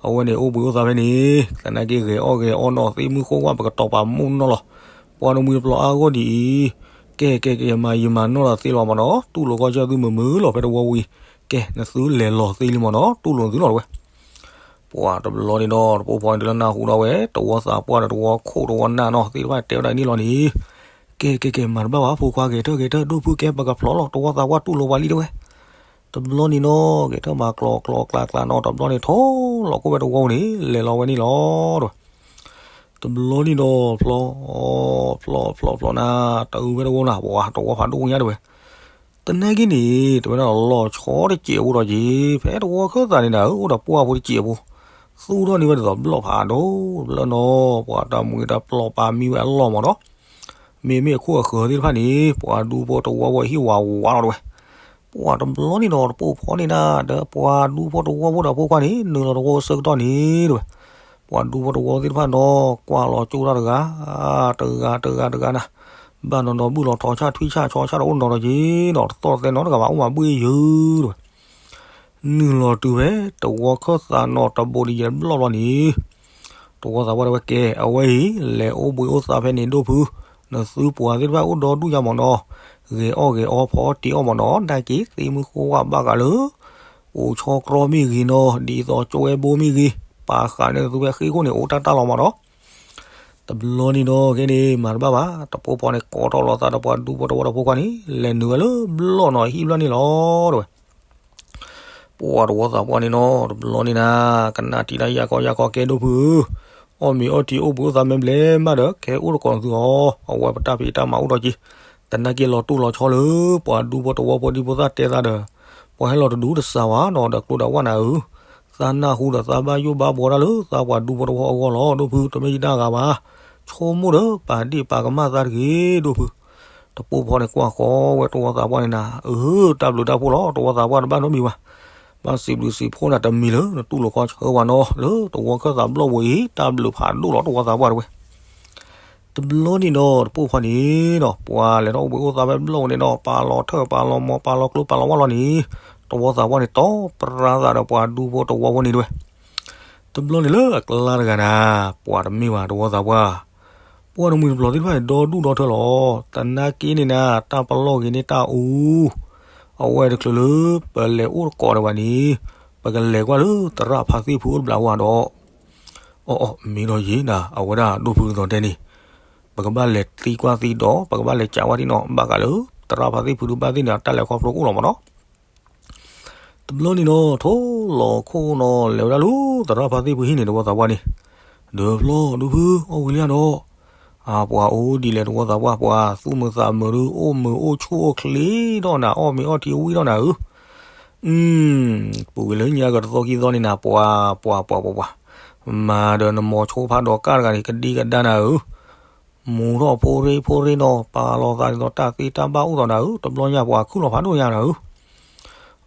အဝဲန့ၣ်အိၣ်ဘှံးအိၣ်သါဖဲန့ၣ်, သနာ်က့ဂဲၤအီၣ်ဂဲၤအီနီၤ သ့ၣ်မုၢ်ဃိၣ်ဝၣ် ပကတီၤပာ်မိၣ်နီၢ်လီၤ, ပှၤတမှံၤတပျီအါဂီၢ်ဒ်အံၤ, ကဲကဲကဲ မၤယံာ်မၤနီၢ်လီၤသ့လီၤမးနီၤ, တူၢ်လိာ်ကီၢ်ကၢၢ်သုမုာ်မုာ်လီၤ ဖဲတဝီဝံၤ, ကဲ နသုလဲၤလီၤသ့လံမးနီၤ တူၢ်လိာ်နသုလီၤတဝဲ ပှၤတဘျီန့ၣ်ဒီး တပိၢ်ဖီန့ၣ် တလၢနၢ်ဟူဒီးဝဲ တဝီသးပှၢ်ဒီးတဝီခိၣ်တဝီနၢ်နီၤ သ့ၣ်တဖၣ်တဲဝဲဒၣ်န့ၣ်လီၤန့ၣ်, ကဲကဲကဲ မၤတဘၣ်ဘၣ် ဖိခွါဂဲၤထၢၣ်ဂဲၤထၢၣ် ဒိၣ်ဖုကဲ ပကဖျိးလီၤ တဝီသးပှၢ်တူၢ်လိာ်ပှၤလံတဝဲ, တဘျီန့ၣ်နီၤ ဂဲၤထၢၣ်မၤကျိးကျိးကျါကျါနီၤ တဘျီန့ၣ် ထိလီၤကိၣ်ဝဲတဝီန့ၣ် လဲၤလီၤဝဲန့ၣ်လီၤတဝဲ တဘျီန့ၣ်ဒီး ဖျီ ဖျီ ဖျီ ဖျီနၤ တအုးဝဲတဝီနၤ ပှၤတဝီဖးဒိၣ်ညါတဝဲ, တနာ်က့န့ၣ် တဝဲဒၣ်လီၤဆီတစဲးဖိဒီးက့ၤ ဖဲတဝီခၢၣ်သးန့ၣ်နၤဧၢ အိၣ်ဒီးပှၢ်ဖိတစဲးဖိ, သူၣ်ထီၣ်န့ၢ်ဝဲဒ်သိးဘျီၣ်ဖးဒိၣ်တဘျီနီၤ ပှၤတၢ်မူၤတၢ်ပျီၢ်ပာ်မံဝဲအလီၢ်မးနီၤ, မ့မ့ၢ်အခိၣ်အဃၢၤသ့ၣ်တဖၣ်န့ၣ် ပှၤဒူဖိတဝီဖိဟံၣ်ဝးဝးလီၤတဝဲ ပှၤတဘျီန့ၣ်ဒီး တပိၢ်ဖီန့ၣ်နၤ ဒီးပှၤဒူဖိတဝီဖိဒီးဖိခွါန့ၣ် နုာ်လီၤတဝီအိၣ်ဆၢကတီၢ်န့ၣ်တဝဲ, ပှၤဒူဖိတဝီသ့ၣ်တဖၣ်နီၤ ကွၢ်လီၤကၠိတၢ်တဂၤ, တဂၤတဂၤတဂၤနၤ, ဘၣ်နီၤနီၤ ဘုၣ်လီၤထီဆၣ်ထွံၣ်ဆၣ်ဆီဆၣ်တအိၣ်နီၤဒီးက့ၤနီၤ တသီၣ်တသဲနီတဂၤဘၣ် အိၣ်မးဘှ့ၣ်ယုၢ်တဝဲ နုာ်လီၤတုၤဖဲ တဝီခၢၣ်သးနီၤ တဘိးတယဲၢ်ဘျီၣ်ဘျီန့ၣ်, တဝီသးပှၢ်တဲဝဲကဲ အဝဲအံၤ လဲၤအိၣ်ဘှံးအိၣ်သါဖဲန့ၣ်ဒိၣ်ဖု, နသုပှၤသ့ၣ်တဖၣ်အိၣ်ဒီဒူၣ်ယါမးနီၤ, ဂဲၤအီၣ်ဂဲၤအီဖီအီၣ်တ့ၤအီၣ်မးနီၤ, နာ်က့သ့ၣ်မုၢ်ဃိဝၣ်ဘၣ်ဃးလၢ အိၣ်ဆီကြီမ့ၢ်ဂ့ၤနီၤ, ဒ်သိးကၠိဝဲဘိမ့ၢ်ဂ့ၤ, ပာ်ဃာ်န့ၢ်သုဖဲဃ့ၢ်ခိၣ်န့ၣ် အိၣ်တၢ်တၢ်လီၤမးနီၤ တဘျီန့ၣ်ဒီး ခဲန့ၣ် မၤတဘၣ်ဘၣ်, တပိၢ်ဖီန့ၣ် ကိးထီၣ်လီၤသးဒီးပှၤဒူဖိတဝီဒီးဖိခွါန့ၣ် လဲၤနုာ်ဝဲလၢဘျီၣ်နီၤ ဟံၣ်ဘျီၣ်န့ၣ်လီၤ တဝဲ. ပှၤတဝီသးပှၢ်န့ၣ်နီၤ တဘျီန့ၣ်နၤ ကနၣ်တံၢ်တၢ်ယၢ်ကီယၢ်ကီကဲဒိၣ်ဖုဧၢ, အီၣ်မ့ၤအီထံအိၣ်ဘှံးအိၣ်သါမ့ၢ်ဘျဲးမးဒီး ကဲအိၣ်တကိးနသုအီၤ, အဝဲပတၢ်ဖံးတၢ်မၤအိၣ်ဒီးက့ၤ, တနာ်က့လီၤတိၢ်လီၤဆီလၢ ပှၤဒူဖိတဝီဖိဒံဖိသၣ်တဲသးဒီး ပှၤဟဲလီၤတဒူတစၢ်ဝဲနီၤ ဒီးကျိဒီးဝၣ်နၤဧၢ သးနၢ်ဟူဒီးသးဘၣ်ယိၣ်ဘၣ်ဘှီတၢ်လၢသးပှၤဒူဖိတဝီအဂီၢ်လီၤ ဒိၣ်ဖု တမ့ၢ်ယတၢ်ဂၤဘၣ်, ဆိကမိၣ်ဒီးပာ်ဒ့ၣ်ပာ်ကမၣ်သးတဂ့ၤ ဒိၣ်ဖု, တပိၢ်ဖီန့ၣ်ကွၢ်ဃီဝဲတဝီသးပှၢ်န့ၣ်နၤ, အၢ တၢ်ဘျုးတၢ်ဖှိၣ်လီၤ တဝီသးပှၢ်တဘၣ်နီတမံၤဘၣ်, ဘၣ်စံးဘျုးစံးဖှိၣ်နၤတမံၤလၢနတူၢ်လိာ်ခီဆၢဝဲနီၤ လၢတဝီခၢၣ်သးဘျီၣ်ဝဲအံၤ တၢ်ဘျုးဖးဒိၣ်လီၤ တဝီသးပှၢ်တဝဲ တဘျီန့ၣ်ဒီး တပိၢ်ဖီန့ၣ်နီၤ ပှၤလဲၤထီၣ်အိၣ်ဘှံးအိၣ်သါဖဲဘျီၣ်ဝဲန့ၣ်နီၤ ပာ်လီၤထၢၣ်ပာ်လီၤမီၤ ပာ်လီၤကျိပာ်လီၤဝၣ်လီၤန့ၣ်, တဝီသးပှၢ်န့ၣ် တီပရၢသးဒီးပှၤဒူဖိတဝီဖိန့ၣ်တဝဲ. တဘျီန့ၣ်လၢအကျါတဂၤနၤ, ပှၤတမ့ၢ်ဘၣ်တဝီသးပှၢ်, ပှၤတမှံၤတပျီၤသ့ၣ်တဖၣ်န့ၣ် ဒီဒူၣ်ဒီထၢလီၤ. သနာ်က့န့ၣ်နၤ တၢ်ပလီၢ်ဂ့ၤန့ၢ်တၢ်အူ, အဝဲတချုးလၢ ပလဲၤအိၣ်တကိးဒီးဘၣ်န့ၣ်, ပကလဲၤကွၢ်လၢသရၣ်ဖါသ့ၣ်ဖုအိၣ်တဘျီဝဲဒီး အီၣ်အီၣ် မ့ၢ်ဒီးယံၤနၤ အဝဲဒၣ်ဒိၣ်ဖုသီတဲန့ၣ်, ပကဘၣ်လဲၤသံကွၢ်သံဒီး ပကဘၣ်လဲၤကးဝဲဒၣ်နီၤ ဘၣ်ဃးလၢ သရၣ်ဖါသ့ၣ်ဖုဒုးဘၣ်သ့ၣ်န့ၣ် အတၢ်လဲၤခီဖျိကအိၣ်လီၤမးနီၤ. တဘျီန့ၣ်ဒီး ထိၣ်လီၤခိၣ်နီၤ လဲၤဝဲဒၣ်လၢသရၣ်ဖါသ့ၣ်ဖုဟံၣ်န့ၣ် တဝီသးပှၢ်န့ၣ်, ဒီးဖျီဒိၣ်ဖု အီၣ်ဝံၤလံဒီး အပှၤအိၣ်ဒ်လဲၣ်တဝီသးပှၢ် ပှၤသူၣ်မုာ်သးမုာ်ဒုး အိၣ်မုာ်အိၣ်ဆူၣ်အိၣ်ချ့ဒီးနၤ အီၣ်မ့ၤအီထံဝံၤဒီးနၤဧၢ အု ပူၤကွံာ်လၢညါကတသီခံသီန့ၣ်နၤ ပှၤ ပှၤ ပှၤ ပှၤ ပှၤ မၤဒီးနမိၤဆိဖးဒီးကၢ်တဂၤန့ၣ် ကဒံကဒါနၤဧၢ, မူထီၣ်ဖိရ့ဖိရ့နီၤ ပာ်လီၤသးဒ်သိးတၢ်သ့တၢ်ဘၣ်အိၣ်သိးနၤဧၢ, တဘျီညါပှၤခုၣ်လီၤဖးဒိၣ်ညါနၤဧၢ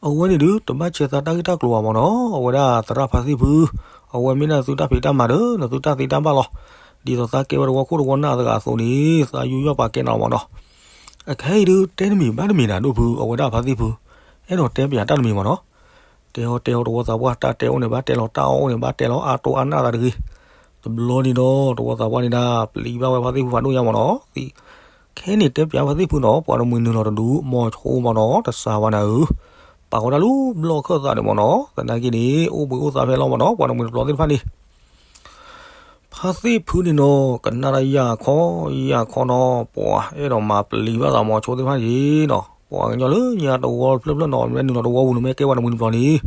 အဝဲန့ၣ်ဒုး တဘၣ်ဆဲးသးတၢ်ဂ့ၢ်တၢ်ကျိၤဘၣ်မးနီၤ, အဝဲဒၣ်သရၣ်ဖါသ့ၣ်ဖု, အဝဲမ့ၢ်ဒၣ်သုတၢ်ဖံးတၢ်မၤဒီး နသုတၢ်သ့တၢ်ဘၣ်လီၤ. ဒ်သိးသးကဲဝဲတဝီခိၣ်တဝီနၢ်တဂၤအသိးန့ၣ် သးယူးယီၣ်ပာ်ကဲနၤလီၤမးနီၤ. အခဲအံၤဒုး တဲတမံၤဘၣ်တမံၤနၤဒိၣ်ဖု အဝဲဒၣ်ဖါသ့ၣ်ဖု, အဲၣ်ဒိးတဲပၠးတၢ်တမံၤမးနီၤ. တဲအီၤတဲအီၤတဝီသးပှၢ် တၢ်တဲအိၣ်န့ၣ်ဘၣ်တဲလီၤ တၢ်အီၣ်အိၣ်န့ၣ်ဘၣ်တဲလီၤ အါတိၢ်အါနၢ်သးတဂ့ၤ. တဘျီန့ၣ်ဒီး တဝီသးပှၢ်န့ၣ်ဒၣ် ပျံၤဘၣ်ဝဲဖါသ့ၣ်ဖုဖးဒိၣ်ညါမ့ၢ်နီၤ, ခဲန့ၣ်တဲပျးဖါသ့ၣ်ဖုနီၤ ပှၤတမှံၤနုာ်လီၤတဒူ မီၤဆိမ့ၢ်နီၤ တစးဝါနၤဧၢ, ပာ်ဃီတၢ်လူၤဘျီၣ်ခၢၣ်သးန့ၣ်မ့ၢ်နီၤ သနာ်က့န့ၣ် အိၣ်ဘှံးအိၣ်သါဖဲလီၤမ့ၢ်နီၤ ပှၤတမှံၤတပျီၤသ့ၣ်တဖၣ်န့ၣ် ဖါသ့ၣ်ဖုန့ၣ်နီၤ ကနၣ်တၢ်ယၢ်ခီယၢ်ခီနီၤ ပှၤအဲၣ်ဒိးမၤပျံၤဘၣ်သးမီၤဆိသ့ၣ်တဖၣ်န့ၣ်နီၤ ပှၤကညီလၢညါတဝီဖျၢၣ်ဖျၢၣ်နီၤ မ့ၢ်နုာ်လီၤတဝီပူၤန့ၣ် မ့ၢ်ကဲပှၤတမှံၤတပျီၤန့ၣ်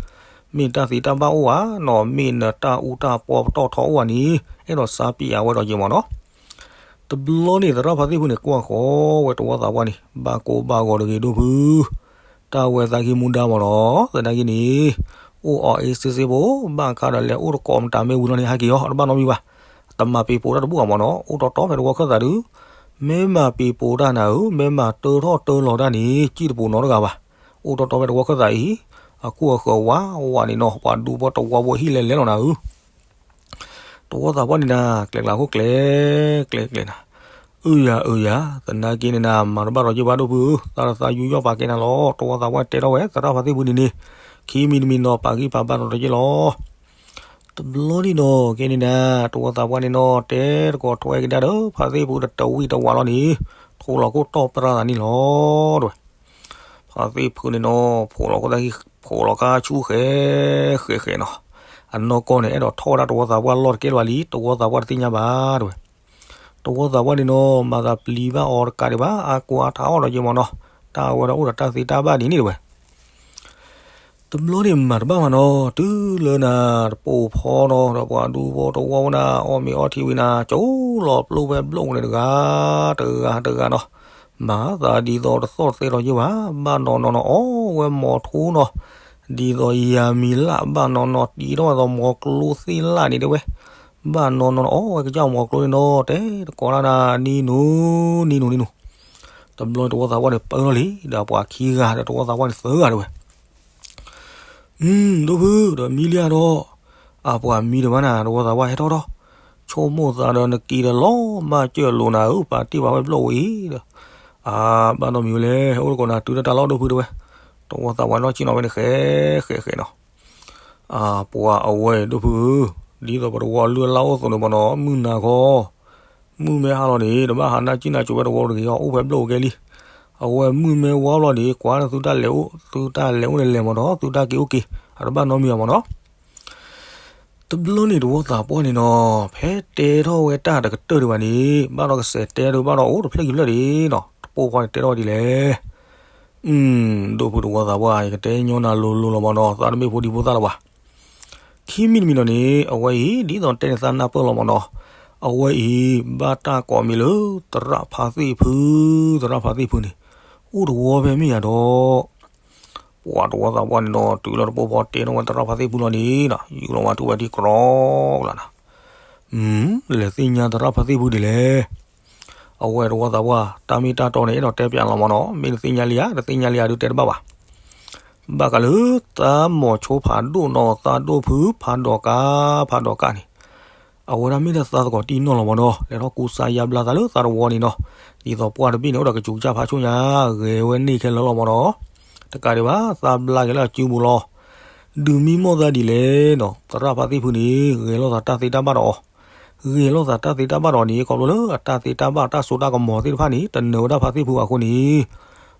မ့ၢ်တၢ်သ့တၢ်ဘၣ်အိၣ်ဧါနီၤ မ့ၢ်နတၢ်အူတၢ်ပီပတီၢ်ထီအိၣ်ဧါန့ၣ် အဲၣ်ဒိးစါပျံၤအဝဲဒီးက့ၤမ့ၢ်နီၤ. တဘျီန့ၣ် သရၣ်ဖါသ့ၣ်ဖုန့ၣ် ကွၢ်ဃီဝဲတဝီသးပှၢ်န့ၣ် ဘၣ်ကိးဘၣ်ဂီၤတဂ့ၤဒိၣ်ဖု တၢ်ဝဲသးကံၢ်မူဒါမ့ၢ်နီၤ သနာ်က့န့ၣ် အိၣ်အီၣ်အ့စ့စ့ဖိ ဘၣ်ခါဒီးလဲၤအိၣ်တကိးမတၤမ့ၢ်ဝံၤလီၤန့ၣ် ဟဲက့ၤအီၤ တဘၣ်နီတမံၤဘၣ်. တမၤပ့ၤပိာ်တၢ်တဘူၣ်ဘၣ်မ့ၢ်နီၤ အိၣ်တီတီဖဲတဝီခၢၣ်သးဒုး မ့ၢ်မၤပ့ၤပိာ်တၢ်နၤဧၢ မ့ၢ်မၤတၢထီၣ်တၢလီၤတၢ်န့ၣ် စံၣ်တပူၤနီတဂၤဘၣ်. အိၣ်တီတီဖဲတဝီခၢၣ်သးအံၤ အခိၣ်အဃၢၤဝးဝးန့ၣ်နီၤ ပှၤဒူဖိတဝီဖိဟံၣ်လဲၤလဲၤလီၤနၤဧၢ တဝီသးပှၢ်န့ၣ်နၤ ကျဲကျါခိၣ်ကျဲ ကျဲကျဲနၤ, အုယၤအုယၤ သနာ်က့န့ၣ်နၤ မၤတဘၣ်ဒီးယ့ၢ်ဘၣ်ဒိၣ်ဖုဧၢ သးဒီးသးယူးယီၣ်ပာ်ကဲနၤလီၤ တဝီသးပှၢ်တဲထီၣ်ဝဲ သရၣ်ဖါသ့ၣ်ဖုန့ၣ်န့ၣ် ခံမံၤတမံၤနီၤ ပာ်ဂံၢ်ပာ်ဘါဒီးယ့ၢ်လီၤ. တဘျီန့ၣ်နီၤ ကဲန့ၣ်နၤ တဝီသးပှၢ်န့ၣ်နီၤ တဲတကိးထွဲကဒါဒီး ဖါသ့ၣ်ဖုတတဝံၣ်တဝးလီၤန့ၣ် ထိလီၤခိၣ်တီၢ်ပြၢသးန့ၣ်လီၤ တဲဝဲ ဖါသ့ၣ်ဖုန့ၣ်နီၤ ဖိးလီၤခိၣ်သၣ်ခံ ဖိးလီၤခါဆူဃဲ ဃဲဃဲနီၤ, အနီၢ်ကီၢ်န့ၣ် အဲၣ်ဒိးထီၣ်ဝဲဒၣ်တဝီသးပှၢ်လီၢ်တကဲလၢၤဘၣ်လံ တဝီသးပှၢ်တသ့ၣ်ညါဘၣ် တဲဝဲ, တဝီသးပှၢ်န့ၣ်နီၤ မၤသးပျံၤဘၣ်အီၤတကးဒံးဘၣ် အါကိးအါထးအီၣ်ဒီးယ့ၢ်မ့ၢ်နီၤ, တၢ်ဝဲဒၣ်အိၣ်ဒီးတၢ်သ့တၢ်ဘၣ်ဒ်န့ၣ်တဲဝဲ တဘျီန့ၣ်မၤတဘၣ်မးနီၤ တုၤလၢနၤတပိာ်ဖီနီၤ ဒီးပှၤဒူဖိတဝီဖိနၤ အီၣ်မ့ၤအီထံဝံၤနၤ ကၠိလီၤပျိၢ်ဖဲဘျိၣ်န့ၣ်တဂၤ တဂၤတဂၤနီၤ, မၤသးဒ်သိးတသီၣ်တသဲဒီးယ့ၢ်ဘၣ် ဘၣ်နီၤနီၤနီၤ အီၣ်ဝဲမီၤထူနီၤ, ဒ်သိးယၤမံၤလၢ်ဘၣ်နီၤနီၤ တံၤထီၣ်ဝဲသိးမီၤကျိသ့ၣ်လၢ်န့ၣ်တဲဝဲ, ဘၣ်နီၤနီၤနီၤ အီၣ်ဝဲကစၢ်မီၤကျိန့ၣ်နီၤ တဲတကိးဒၣ်နၤ နံၤနူၤ နံၤနူၤ နံၤနူၤ တဘျီန့ၣ်တဝီသးပှၢ်န့ၣ် ပၢလီၤလံ ဒီးပှၤခံဂၤဒီးတဝီသးပှၢ်န့ၣ်သၢဂၤတဲဝဲ, ဒိၣ်ဖုဒီးမံလံဧါဒီး, အပှၤမံတဘၣ်နၤ တဝီသးပှၢ်ဟဲထီၣ်ထီၣ်, ဆိကမိၣ်သးဒီးနက့ၤဒီးလီၤမၢ်စၢၢ်လိာ်နၤဧၢ ပာ်တ့ၢ်ဘၣ်ဝဲဘျီၣ်ဝဲအံၤဒီး, အဘၣ်နီတမံၤဝဲလဲၣ် အိၣ်တကိးနၤတုၤတၢ်လီၢ်ဒိၣ်ဖုတဲဝဲ, တဝီသးပှၢ်နီၢ်ဆံၣ်နီၤဝဲန့ၣ် ဃဲ ဃဲဃဲနီၤ အပှၤအဝဲအံၤဒိၣ်ဖုဧၢ, ဒ်သိးပတဝီလုၢ်အလၢ်အိၣ်အသိးန့ၣ်မ့ၢ်နီၤ မုၢ်နၤခီ, မုၢ်မ့ၢ်ဟါလီၤန့ၣ် တဘၣ်ဟးနၢ်ကံၣ်နၢ်ကိၤဝဲတဝီတဂ့ၤအီၤ အိၣ်ဖဲဘျိၣ်အိၣ်ကဲလံ. အဝဲမုၢ်မ့ၢ်ဝါလီၤန့ၣ် ကွၢ်လၢသုတၢ်လဲၤအိၣ် သုတၢ်လဲၤအိၣ်န့ၣ်လဲၤမ့ၢ်နီၤ သုတၢ်က့ၤအိၣ်က့ၤ အတဘၣ်နီတမံၤဘၣ်မ့ၢ်နီၤ တဘျီန့ၣ်တဝီသးပှၢ်န့ၣ်နီၤ ဖဲတဲထီၣ်ဝဲတၢ်တကတၢၢ်ဒံးဘၣ်န့ၣ် ဘၣ်ဒီးကစဲးတဲဒုးဘၣ်ဒီးအိၣ်တဖျၢၣ်ခံဖျၢၣ်ဒံးနီၤ တပိာ်ဖီန့ၣ်တဲထီၣ်ဝဲဒ်လဲၣ်. ဒိၣ်ဖုတဝီသးပှၢ် ယကတဲညီနၤလိၤလိၤလီၤမ့ၢ်နီၤ သးတမ့ၢ်ဖိဒံဖိသၣ်လၢၤဘၣ်. ခံမံၤတမံၤနီၤန့ၣ် အဝဲအံၤ ဒ်သိးတဲန့ၣ်သးနၢ်ပၢၢ်လီၤမ့ၢ်နီၤ အဝဲအံၤ ဘၣ်တၢ်ကိးမံၤလၢ သရၣ်ဖါသ့ၣ်ဖု သရၣ်ဖါသ့ၣ်ဖုန့ၣ် အိၣ်တဝီဖဲမ့ၢ်ယၤဒီး ပှၤတဝီသးပှၢ်န့ၣ်နီၤ တုၤလၢတပိာ်ဖီတဲထီၣ်ဝဲသရၣ်ဖါသ့ၣ်ဖုလီၤန့ၣ် ယူၢ်လီၤဝဲထူဝဲဒံးကြီလၢ်နၤ လဲၤသ့ၣ်ညါသရၣ်ဖါသ့ၣ်ဖုဒ်လဲၣ်. အဝဲတဝီသးပှၢ် တၢ်မ့ၢ်တၢ်တီန့ၣ် အဲၣ်ဒိးတဲပျးလီၤမ့ၢ်နီၤ မ့ၢ်နသ့ၣ်ညါလံဧါ တသ့ၣ်ညါလံဧါဒုးတဲတဘၣ်ဘၣ်. ဘၣ်ဃးလၢ သးမီၤဆိဖးဒိၣ်နီၤ သးဒိၣ်ဖုဖးဒိၣ်ကး ဖးဒိၣ်ကးန့ၣ် အဝဲဒၣ်မ့ၢ်ဒၣ်သးသကိးတံၢ်နီၢ်လီၤမ့ၢ်နီၤ လဲၤထီၣ်ကူစါယါဘျါသးလၢသးတဝီန့ၣ်နီၤ ဒ်သိးပှၢ်တဘ့ၣ်န့ၣ် အိၣ်ဒီးကစူၤကစၢ်ဖးဆူၣ်ညါ ဂဲၤဝဲန့ၢ်ခဲလၢာ်လီၤမ့ၢ်နီၤ တကးဒံးဘၣ် သးဘျါက့ၤလၢအစုပူၤလီၤ. ဒုးမံမီၢ်သးဒ်လဲၣ်နီၤ သရၣ်ဖါသ့ၣ်ဖုန့ၣ် ဂဲၤလိာ်သးတၢ်သ့တၢ်ဘၣ်ဒီးအီၤ ဂဲၤလိာ်သးတၢ်သ့တၢ်ဘၣ်ဒီးအီၤန့ၣ် ခီဖျိလၢအတၢ်သ့တၢ်ဘၣ်တၢ်စိတၢ်ကမီၤသ့ၣ်တဖၣ်န့ၣ် တနၢၤဝဲဒၣ်ဖါသ့ၣ်ဖုအဃိန့ၣ်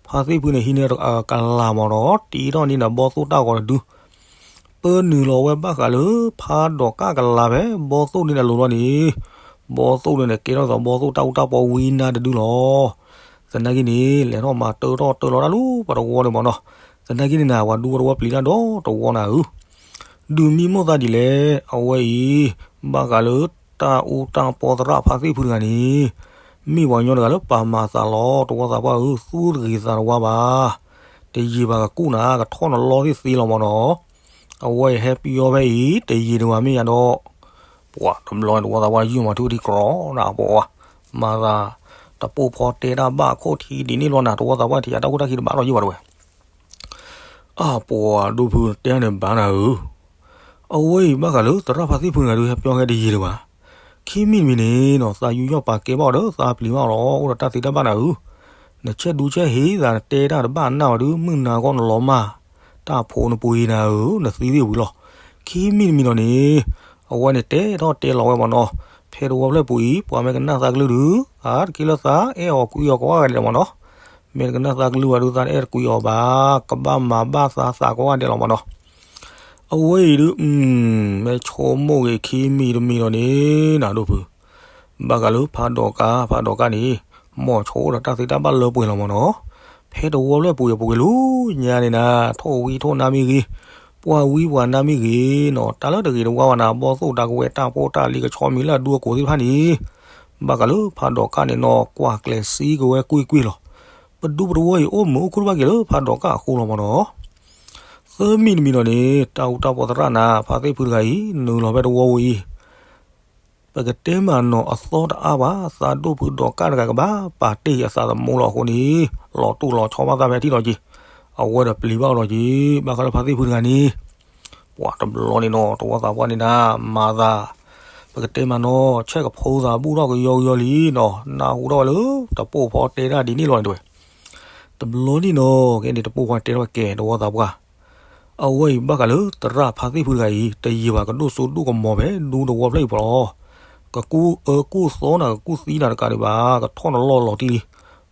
ဖါသ့ၣ်ဖုန့ၣ် ဟံးန့ၢ်ကလၤမ့ၢ်နီၤ တံၤထီၣ်န့ၢ်ဒီးဘီသိၣ်တၢ်ဂီၤတဒု ပၢနုာ်လီၤဝဲဘၣ်ဃးလၢ ဖးဒိၣ်ကးကလၤဖဲ ဘီသိၣ်န့ၣ်န့ၣ်လိၤလီၤန့ၣ် ဘီသိၣ်န့ၣ်န့ၣ် ကဲထီၣ်သးဘီသိၣ်တၢ်အူတၢ်ပီဝံနါတဒုလီၤ. သနာ်က့န့ၣ် လဲၤထီၣ်မၤတၢထီၣ်တၢလီၤတၢ်လၢပတဝီန့ၣ်မ့ၢ်နီၤ. သနာ်က့န့ၣ်နၤ ပှၤဒူဖိတဝီပျံၤတၢ်ဒီတဝီနၤဧၢ ဒုးမံမီၢ်သးဒ်လဲၣ် အဝဲအံၤ ဘၣ်ဃးလၢတၢ်အူတၢ်ပီသရၣ်ဖါသ့ၣ်ဖုတဂၤန့ၣ် မ့ၢ်ပှၤကညီတဂၤလၢပာ်မၤသးလီၤ တဝီသးပှၢ်ဧၢ သူၣ်တဂ့ၤသးတဝါဘၣ်. တယံာ်ဘၣ်ကကူၣ်နၤ ကထီၣ်နလီသ့ၣ်သ့လီၤမ့ၢ်နီၤ. အဝဲအံၤဟဲပယီၤဖဲအံၤ တယံာ်ဒံးဘၣ်မ့ၢ်ယၤဒီး ပှၤတဘျီတဝီသးပှၢ်ယုၢ်မၤထူဒံးကြီနၤပှၤ မၤသး တပိာ်ဖီတဲတၢ်ဘၣ်ခိၣ်ထံးဒ်န့ၣ်လီၤနၤ တဝီသးပှၢ်ထံးယၤတၢ်ခိၣ်တၢ်ခံတဘၣ်ဒီးယုၢ်ဘၣ်တဝဲ အပှၤဒိၣ်ဖုတဲန့ၣ်ဘၣ်နၤဧၢ အဝဲအံၤဘၣ်ဃးလၢသရၣ်ဖါသ့ၣ်ဖုတဂၤဒုးဟဲပယီၤဖဲတယံာ်ဒံးဘၣ်. ခံမံၤတမံၤန့ၣ်နီၤ သးယူးယီၣ်ပာ်ကဲဘၣ်အီၤဒီးသးပျံၤဘၣ်အီၤလီၤ အိၣ်ဒီးတၢ်သ့တၢ်ဘၣ်နၤဧၢ. နဆဲးဒူဆဲးဟ့သး နတဲတၢ်တဘၣ်နၢ်ဘၣ်ဒုး မုၢ်နၤဂီၢ်နလီၤမၢ် တၢ်ဖိနပှ့ၤနၤဧၢ, နသံသ့ၣ်ဝံၤလီၤ. ခံမံၤတမံၤဒီးန့ၣ် အဝဲန့ၣ်တဲထီၣ်တဲလီၤဝဲမ့ၢ်နီၤ, ဖဲတဝီဖျၢၣ်ပူၤအံၤ ပှၤမ့ၢ်ကနၣ်သးကလုၢ်ဒုး အါတက့ၢ်လၢသးအဲၣ်အီၤကွံအီၤကိးဂၤဒဲးလီၤမ့ၢ်နီၤ. မ့ၢ်တကနၣ်သးကလုၢ်ဘၣ်ဒုး သးအဲၣ်တကွံအီၤဘၣ်, ကဘၣ်မၤဘၣ်သးသးကိးဂၤဒဲးလီၤမ့ၢ်နီၤ. အဝဲအံၤဒုး မ့ၢ်ဆိကမိၣ်ဂ့ၤခံမံၤတမံၤဒီးန့ၣ် နၤဒိၣ်ဖု ဘၣ်ဃးလၢဖးဒိးကါ, ဖးဒိးကါန့ၣ် မိၤဆိဒီးတၢ်သ့တၢ်ဘၣ်လၢပှဲၤလီၤမ့ၢ်နီၤ. ဖဲတဝီဖျၢၣ်ပူၤအပူၤကွံာ်လၢညါန့ၣ်နၤ ထိၣ်ဝံထိၣ်နါမ့ၢ်ဂ့ၤ, ပှၢ်ဝံပှၢ်နါမ့ၢ်ဂ့ၤနီၤ, တၢ်လၢတဂ့ၤတဝါဘၣ်နၤ ဘီၣ်သိၣ်တၢ်ကဝဲၤ တၢ်ဖိတၢ်လံၤ ကဆီမံၤလၢအဒူအကိာ်သ့ၣ်တဖၣ်န့ၣ် ဘၣ်ဃးလၢဖးဒိးကါန့ၣ်နီၤ ကွၢ်ကျဲၤစံကဝဲကွ့ၢ်ကွ့ၢ်လီၤ. ပဒူပတဝီအံၤ အိၣ်မုာ်အိၣ်ခုၣ်တဘၣ်က့ၤလၢဖးဒိးကါအဃိလီၤမ့ၢ်နီၤ. သၢမံၤတမံၤဒီးန့ၣ် တၢ်အူတၢ်ပီသရၣ်နၤ ဖါသ့ၣ်ဖုတဂၤအံၤ နုာ်လီၤဖဲတဝီဝံၤအံၤ ပကတဲမးနီၤ အသီတအါဘၣ် သးဒိၣ်ဖုဒိးကါတဂၤကဘၣ်ပာ်တ့ၢ်အသးသမူလီၤအဃိန့ၣ် လီၤတူၢ်လီၤဆီဘၣ်သးဖဲထံၣ်လီၤက့ၤ, အဝဲဒီးပျံၤဘၣ်အီၤလီၤက့ၤ ဘၣ်ဃးလၢဖါသ့ၣ်ဖုတဂၤန့ၣ် ပှၤတဘျီန့ၣ်နီၤ တဝီသးပှၢ်န့ၣ်နၤ မၤသး ပကတဲမးနီၤ ဆဲးကဖိသးဘူၣ်ထီၣ်ကယီကယီလံနီၤ နၢ်ဟူထီၣ်ဝဲလၢတပိၢ်ဖီတဲတၢ်ဒ်န့ၣ်လီၤန့ၣ်တဝဲ တဘျီန့ၣ်နီၤ ကဲန့ၣ်တပိၢ်ဖီတဲထီၣ်ကဲတဝီသးပှၢ် အဝဲအံၤဘၣ်ဃးလၢသရၣ်ဖါသ့ၣ်ဖုတဂၤအံၤ တယံာ်ဘၣ်ကဒိၣ်စိဒိၣ်ကမီၤဖဲ ဒူတဝီဖျၢၣ်အံၤပလီၤ, ကကူၣ်အၢကူၣ်သီနၤ ကကူၣ်သံနၤတကးဒံးဘၣ် ကထီၣ်နလီၢ်လီၤတံၢ်လံ,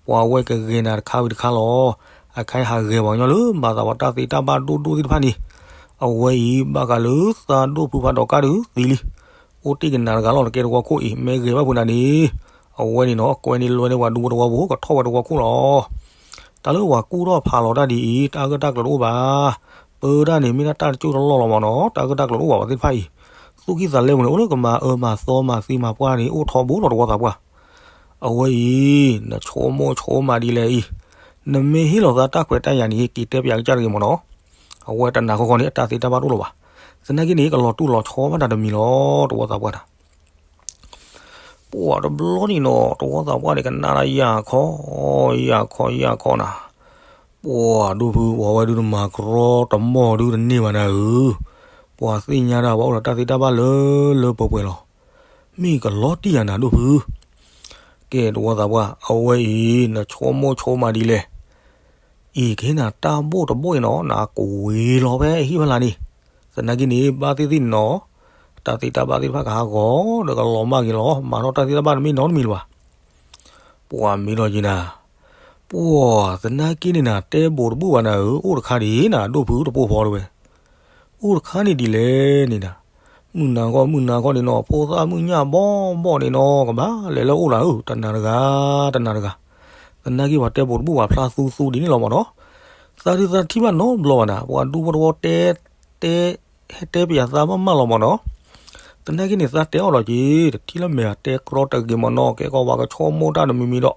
ပှၤဝဲကဂဲၤနၤတခါဝံၤတခါလီၤ, အခါအံၤဟးဂဲၤပှၤကညီလၢမၤသးပှၤတၢ်သ့တၢ်ဘၣ်ဒိၣ်ဒိၣ်သ့ၣ်တဖၣ်န့ၣ်, အဝဲအံၤဘၣ်ဃးလၢသးဒိၣ်ဖုဖးဒိးကါဒုးသံလံ, အိၣ်တ့ၢ်ကနၤတဂၤလီၤ နကဲတဝီခိၣ်အံၤ မ့ၢ်ဂဲၤဘၣ်ဖုနၤန့ၣ်, အဝဲန့ၣ်နီၤ ကွဲန့ၣ်လွဲန့ၢ်ပှၤဒူဖိတဝီဖိ ကထီၣ်ဝဲတဝီခိၣ်လီၤ. တၢ်လၢပှၤကူၣ်ထီၣ်ဖးလီၤတၢ်ဒ်အံၤ တၢ်ဂၢၢ်တၢ်ကျၢၤတအိၣ်ဘၣ်. ပၢတၢ်န့ၣ် မ့ၢ်ဒၣ်တၢ်တစိၢ်တလီၢ်လီၤမ့ၢ်နီၤ တၢ်ဂၢၢ်တၢ်ကျၢၤတအိၣ်ဘၣ်ပှၤသ့ၣ်တဖၣ်အံၤ, သူၣ်ကံၢ်သးလဲပူၤန့ၣ် အိၣ်လၢကမၤအၢမၤသီမၤသံမၤပှၢ်န့ၣ် အိၣ်ထီဘိလီၤတဝီသးပှၢ်. အဝဲအံၤ နဆိကမိၣ်ဆိကမးဒ်လဲၣ်အံၤ, နမ့ၢ်ဟ့ၣ်လီၤသးတၢ်ခွဲးတၢ်ယာ်န့ၣ် က့ၤတဲပၠးကစၢ်တဂ့ၤမ့ၢ်နီၤ. အဝဲတနၤဃီဃီန့ၣ် အတၢ်သ့တၢ်ဘၣ်တအိၣ်လၢၤဘၣ်. သနာ်က့န့ၣ် ကလီၤတူၢ်လီၤဆီဘၣ်တၢ်တမံၤလီၤ တဝီသးပှၢ်တၢ် ပှၤတဘျီန့ၣ်နီၤ တဝီသးပှၢ်န့ၣ် ကနၣ်တၢ်ယၢ်ခီ, ယၢ်ခီ ယၢ်ခီနၤ, ပှၤဒိၣ်ဖု ပှၤဝဲဒုးတမၤကရီတမီၢ်ဒုးတန့ၢ်ဘၣ်နၤဧၢ, ပှၤသ့ၣ်ညါတၢ်ပှၤအိၣ်ဒီးတၢ်သ့တၢ်ဘၣ်လၢလၢပှဲၤပှဲၤလီၤ. မ့ၢ်ကလီၤတံၢ်ယၤနၤဒိၣ်ဖု, ကဲတဝီသးပှၢ် အဝဲအံၤ နဆိကမိၣ်ဆိကမးဒ်လဲၣ် အံၤကဟ့ၣ်နၤတၢ်ဘိၣ်တဘိၣ်အံၤနီၤ နကဝ့ၤလီၤဖဲဟံၣ်ဖဲလၢ်န့ၣ်, သနာ်က့န့ၣ် ဘၣ်သ့ၣ်သ့ၣ်န့ၣ်နီၤ, တၢ်သ့တၢ်ဘၣ်သ့ၣ်တဖၣ်ကဟးဂီၤ ဒီးကလီၤမၢ်က့ၤလီၤ မၤထီၣ်တၢ်သ့တၢ်ဘၣ်တမ့ၢ်နီတမံၤလၢၤဘၣ်. ပှၤမ့ၢ်လီၤက့ၤနၤ, ပှၤသနာ်က့န့ၣ်နၤ တဲဘိးတဘိၣ်ဘၣ်နၤဧၢ, အိၣ်တခါဒ်နၤ ဒိၣ်ဖုတပိၢ်ဖီတဝဲ အိၣ်တခါန့ၣ်ဒ်လဲၣ်န့ၣ်နၤ, မုၢ်နၤခီမုၢ်နၤခီန့ၣ်နီၤ ဖိသၣ်မုၢ်ညၣ်ဘီဘီန့ၣ်နီၤ ကဘၣ်လဲၤလၢအိၣ်လၢ တနၤတဂၤ တနၤတဂၤ, သနာ်က့ပှၤတဲဘိးတဘိၣ်ပှၤဖျါသူသူဒ်န့ၣ်လီၤမ့ၢ်နီၤ, သးဒုးသးထံၣ်ဘၣ်နီတဘျီဘၣ်နၤ ပှၤဒူဖိတဝီတဲ တဲ ဟဲတဲပယၤသးဘၣ်မးလီၤမ့ၢ်နီၤ, သနာ်က့န့ၣ် သးတဲအီၤလီၤက့ၤ တထံၣ်လၢမဲာ်တဲကြီတဂ့ၤမ့ၢ်နီၤ ကဲကီးပှၤကဆိကမိၣ်တၢ်တမံၤမံၤဒီး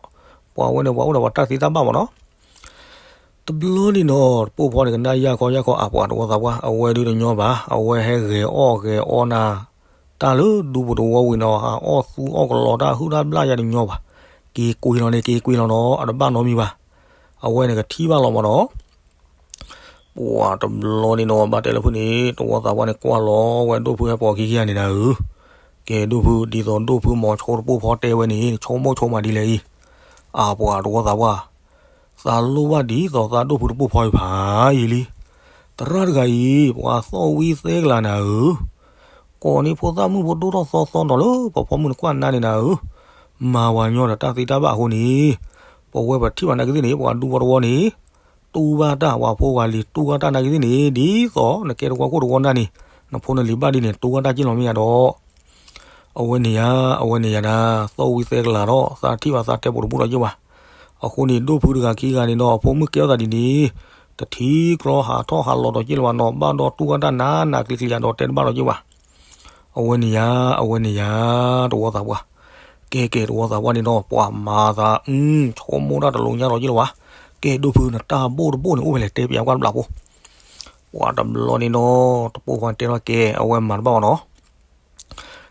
ပှၤဝဲန့ၣ်ပှၤအိၣ်ဒီးပှၤတၢ်သ့တၢ်ဘၣ်မ့ၢ်နီၤ တဘျီန့ၣ်နီၤ တပိၢ်ဖီန့ၣ် ကနၣ်ယၢ်ခီယၢ်ခီ အပှၤတဝီသးပှၢ် အဝဲဒုးတညီဘၣ် အဝဲဟဲဂဲၤအီၣ်ဂဲၤအီနၤ, တၢ်လၢဒူပူၤတဝီဝံၤနီၤ ဟးအီၣ်သူအီၣ်ကလီတၢ်ဟုၣ်တၢ်ဘျၣ်ယၤတညီဘၣ်, က့ၤကွံာ်လီၤန့ၣ် က့ၤကွံာ်လီၤနီၤ အတဘၣ်နီတမံၤဘၣ်, အဝဲန့ၣ်ကထံၣ်ဘၣ်လီၤမ့ၢ်နီၤ ပှၤတဘျီန့ၣ်နီၤ ဘၣ်တဲလၢဖုန့ၣ် တဝီသးပှၢ်န့ၣ် ကွၢ်လီၤဝဲဒိၣ်ဖုဟဲပိာ်ခံခံဂၤန့ၣ်နၤဧၢ, ကဲဒိၣ်ဖု ဒ်သိးဒိၣ်ဖုမိၤဆိတပိၢ်ဖီတဲဝဲန့ၣ် နဆိကမိၣ်ဆိကမးဒ်လဲၣ်အံၤ, အပှၤတဝီသးပှၢ်, သးလိၣ်ဘၣ်ဒ်သိးသးဒိၣ်ဖုတပိၢ်ဖီအံၤဖးယံာ်လံ, သရၣ်တဂၤအံၤ ပှၤသီၣ်ဝံသဲကလၤနၤဧၢ ကိးန့ၢ်ဖိသၣ်မုၣ်ဖိဒိၣ်ထီၣ်သီသီဒီးလၢပဖီမုၢ်နကွၢ်နါန့ၣ်နၤဧၢ, မၤပှၤညီဒီးတၢ်သ့တၢ်ဘၣ်အဃိန့ၣ်, ပဝဲပထံၣ်ဘၣ်နာ်က့သ့ၣ်န့ၣ် ပှၤဒူပှၤတဝီန့ၣ်, တူၢ်ဘၣ်တၢ် ပှၤဖိပှၤလံၤတူၢ်ဘၣ်တၢ်နာ်က့သ့ၣ်န့ၣ် ဒ်သိးနကဲတဝီခိၣ်တဝီနၢ်န့ၣ်, နဖိနလံၤဘၣ်ဒ်န့ၣ် တူၢ်ဘၣ်တၢ်က့ၢ်လီၤမ့ၢ်ဧါဒီး အဝဲန့ၣ်ယၤ, အဝဲန့ၣ်ယၤနၤ, သီၣ်ဝံသဲကလၤဒီး သးထံၣ်ဘၣ်သးတဲပိာ်တဘူၣ်ဒီးက့ၢ်ဘၣ်. အဃိန့ၣ် ဒိၣ်ဖုတဂၤခံဂၤန့ၣ်ဒီး အဖိမုၣ်ကဲထီၣ်သးဒ်န့ၣ်, တထံၣ်ကျီဟးထီၣ်ဟးလီၤဒီးက့ၢ်လၢၤဘၣ်နီၤ, ဘၣ်ဒီးတူၢ်ဘၣ်တၢ်နးနးကျံၤကျံၤယၤဒီးတဲတဘၣ်ဒီးက့ၢ်ဘၣ်. အဝဲန့ၣ်ယၤ, အဝဲန့ၣ်ယၤ, တဝီသးပှၢ်. ကဲကဲ တဝီသးပှၢ်န့ၣ်ဒီး ပှၤမၤသး, ဆိကမိၣ်တၢ်တလိၤညါဒီးက့ၢ်လၢၤဘၣ်. ကဲဒိၣ်ဖု နတၢ်ဘိၣ်တဘိၣ်န့ၣ် အိၣ်ဖဲလဲၣ် တဲပျးကွၢ်တဘျီဖိ. ပှၤတဘျီန့ၣ်ဒီး တပိၢ်ဖီတဲထီၣ်ကဲ အဝဲမၤတဘၣ်ဘၣ်နီၤ.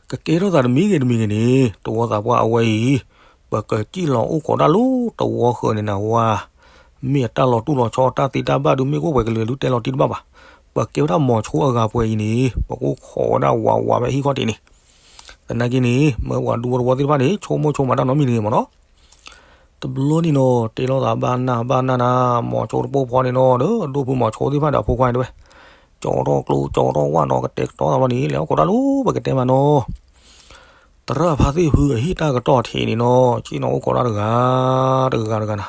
ကကဲထီၣ်သးတမံၤဂ့ၤတမံၤဂ့ၤန့ၣ် တဝီသးပှၢ်အဝဲအံၤ, ပကစံၣ်လီၤအိၣ်ခိးတၢ်လၢတဝီဃၢၤန့ၣ်နၤဝါ, မ့ၢ်အတၢ်လီၤတူၢ်လီၤဆီ တၢ်သ့တၢ်ဘၣ်ဒုး မ့ၢ်အိၣ်ပှဲၤကလုာ်ဒုး တဲလီၤတံၢ်တဘၣ်ဘၣ်. ပကဲဝဲဒၣ်မိၤဆိအဂၤပှဲၤအံၤန့ၣ် ပကအိၣ်ခိးဝဲဒၣ်ဝးဝးဖဲဟံၣ်ခီၣ်ထံးန့ၣ်. သနာ်က့န့ၣ် မ့ၢ်ပှၤဒူဖိတဝီသ့ၣ်တဖၣ်န့ၣ် ဆိကမိၣ်ဆိကမးတၢ်နီတမံၤတဂ့ၤမ့ၢ်နီၤ. တဘျီန့ၣ်နီၤ တဲလိာ်သးဘၣ်နၢ်ဘၣ်နၢ်နၤ, မိၤဆိတပိၢ်ဖီန့ၣ်နီၤ ဒီးဒိၣ်ဖုမိၤဆိသ့ၣ်တဖၣ်ဒီးအဖိခွါန့ၣ်တဲဝဲ, ကၠီထီၣ်ကျိကၠီထီၣ်ဝၣ်နီၤ ကတဲာ်ကတီၤသးဘျီန့ၣ် လဲၤအိၣ်ခိးတၢ်လၢပကတဲမးနီၤ သရၣ်ဖါသ့ၣ်ဖုအဟံၣ်တၢ်ကတီၢ်ထံးန့ၣ်နီၤ က့ၣ်နီၤအိၣ်ခိးတၢ်တဂၤတဂၤတဂၤနၤ,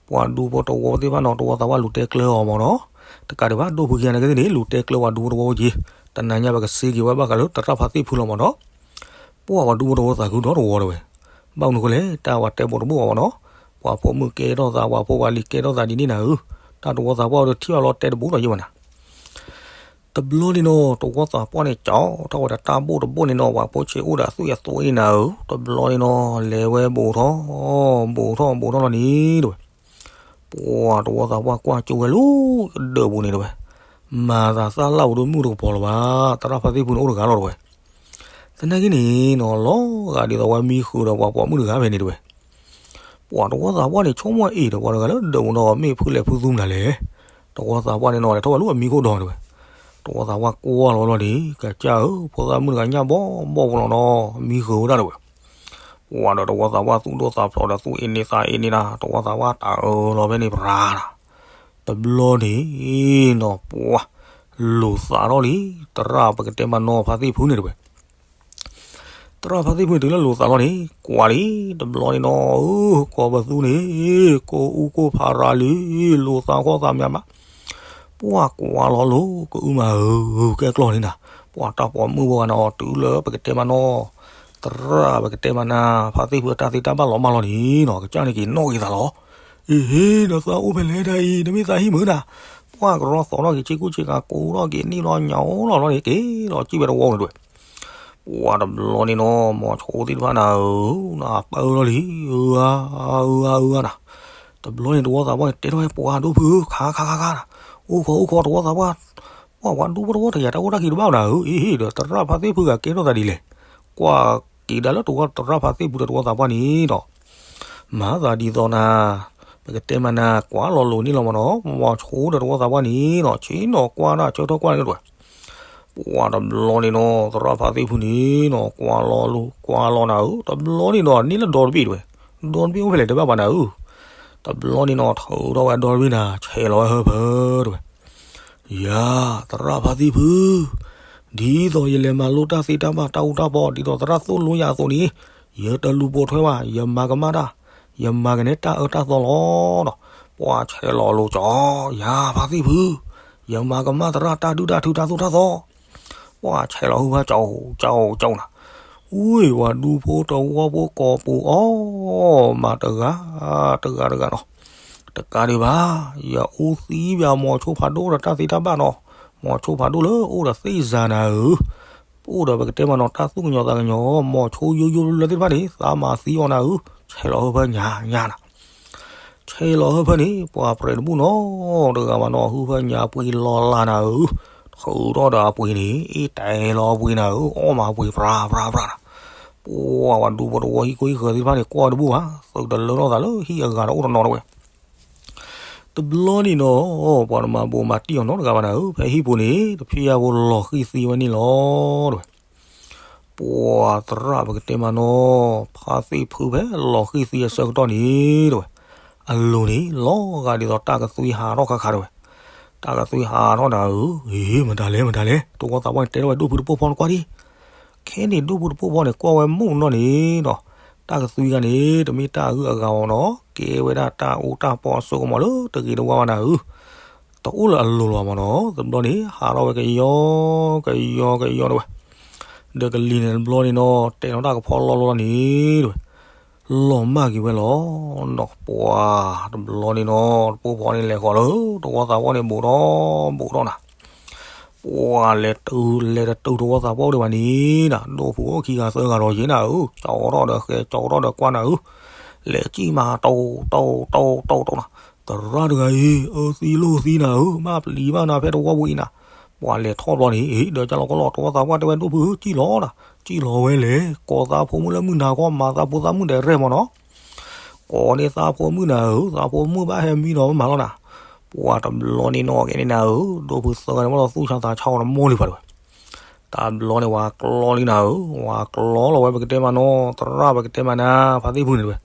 ပှၤဒူဖိတဝီသ့ၣ်တဖၣ်နီၤ တဝီသးပှၢ်လူၤတဲကျၢအီၤမးနီၤ, တကးဒံးဘၣ် ဒိၣ်ဖုခံဂၤန့ၣ်ကသ့ၣ်န့ၣ် လူၤတဲကျၢပှၤဒူဖိတဝီအိၣ်က့ၤ, တနၤညါပကစ့က့ၤဝဲဘၣ်ဃးလၢသရၣ်ဖါသ့ၣ်ဖုလီၤမးနီၤ ပှၢ်ပှၤဒူဖိတဝီသးခုဒီတဝီတဲဝဲ, ဘၣ်မနုၤဃိလဲၣ် တၢ်ပှၤတဲဘိးတဘိးအီၤမးနီၤ, ပှၤဖိမုၣ်ကဲထီၣ်သး ပှၤဖိပှၤလံၤကဲထီၣ်သးဒ်န့ၣ်နၤဧၢ, တၢ်တဝီသးပှၢ်အိၣ်ဒီးထံၣ်အီၤလီၤတဲတဘိးဒီးယဲၢ်ဘၣ်နၤ တဘျီန့ၣ်နီၤ တဝီသးပှၢ်န့ၣ် ကၠီထီၣ်ဝဲဒီးတၢ်ဘိၣ်တဘိၣ်န့ၣ်နီၤ ပှၤဖိဆံးအိၣ်ဒီးအသွံၣ်အသွဲန့ၣ်နၤဧၢ, တဘျီန့ၣ်နီၤ လဲၤဝဲဘူးထီၣ် ဘူးထီၣ်ဘူးထီၣ်လီၤန့ၣ်တဲဝဲ, ပှၤတဝီသးပှၢ်ကွၢ်ကၠိဝဲလၢကဒၢးပူၤန့ၣ်တဲဝဲ, မၤသးသၣ်လၣ်ပူၤဒီးမုၣ်တကပီၤလၢၤဘၣ်, သရၣ်ဖါသ့ၣ်ဖုန့ၣ်အိၣ်တဂၤလီၤတဲဝဲ သနာ်က့န့ၣ်နီၤ လီၤဂာ်ဒ်သိးဝဲမံဃုာ်ဒီးပှၤပိာ်မုၣ်တဂၤဖဲန့ၣ်တဲဝဲ, ပှၤတဝီသးပှၢ်န့ၣ် ဆိကမိၣ်အံၤဒီး ပှၤတဂၤလၢဒၢးပူၤနီၤ မ့ၢ်ဖုလဲၣ်ဖုသူမနုၤလဲၣ်, တဝီသးပှၢ်န့ၣ်နီၤ လဲၤထီၣ်ဝဲလၢအမံခိၣ်ဒီးတဲဝဲ, တဝီသးပှၢ်ကွၢ်လီၤလီၤန့ၣ် ကစၢ်ဧၢ ဖိသၣ်မုၣ်တဂၤညၣ်ဘီဘီပူၤလီၤနီၤ မံဃုာ်ဝဲဒၣ်တဲဝဲ, ပှၤဒီးတဝီသးပှၢ်သူၣ်ဒိၣ်သးဖျိးဒီးသူၣ်အ့န့သးအ့န့နၤ တဝီသးပှၢ်တၢ်အၢလီၤဖဲန့ၣ်ပြၤနၤ တဘျီန့ၣ်နီၤ ပှၤလိာ်သးထီၣ်လံ သရၣ်ပကတဲမးနီၤဖါသ့ၣ်ဖုန့ၣ်တဲဝဲ, သရၣ်ဖါသ့ၣ်ဖုန့ၣ်တုၤလၢလိာ်သးလီၤန့ၣ် ကွၢ်လံ တဘျီန့ၣ်နီၤ အၢ ကိးပသူန့ၣ် ကိးအူကိးဖးရၤလံ လိာ်သးခီၣ်သးမးမး ပှၤကွၢ်လီၤလိၤ ကအုမးဧၢ ကဲကျီၢ်န့ၣ်နၤ ပှၤတၢ်ပိာ်မုၣ်ဖိဂၤနီၤ တုၤလၢပကတဲမးနီၤ သရၣ်ပကတဲမးနၤ ဖါသ့ၣ်ဖုအတၢ်သ့တၢ်ဘၣ်လီၤမၢ်လီၤန့ၣ်နီၤ ကစၢ်န့ၣ်က့ၤနီၣ်က့ၤသးလီၤ အ့ဟ့ နသးအိၣ်ဖဲလဲၣ်တၢ်အံၤ နမ့ၢ်သးဟံၣ်မုာ်နၤ ပှၤကရီသီထီၣ်က့ၤဆ့ကူဆ့ကၤ ကိးထီၣ်က့ၤနံၣ်လီၤညါအိၣ်လီၤလီၤန့ၣ် က့ၤလီၤစံၣ်ဝဲတဝီန့ၣ်တဲဝဲ ပှၤတဘျီန့ၣ်နီၤ မိၤဆိသ့ၣ်တဖၣ်နၤဧၢ နပၢလီၤလံ အၢ အၢ အၢ အၢ နၤ တဘျီန့ၣ်တဝီသးပှၢ်န့ၣ် တဲထီၣ်ဝဲပှၤဒိၣ်ဖုဧၢ ခါခါခါခါနၤ အိၣ်ခိးအိၣ်ခိးတဝီသးပှၢ် ပှၤပှၤဒူဖိတဝီတဂၤတၢ်အိၣ်တၢ်ခံးတဘၣ်နၤဧၢ အ့ဟ့ ဒီးသရၣ်ဖါသ့ၣ်ဖုဂၤကဲထီၣ်သးဒ်လဲၣ် ကွၢ်က့ၤဒၣ်လၢတဝီသရၣ်ဖါသ့ၣ်ဖုဒီးတဝီသးပှၢ်န့ၣ်ဒီး မၤသးဒ်သိးနၤ ပကတဲမးနၤ ကွၢ်လီၤလိၤန့ၣ်လီၤမးနီၤ မိၤဆိဒီးတဝီသးပှၢ်န့ၣ်နီၤ ဆ့ၣ်နီၤကွၢ်နၤ ဆၢထီၣ်ကွၢ်န့ၣ်တဲဝဲ ပှၤတဘျီန့ၣ်နီၤ သရၣ်ဖါသ့ၣ်ဖုန့ၣ်နီၤ ကွၢ်လီၤလိၤ ကွၢ်လီၤနၤဧၢ တဘျီန့ၣ်နီၤ န့ၢ်လၢဒီတဘ့ၣ်တဲဝဲ ဒီတဘ့ၣ်အိၣ်ဖဲလဲၣ်တဘၣ်ပှၤနၤဧၢ တဘျီန့ၣ်နီၤ ထုးထီၣ်ဝဲဒီတဘ့ၣ်နၤ ဆဲးလီၤဝဲဟၢဖၢတဲဝဲ ယၤ သရၣ်ဖါသ့ၣ်ဖု ဒ်သိးယလဲၤမၤလိတၢ်သ့တၢ်ဘၣ်တၢ်အူတၢ်ပီ ဒ်သိးသရၣ်သိၣ်လိယၤအသိးန့ၣ် ယတလူၤပိာ်ထွဲဘၣ် ယမၤကမၣ်တၢ် ယမၤကနဲတၢ်အၢတၢ်သီလီၤဒီး ပှၤဆဲးလီၤလိၤကၠီ ယၤဖါသ့ၣ်ဖု ယမၤကမၣ်သရၣ်တၢ်ဒုၣ်တၢ်ထုတၢ်သိၣ်တၢ်သီ ပှၤဆဲးလီၤဟၢဖၢကၠီကၠီကၠီနၤ ဝ့ၢ်ပှၤဒူဖိတဝီဖိကိးပူၤအီၤ မၤတဂၤတဂၤတဂၤနီၤ တကးဒံးဘၣ် ယအူသံဘၣ်မိၤဆိဖးဒိၣ်ဒီးတၢ်သ့တၢ်ဘၣ်နီၤ မိၤဆိဖးဒိၣ်လၢအိၣ်ဒီးသ့ၣ်စၤနၤဧၢ အိၣ်ဒီးပကတဲမးနီၤ တၢ်သူၣ်ကညီၤသးကညီၤ မိၤဆိယိယိလၢသ့ၣ်တဖၣ်န့ၣ် သးမၤသံအီၤနၤဧၢ ဆဲးလီၤဟၢဖၢညါညါနၤ ဆဲးလီၤဟၢဖၢန့ၣ် ပှၤပြဲးတဘူၣ်နီၤ တဂၤဘၣ်နီၤ ဟၢဖၢညါပှ့ၤလီၤလၢနၤဧၢ ထုးထီၣ်ဒီးအပှ့ၤန့ၣ် အ့ၣ်တဲလီၤအပှ့ၤနၤဧၢ အီၣ်မၤပှ့ၤပြၤပြၤပြၤနၤ ပှၤပှၤဒူဖိတဝီဟံၣ်ကိၢ်ဟံၣ်ဃၢၤသ့ၣ်တဖၣ်န့ၣ် ကွၢ်တဘူၣ်ဘၣ် သုးတလၢထီၣ်သးလၢဟံၣ်အဂၤဒီးအိၣ်တနီၤတဲဝဲ တဘျီန့ၣ်နီၤ ပှၤတမၤဘိးမၤတံၢ်အီၤနီတဂၤဘၣ်နၤဧၢ ဖဲဟံၣ်ပူၤန့ၣ် တဖျံၣ်ညါဖိလီၤဃံၤသံဝဲန့ၣ်လီၤတဲဝဲ ပှၤသရၣ်ပကတဲမးနီၤ ဖါသ့ၣ်ဖုဖဲလီၤဃံၤသံအဆၢကတီၢ်န့ၣ်တဲဝဲ အလိၤန့ၣ် လီၤဂာ်ဒ်သိးတၢ်ကသွံဟးထီၣ်ခါခါတဲဝဲ တၢ်ကသွံဟးထီၣ်နၤဧၢ မတၤလဲၣ် မတၤလဲၣ် တဝီသးပှၢ်န့ၣ် တဲထီၣ်ဝဲဒိၣ်ဖုတပိၢ်ဖီနကွၢ်ဒံး ခဲန့ၣ်ဒိၣ်ဖုတပိၢ်ဖီန့ၣ် ကွၢ်ဝဲမုၢ်နီၢ်န့ၣ်ဒီး တၢ်ကသွံဂၤန့ၣ် တမ့ၢ်တၢ်အဂုၤအဂၤအီၤနီၤ ကဲဝဲဒၣ်တၢ်အူတၢ်ပီအစိကမီၤလၢတဂ့ၤတဝါဘၣ်နၤဧၢ တအိၣ်လၢအလိၤလီၤမးနီၤ တဘျီန့ၣ် ဟးထီၣ်ဝဲကယီကယီကယီတဲဝဲ ဒီးကလံၤန့ၣ်တဘျီန့ၣ်နီၤ တဲလီၤတၢ်ကဖီလီလီလီၤန့ၣ်တဲဝဲ လီၤမၢ်က့ၤဝဲလီၤနီၤ ပှၤတဘျီန့ၣ်နီၤ တပိၢ်ဖီန့ၣ်လဲၤဃီၤလၢ တဝီသးပှၢ်န့ၣ် ဘူးထီၣ်ဘူးထီၣ်နၤ ပှၤလဲၤတုၤလဲၤတတုၤတဝီသးပှၢ်အိၣ်ဒံးဘၣ်န့ၣ်နၤ ဒိၣ်ဖုအိၣ်ခံဂၤသၢဂၤဒီးယဲနၤဧၢ ကၠီထီၣ်ဒီးဃဲ ကၠီထီၣ်ဒီးကွၢ်နၤဧၢ လဲၤကံၣ်မး တိၢ်တိၢ်တိၢ်တိၢ်တိၢ်နၤ သရၣ်တဂၤအံၤ အၢသံလိာ်သံနၤဧၢ ဘၣ်ပျံၤဘၣ်နၤဖဲတဝီပူၤအံၤနၤ ပှၤလဲၤထီၣ်ဘျီန့ၣ် ဒီးကၠီလီၤကလီၤ တဝီသးပှၢ်တဲဝဲဒိၣ်ဖုဧၢ ကံၣ်လီၤနၤ ကံၣ်လီၤဝဲလဲၣ် ကိးသးဖိမုၣ်လၢမုၢ်နၤခီ မၤသးဖိသးမုၣ်ဒီးရဲၣ်မးနီၤ ကိးန့ၢ်သးဖိမုၣ်နၤဧၢ သးဖိမုၣ်ဘၣ်ဟဲမံနီၤ မၤလီၤနၤ ပှၤတဘျီန့ၣ်နီၤကဲန့ၣ်နၤဧၢ ဒိၣ်ဖုသၢဂၤန့ၣ် မ့ၢ်လီၤသူၣ်ဆါသးဆါအီၤတမီၢ်လံပှၤတဲဝဲ တဘျီန့ၣ် ဝၤကျီလံနၤဧၢ ဝၤကျီလီၤဝဲ ပကတဲမးနီၤ သရၣ်ပကတဲမးနၤ ဖါသ့ၣ်ဖုန့ၣ်တဲဝဲ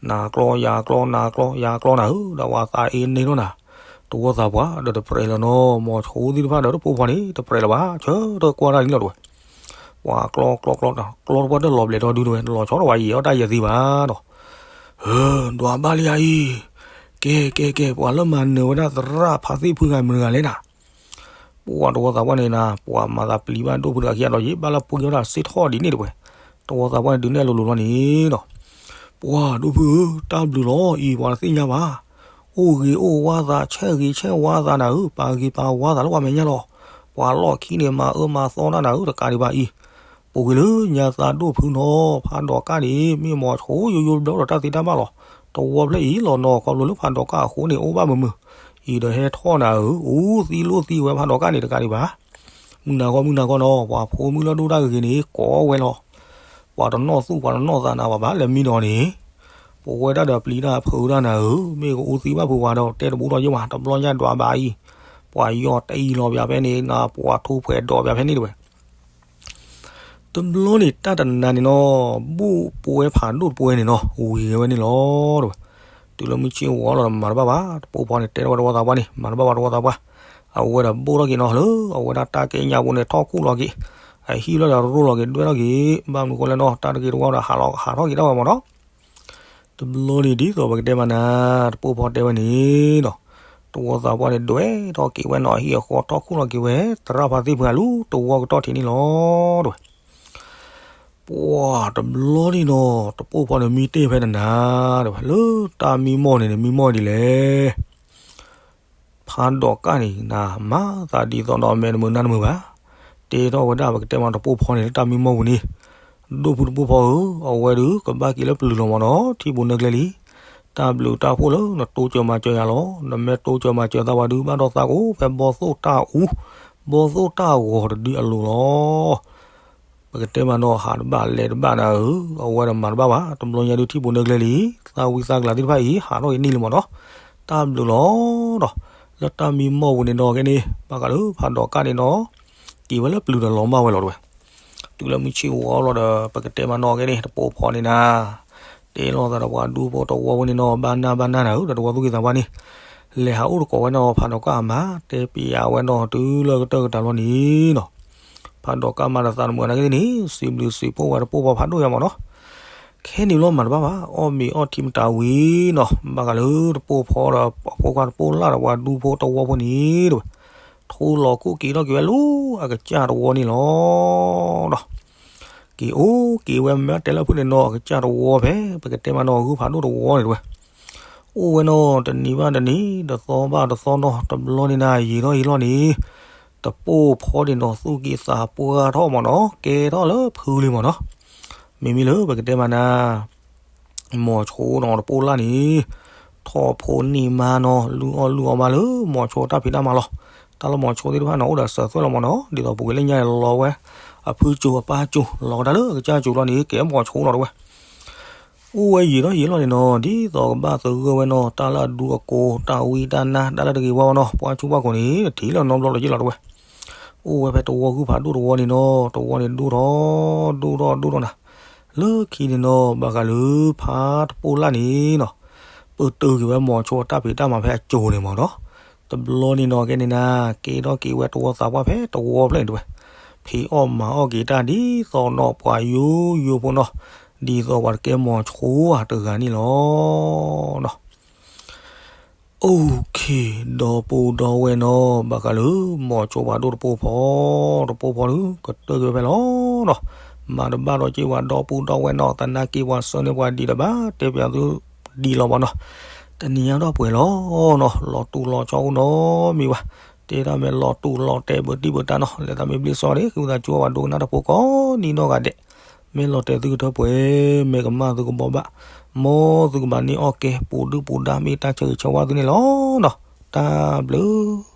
နၤကျီယၤကျီ နၤကျီယၤကျီနၤဧၢ, ဒီးပှၤသးအ့န့ၢ်ထီၣ်နၤ, တဝီသးပှၢ်ဒီးတပြဲးလၢၤနီၤ, မိၤဆိသ့ၣ်တဖၣ်ဒီးတပိၢ်ဖီန့ၣ် တပြဲးလၢၤဘၣ်, ဆၢထၢၣ်ကွၢ်တၢ်န့ၣ်လီၤတဝဲ, ပှၤကျီကျီကျီ ကျီတပှၢ်တၢၢ်လီၤဘျဲးဒီဒုတဝဲ, လီၤဆီထီၣ်ဝဲအံၤ အီၣ်တၢ်ယဲၢ်သံဘၣ်ဒီး, ဒွးဘၣ်လံဧါအံၤ, ကဲကဲကဲ ပှၤလၢမၤနၢၤဝဲဒၣ်သရၣ်ဖါသ့ၣ်ဖုဂၤမတၤတဂၤလဲၣ်နၤ ပှၤတဝီသးပှၢ်န့ၣ်နၤ, ပှၤမၤသးပျံၤဘၣ်ဒိၣ်ဖုတဂၤခံဂၤဒီး ယ့ၣ်ဘၣ်လၢပှၤကညီတၢ်စ့ထီၣ်ဒ်န့ၣ်တဝဲ, တဝီသးပှၢ်န့ၣ် ဒုးနဲၣ်လိၤလိၤလီၤန့ၣ်ဒီး, ပှၤဒိၣ်ဖုဧၢ, တၢ်ဘျုးလီၤအံၤ ပှၤတသ့ၣ်ညါဘၣ်, အိၣ်ဂ့ၤအိၣ်ဝါသး ဆဲးဂ့ၤဆဲးဝါသးနၤဧၢ, ပာ်ဂ့ၤပာ်ဝါသးလၢပှၤမဲာ်ညါလီၤ, ပှၤလီၢ်ခံန့ၣ် မၤအၢမၤသီတၢ်နၤဧၢ တကးဒံးဘၣ်အံၤ, ပူၤကွံာ်လၢညါသးဒိၣ်ဖုနီၤ, ဖးဒိးကၣ်န့ၣ် မ့ၢ်မိၤဆိယိယိဘျီဒီးတၢ်သ့တၢ်ဘၣ်လီၤ, တဝီဖျၢၣ်အံၤလီၤနီၤ, ခီဖျိလၢဖးဒိးကၣ်အဃိန့ၣ် အိၣ်ဘၣ်မုာ်မုာ်, အံၤဒီးဟဲထီၣ်နၤဧၢ, အူသံလိၣ်သံဝဲဖးဒိးကၣ်န့ၣ် တကးဒံးဘၣ်, မုၢ်နၤဂီၢ်မုၢ်နၤဂီၢ်နီၤ, ပှၤဖိမုၣ်လၢဒိၣ်တၢ်ဂ့ၤဂ့ၤန့ၣ် ကိးဝဲလီၤ, ပှၤတနီၣ်သူၣ်ပှၤတနီၣ်သးနၤ ပှၤဘၣ်လဲၤမံနီၤန့ၣ်, ပဝဲဒၣ်ဒီးပျံၤတၢ်ဖုးတၢ်နၤဧၢ, မ့ၢ်ကအူသံဘၣ်ဖုးပှၤဒီး တဲတဘူးဒီးယ့ၢ်ဝဲ, တဘျီညါဒွးဘၣ်အံၤ, ပှၤယီၤတအံၤလီၤပၠးဖဲန့ၣ်နၤ, ပှၤထိၣ်ဖှဲးဒီးပၠးဖဲန့ၣ်တဝဲ တဘျီန့ၣ် တၢ်တနၤန့ၣ်နီၤ, ဘူၣ်ပဝဲဖးဒိၣ်တပဝဲန့ၣ်နီၤ, ဝံၤဂဲၤဝဲန့ၣ်လီၤတဝဲ, တုၤလၢမုၢ်ဆ့ၣ်ဝီလီၤဒီး မၤတဘၣ်ဘၣ်, တပိၢ်ဖီန့ၣ် တဲထီၣ်ဝဲတဝီသးပှၢ်န့ၣ် မၤတဘၣ်ဘၣ်တဝီသးပှၢ်, အဝဲဒီးဘိၣ်ထီၣ်က့ၤနီၤ, လၢအဝဲဒၣ်တၢ်ကဲညါပူၤန့ၣ် ထီၣ်ခူၣ်လီၤက့ၤ, အဟံၣ်လီၤဒီးရိၣ်လီၤက့ၤ ဒွဲၣ်ထီၣ်က့ၤ, ဘၣ်မနုၤဃိလဲၣ်နီၤ, တၢ်တဂ့ၤတဝီဒီး ဟးထီၣ်က့ၤတၢ်ဝဲမ့ၢ်နီၤ တဘျီန့ၣ်ဒ်သိးပကတဲမးနၤ, တပိၢ်ဖီတဲဝဲန့ၣ်ဒီး, တဝီသးပှၢ်န့ၣ် ဒွဲၣ်ထီၣ်က့ၤဝဲနီၤ, အဟံၣ်အဃီထီၣ်ခူၣ်လီၤက့ၤဝဲ, သရၣ်ဖါသ့ၣ်ဖုဂၤလူၤတဝီကတီၢ်ထံးန့ၣ်လီၤ တဝဲ, ပှၤတဘျီန့ၣ်နီၤ, တပိၢ်ဖီန့ၣ် မံတ့ၢ်ဖဲနနၤ တဝဲ, လၢတၢ်မံမီၢ်န့ၣ်န့ၣ် မံမီၢ်ဒ်လဲၣ် ဖးဒိးကၣ်န့ၣ်နၤ, မၤသးဒ်သိးဒီးမဲာ်တမုာ်နါတမုာ်ဘၣ်, တဲထီၣ်ဝဲဒၣ်ပကတဲမးတပိၢ်ဖီန့ၣ် လၢတၢ်မံမီၢ်ပူၤန့ၣ်, ဒိၣ်ဖုတပိၢ်ဖီဧၢ, အဝဲဒုးကဘၣ်က့ၤလၢပျုၤလီၤမ့ၢ်နီၤ, ထံၣ်ပူၤနၢကျဲလံ, တၢ်ဘျုးတၢ်ဖှိၣ်လၢနတိစၢၤမၤစၢၤယၤလီၤ, နမ့ၢ်တိစၢၤမၤစၢၤသးဝဲဒုး ဘၣ်ဒီးသးကအိၣ်ဖဲဘီသိၣ်တၢ်အူ, ဘီသိၣ်တၢ်ဂီၤတဒုအလိၤလီၤ ပကတဲမးနီၤ, ဟးတဘၣ်လဲၤတဘၣ်နၤဧၢ, အဝဲဒီးမၤတဘၣ်ဘၣ်, တဘျီညါဒုးထံၣ်ပူၤနၢကျဲလံ, သးဝံသးကလၤသ့ၣ်တဖၣ်အံၤ ဟးထီၣ်က့ၤနံၣ်လံမ့ၢ်နီၤ, တၢ်ဘျုးလီၤဒီး, လၢတၢ်မံမီၢ်ပူၤန့ၣ်နီၤကဲန့ၣ် ဘၣ်ဃးလၢဖးဒိးကၣ်န့ၣ်နီၤ, က့ၤဝဲလၢပျုၤဒီးလီၤမၢ်ဝဲလီၤတဝဲ, တုၤလၢမုၢ်ဆ့ၣ်ဝီလီၤဒီး ပကတဲမးနီၤကဲန့ၣ် တပိၢ်ဖီန့ၣ်နၤ တဲလိာ်သးဒီးပှၤဒူဖိတဝီဖိန့ၣ်နီၤ, ဘၣ်နၢ်ဘၣ်နၢ်နၤဧၢ, ဒီးတဝီသူၣ်က့သးပှၢ်န့ၣ်, လဲၤဟးအိၣ်တကိးဝဲနီၤ, ဖးဒိးကၣ်အမါ တဲပျးဝဲနီၤ, တုၤလၢကတၢၢ်ကတၢၢ်လီၤန့ၣ်နီၤ, ဖးဒိးကၣ်မါဒီးသးတမုာ်နၤက့န့ၣ် စံးဘျုးစံးဖှိၣ်ဝဲတပိၢ်ဖီဖးဒိၣ်ယါမ့ၢ်နီၤ, ခဲန့ၣ်လီၤမၤတဘၣ်ဘၣ်, အီၣ်မ့ၤအီထံမတၤဝံၤနီၤ, ဘၣ်ဃးလၢတပိၢ်ဖီဒီး အဖိခွါတပိၢ်လၢ်ဒီးပှၤဒူဖိတဝီဖိန့ၣ်တဝဲ, ထိလီၤခိၣ်က့ၤထီၣ်က့ၤဝဲလၢအကစၢ်တဝီန့ၣ်လီၤဒီး က့ၤအိၣ်က့ၤဝဲမ့ၢ်တဲလၢဖုၣ်န့ၣ်နီၤ, အကစၢ်တဝီဖဲ ပကတဲမးနီၤ ဂုၢ်ဖးဒိၣ်တဝီန့ၣ်တဝဲ, အိၣ်ဝဲနီၤ တနံၤဘၣ်တနံၤ တသီဘၣ်တသီနီၤ, တဘျီန့ၣ်နၤ ယံာ်ထီၣ်ယံာ်လီၤန့ၣ်, တပိၢ်ဖီန့ၣ်နီၤ သူၣ်က့သးပှၢ်ထီၣ်မ့ၢ်နီၤ, ကဲထီၣ်လၢဖုလံမ့ၢ်နီၤ, မ့မ့ၢ်လၢပကတဲမးနၤ မိၤဆိနီၤ တပိၢ်လၢ်န့ၣ်, ထီၣ်ဖိန့ၢ်မါနီၤ လုၢ်အီၣ်လုၢ်အီမါလၢ မိၤဆိတၢ်ဖံးတၢ်မၤလီၤ. တၢ်လၢမိၤဆိသ့ၣ်တဖၣ်န့ၣ် အိၣ်ဒီးစၢၤသွဲၣ်လီၤမ့ၢ်နီၤ, ဒ်သိးပူၤကွံာ်လၢညါန့ၣ် လီၤဝဲအဖုကၠိအပၢ်ကၠိ လီၤကဒါလၢအကစၢ်ကၠိလီၤန့ၣ် ကဲမိၤဆိလီၤတဝဲ အိၣ်ဝဲယံာ်ထီၣ်ယံာ်လီၤန့ၣ်နီၤ, ဒ်သိးကဘၣ်သဂၢၢ်ဝဲနီၤ တၢ်လၢအဒူအကိး တၢ်ဝံတၢ်နါ တၢ်လၢတဂ့ၤဝါဝဲနီၤ, ပှၤဆူးပှၤကိာ်န့ၣ် တထံၣ်လၢၤနီတဘျီလၢၤက့လီၤတဝဲ. အိၣ်ဝဲဖဲတဝီဂုၢ်ဖးဒိၣ်တဝီန့ၣ်နီၤ, တဝီန့ၣ်ဒိၣ်ထီၣ်ဒိၣ်ထီၣ်ဒိၣ်ထီၣ်နၤ, လၢခံန့ၣ်နီၤ ဘၣ်ဃးလၢဖါတပိၢ်လၢ်န့ၣ်နီၤ, ပတုာ်က့ၤဝဲမိၤဆိအတၢ်ဖံးတၢ်မၤဖဲအကၠိန့ၣ်မ့ၢ်နီၤ, တဘျီန့ၣ်နီၤ ကဲန့ၣ်နၤ, ကဲထီၣ်က့ၤဝဲတဝီသးပှၢ်ဖဲတဝီဖျၢၣ်န့ၣ်တဝဲ, ဖံးအီၣ်မၤအီၣ်က့ၤတၢ်ဒ်သိးနီၤ ပှၤယိယိဖိနီၤ, ဒ်သိးပှၤတကဲမိၤဆိဧါတဂၤန့ၣ်လီၤနီၤ. အိၣ်ခ့, ဒီပုၢ်ဒီဝဲၢ်နီၤ, ဘၣ်ဃးလၢမိၤဆိပှၤဒိၣ်တပိၢ်ဖီ, တပိၢ်ဖီဒုး ကတၢၢ်က့ၤဖဲလီၤနီၤ, မၤတဘၣ်ဒီးက့ၤဝဲဒီပုၢ်ဒီဝဲၢ်နီၤ, သနာ်က့ပှၤဆှၢန့ၢ်ပှၤဒံးဒီးဘၣ်တဲပၠးသုဒံးလီၤဘၣ်နီၤ, တနံၤညါဒီးပှဲၤလီၤနီၤ, လီၤတူာ်လီၤဆီအိၣ်နီတမံၤဘၣ်, တဲတၢ်မ့ၢ်လီၤတူာ်လီၤတဲာ်ဘၣ်တံၢ်ဘၣ်တၢ်နီၤ, လဲၤသးမ့ၢ်ဘျ့စီန့ၣ် ဃ့ဝံသးစူၤပှၤဒိကနၣ်တၢ်ဖိကိးနံၤနီၢ်ဂၤဒဲး, မ့ၢ်လီၤတဲာ်သုကထၢပှဲၤ, မ့ၢ်ကမၣ်သုကဘီဘၣ်, မ်သုကဘၣ်န့ၢ်အီၣ်ကဲ ပူၤဒုၣ်ပူၤဒါ မ့ၢ်တၢ်ဆၢဂ့ၤဆၢဝါသုန့ၣ်လီၤနီၤ, တၢ်ဘျုး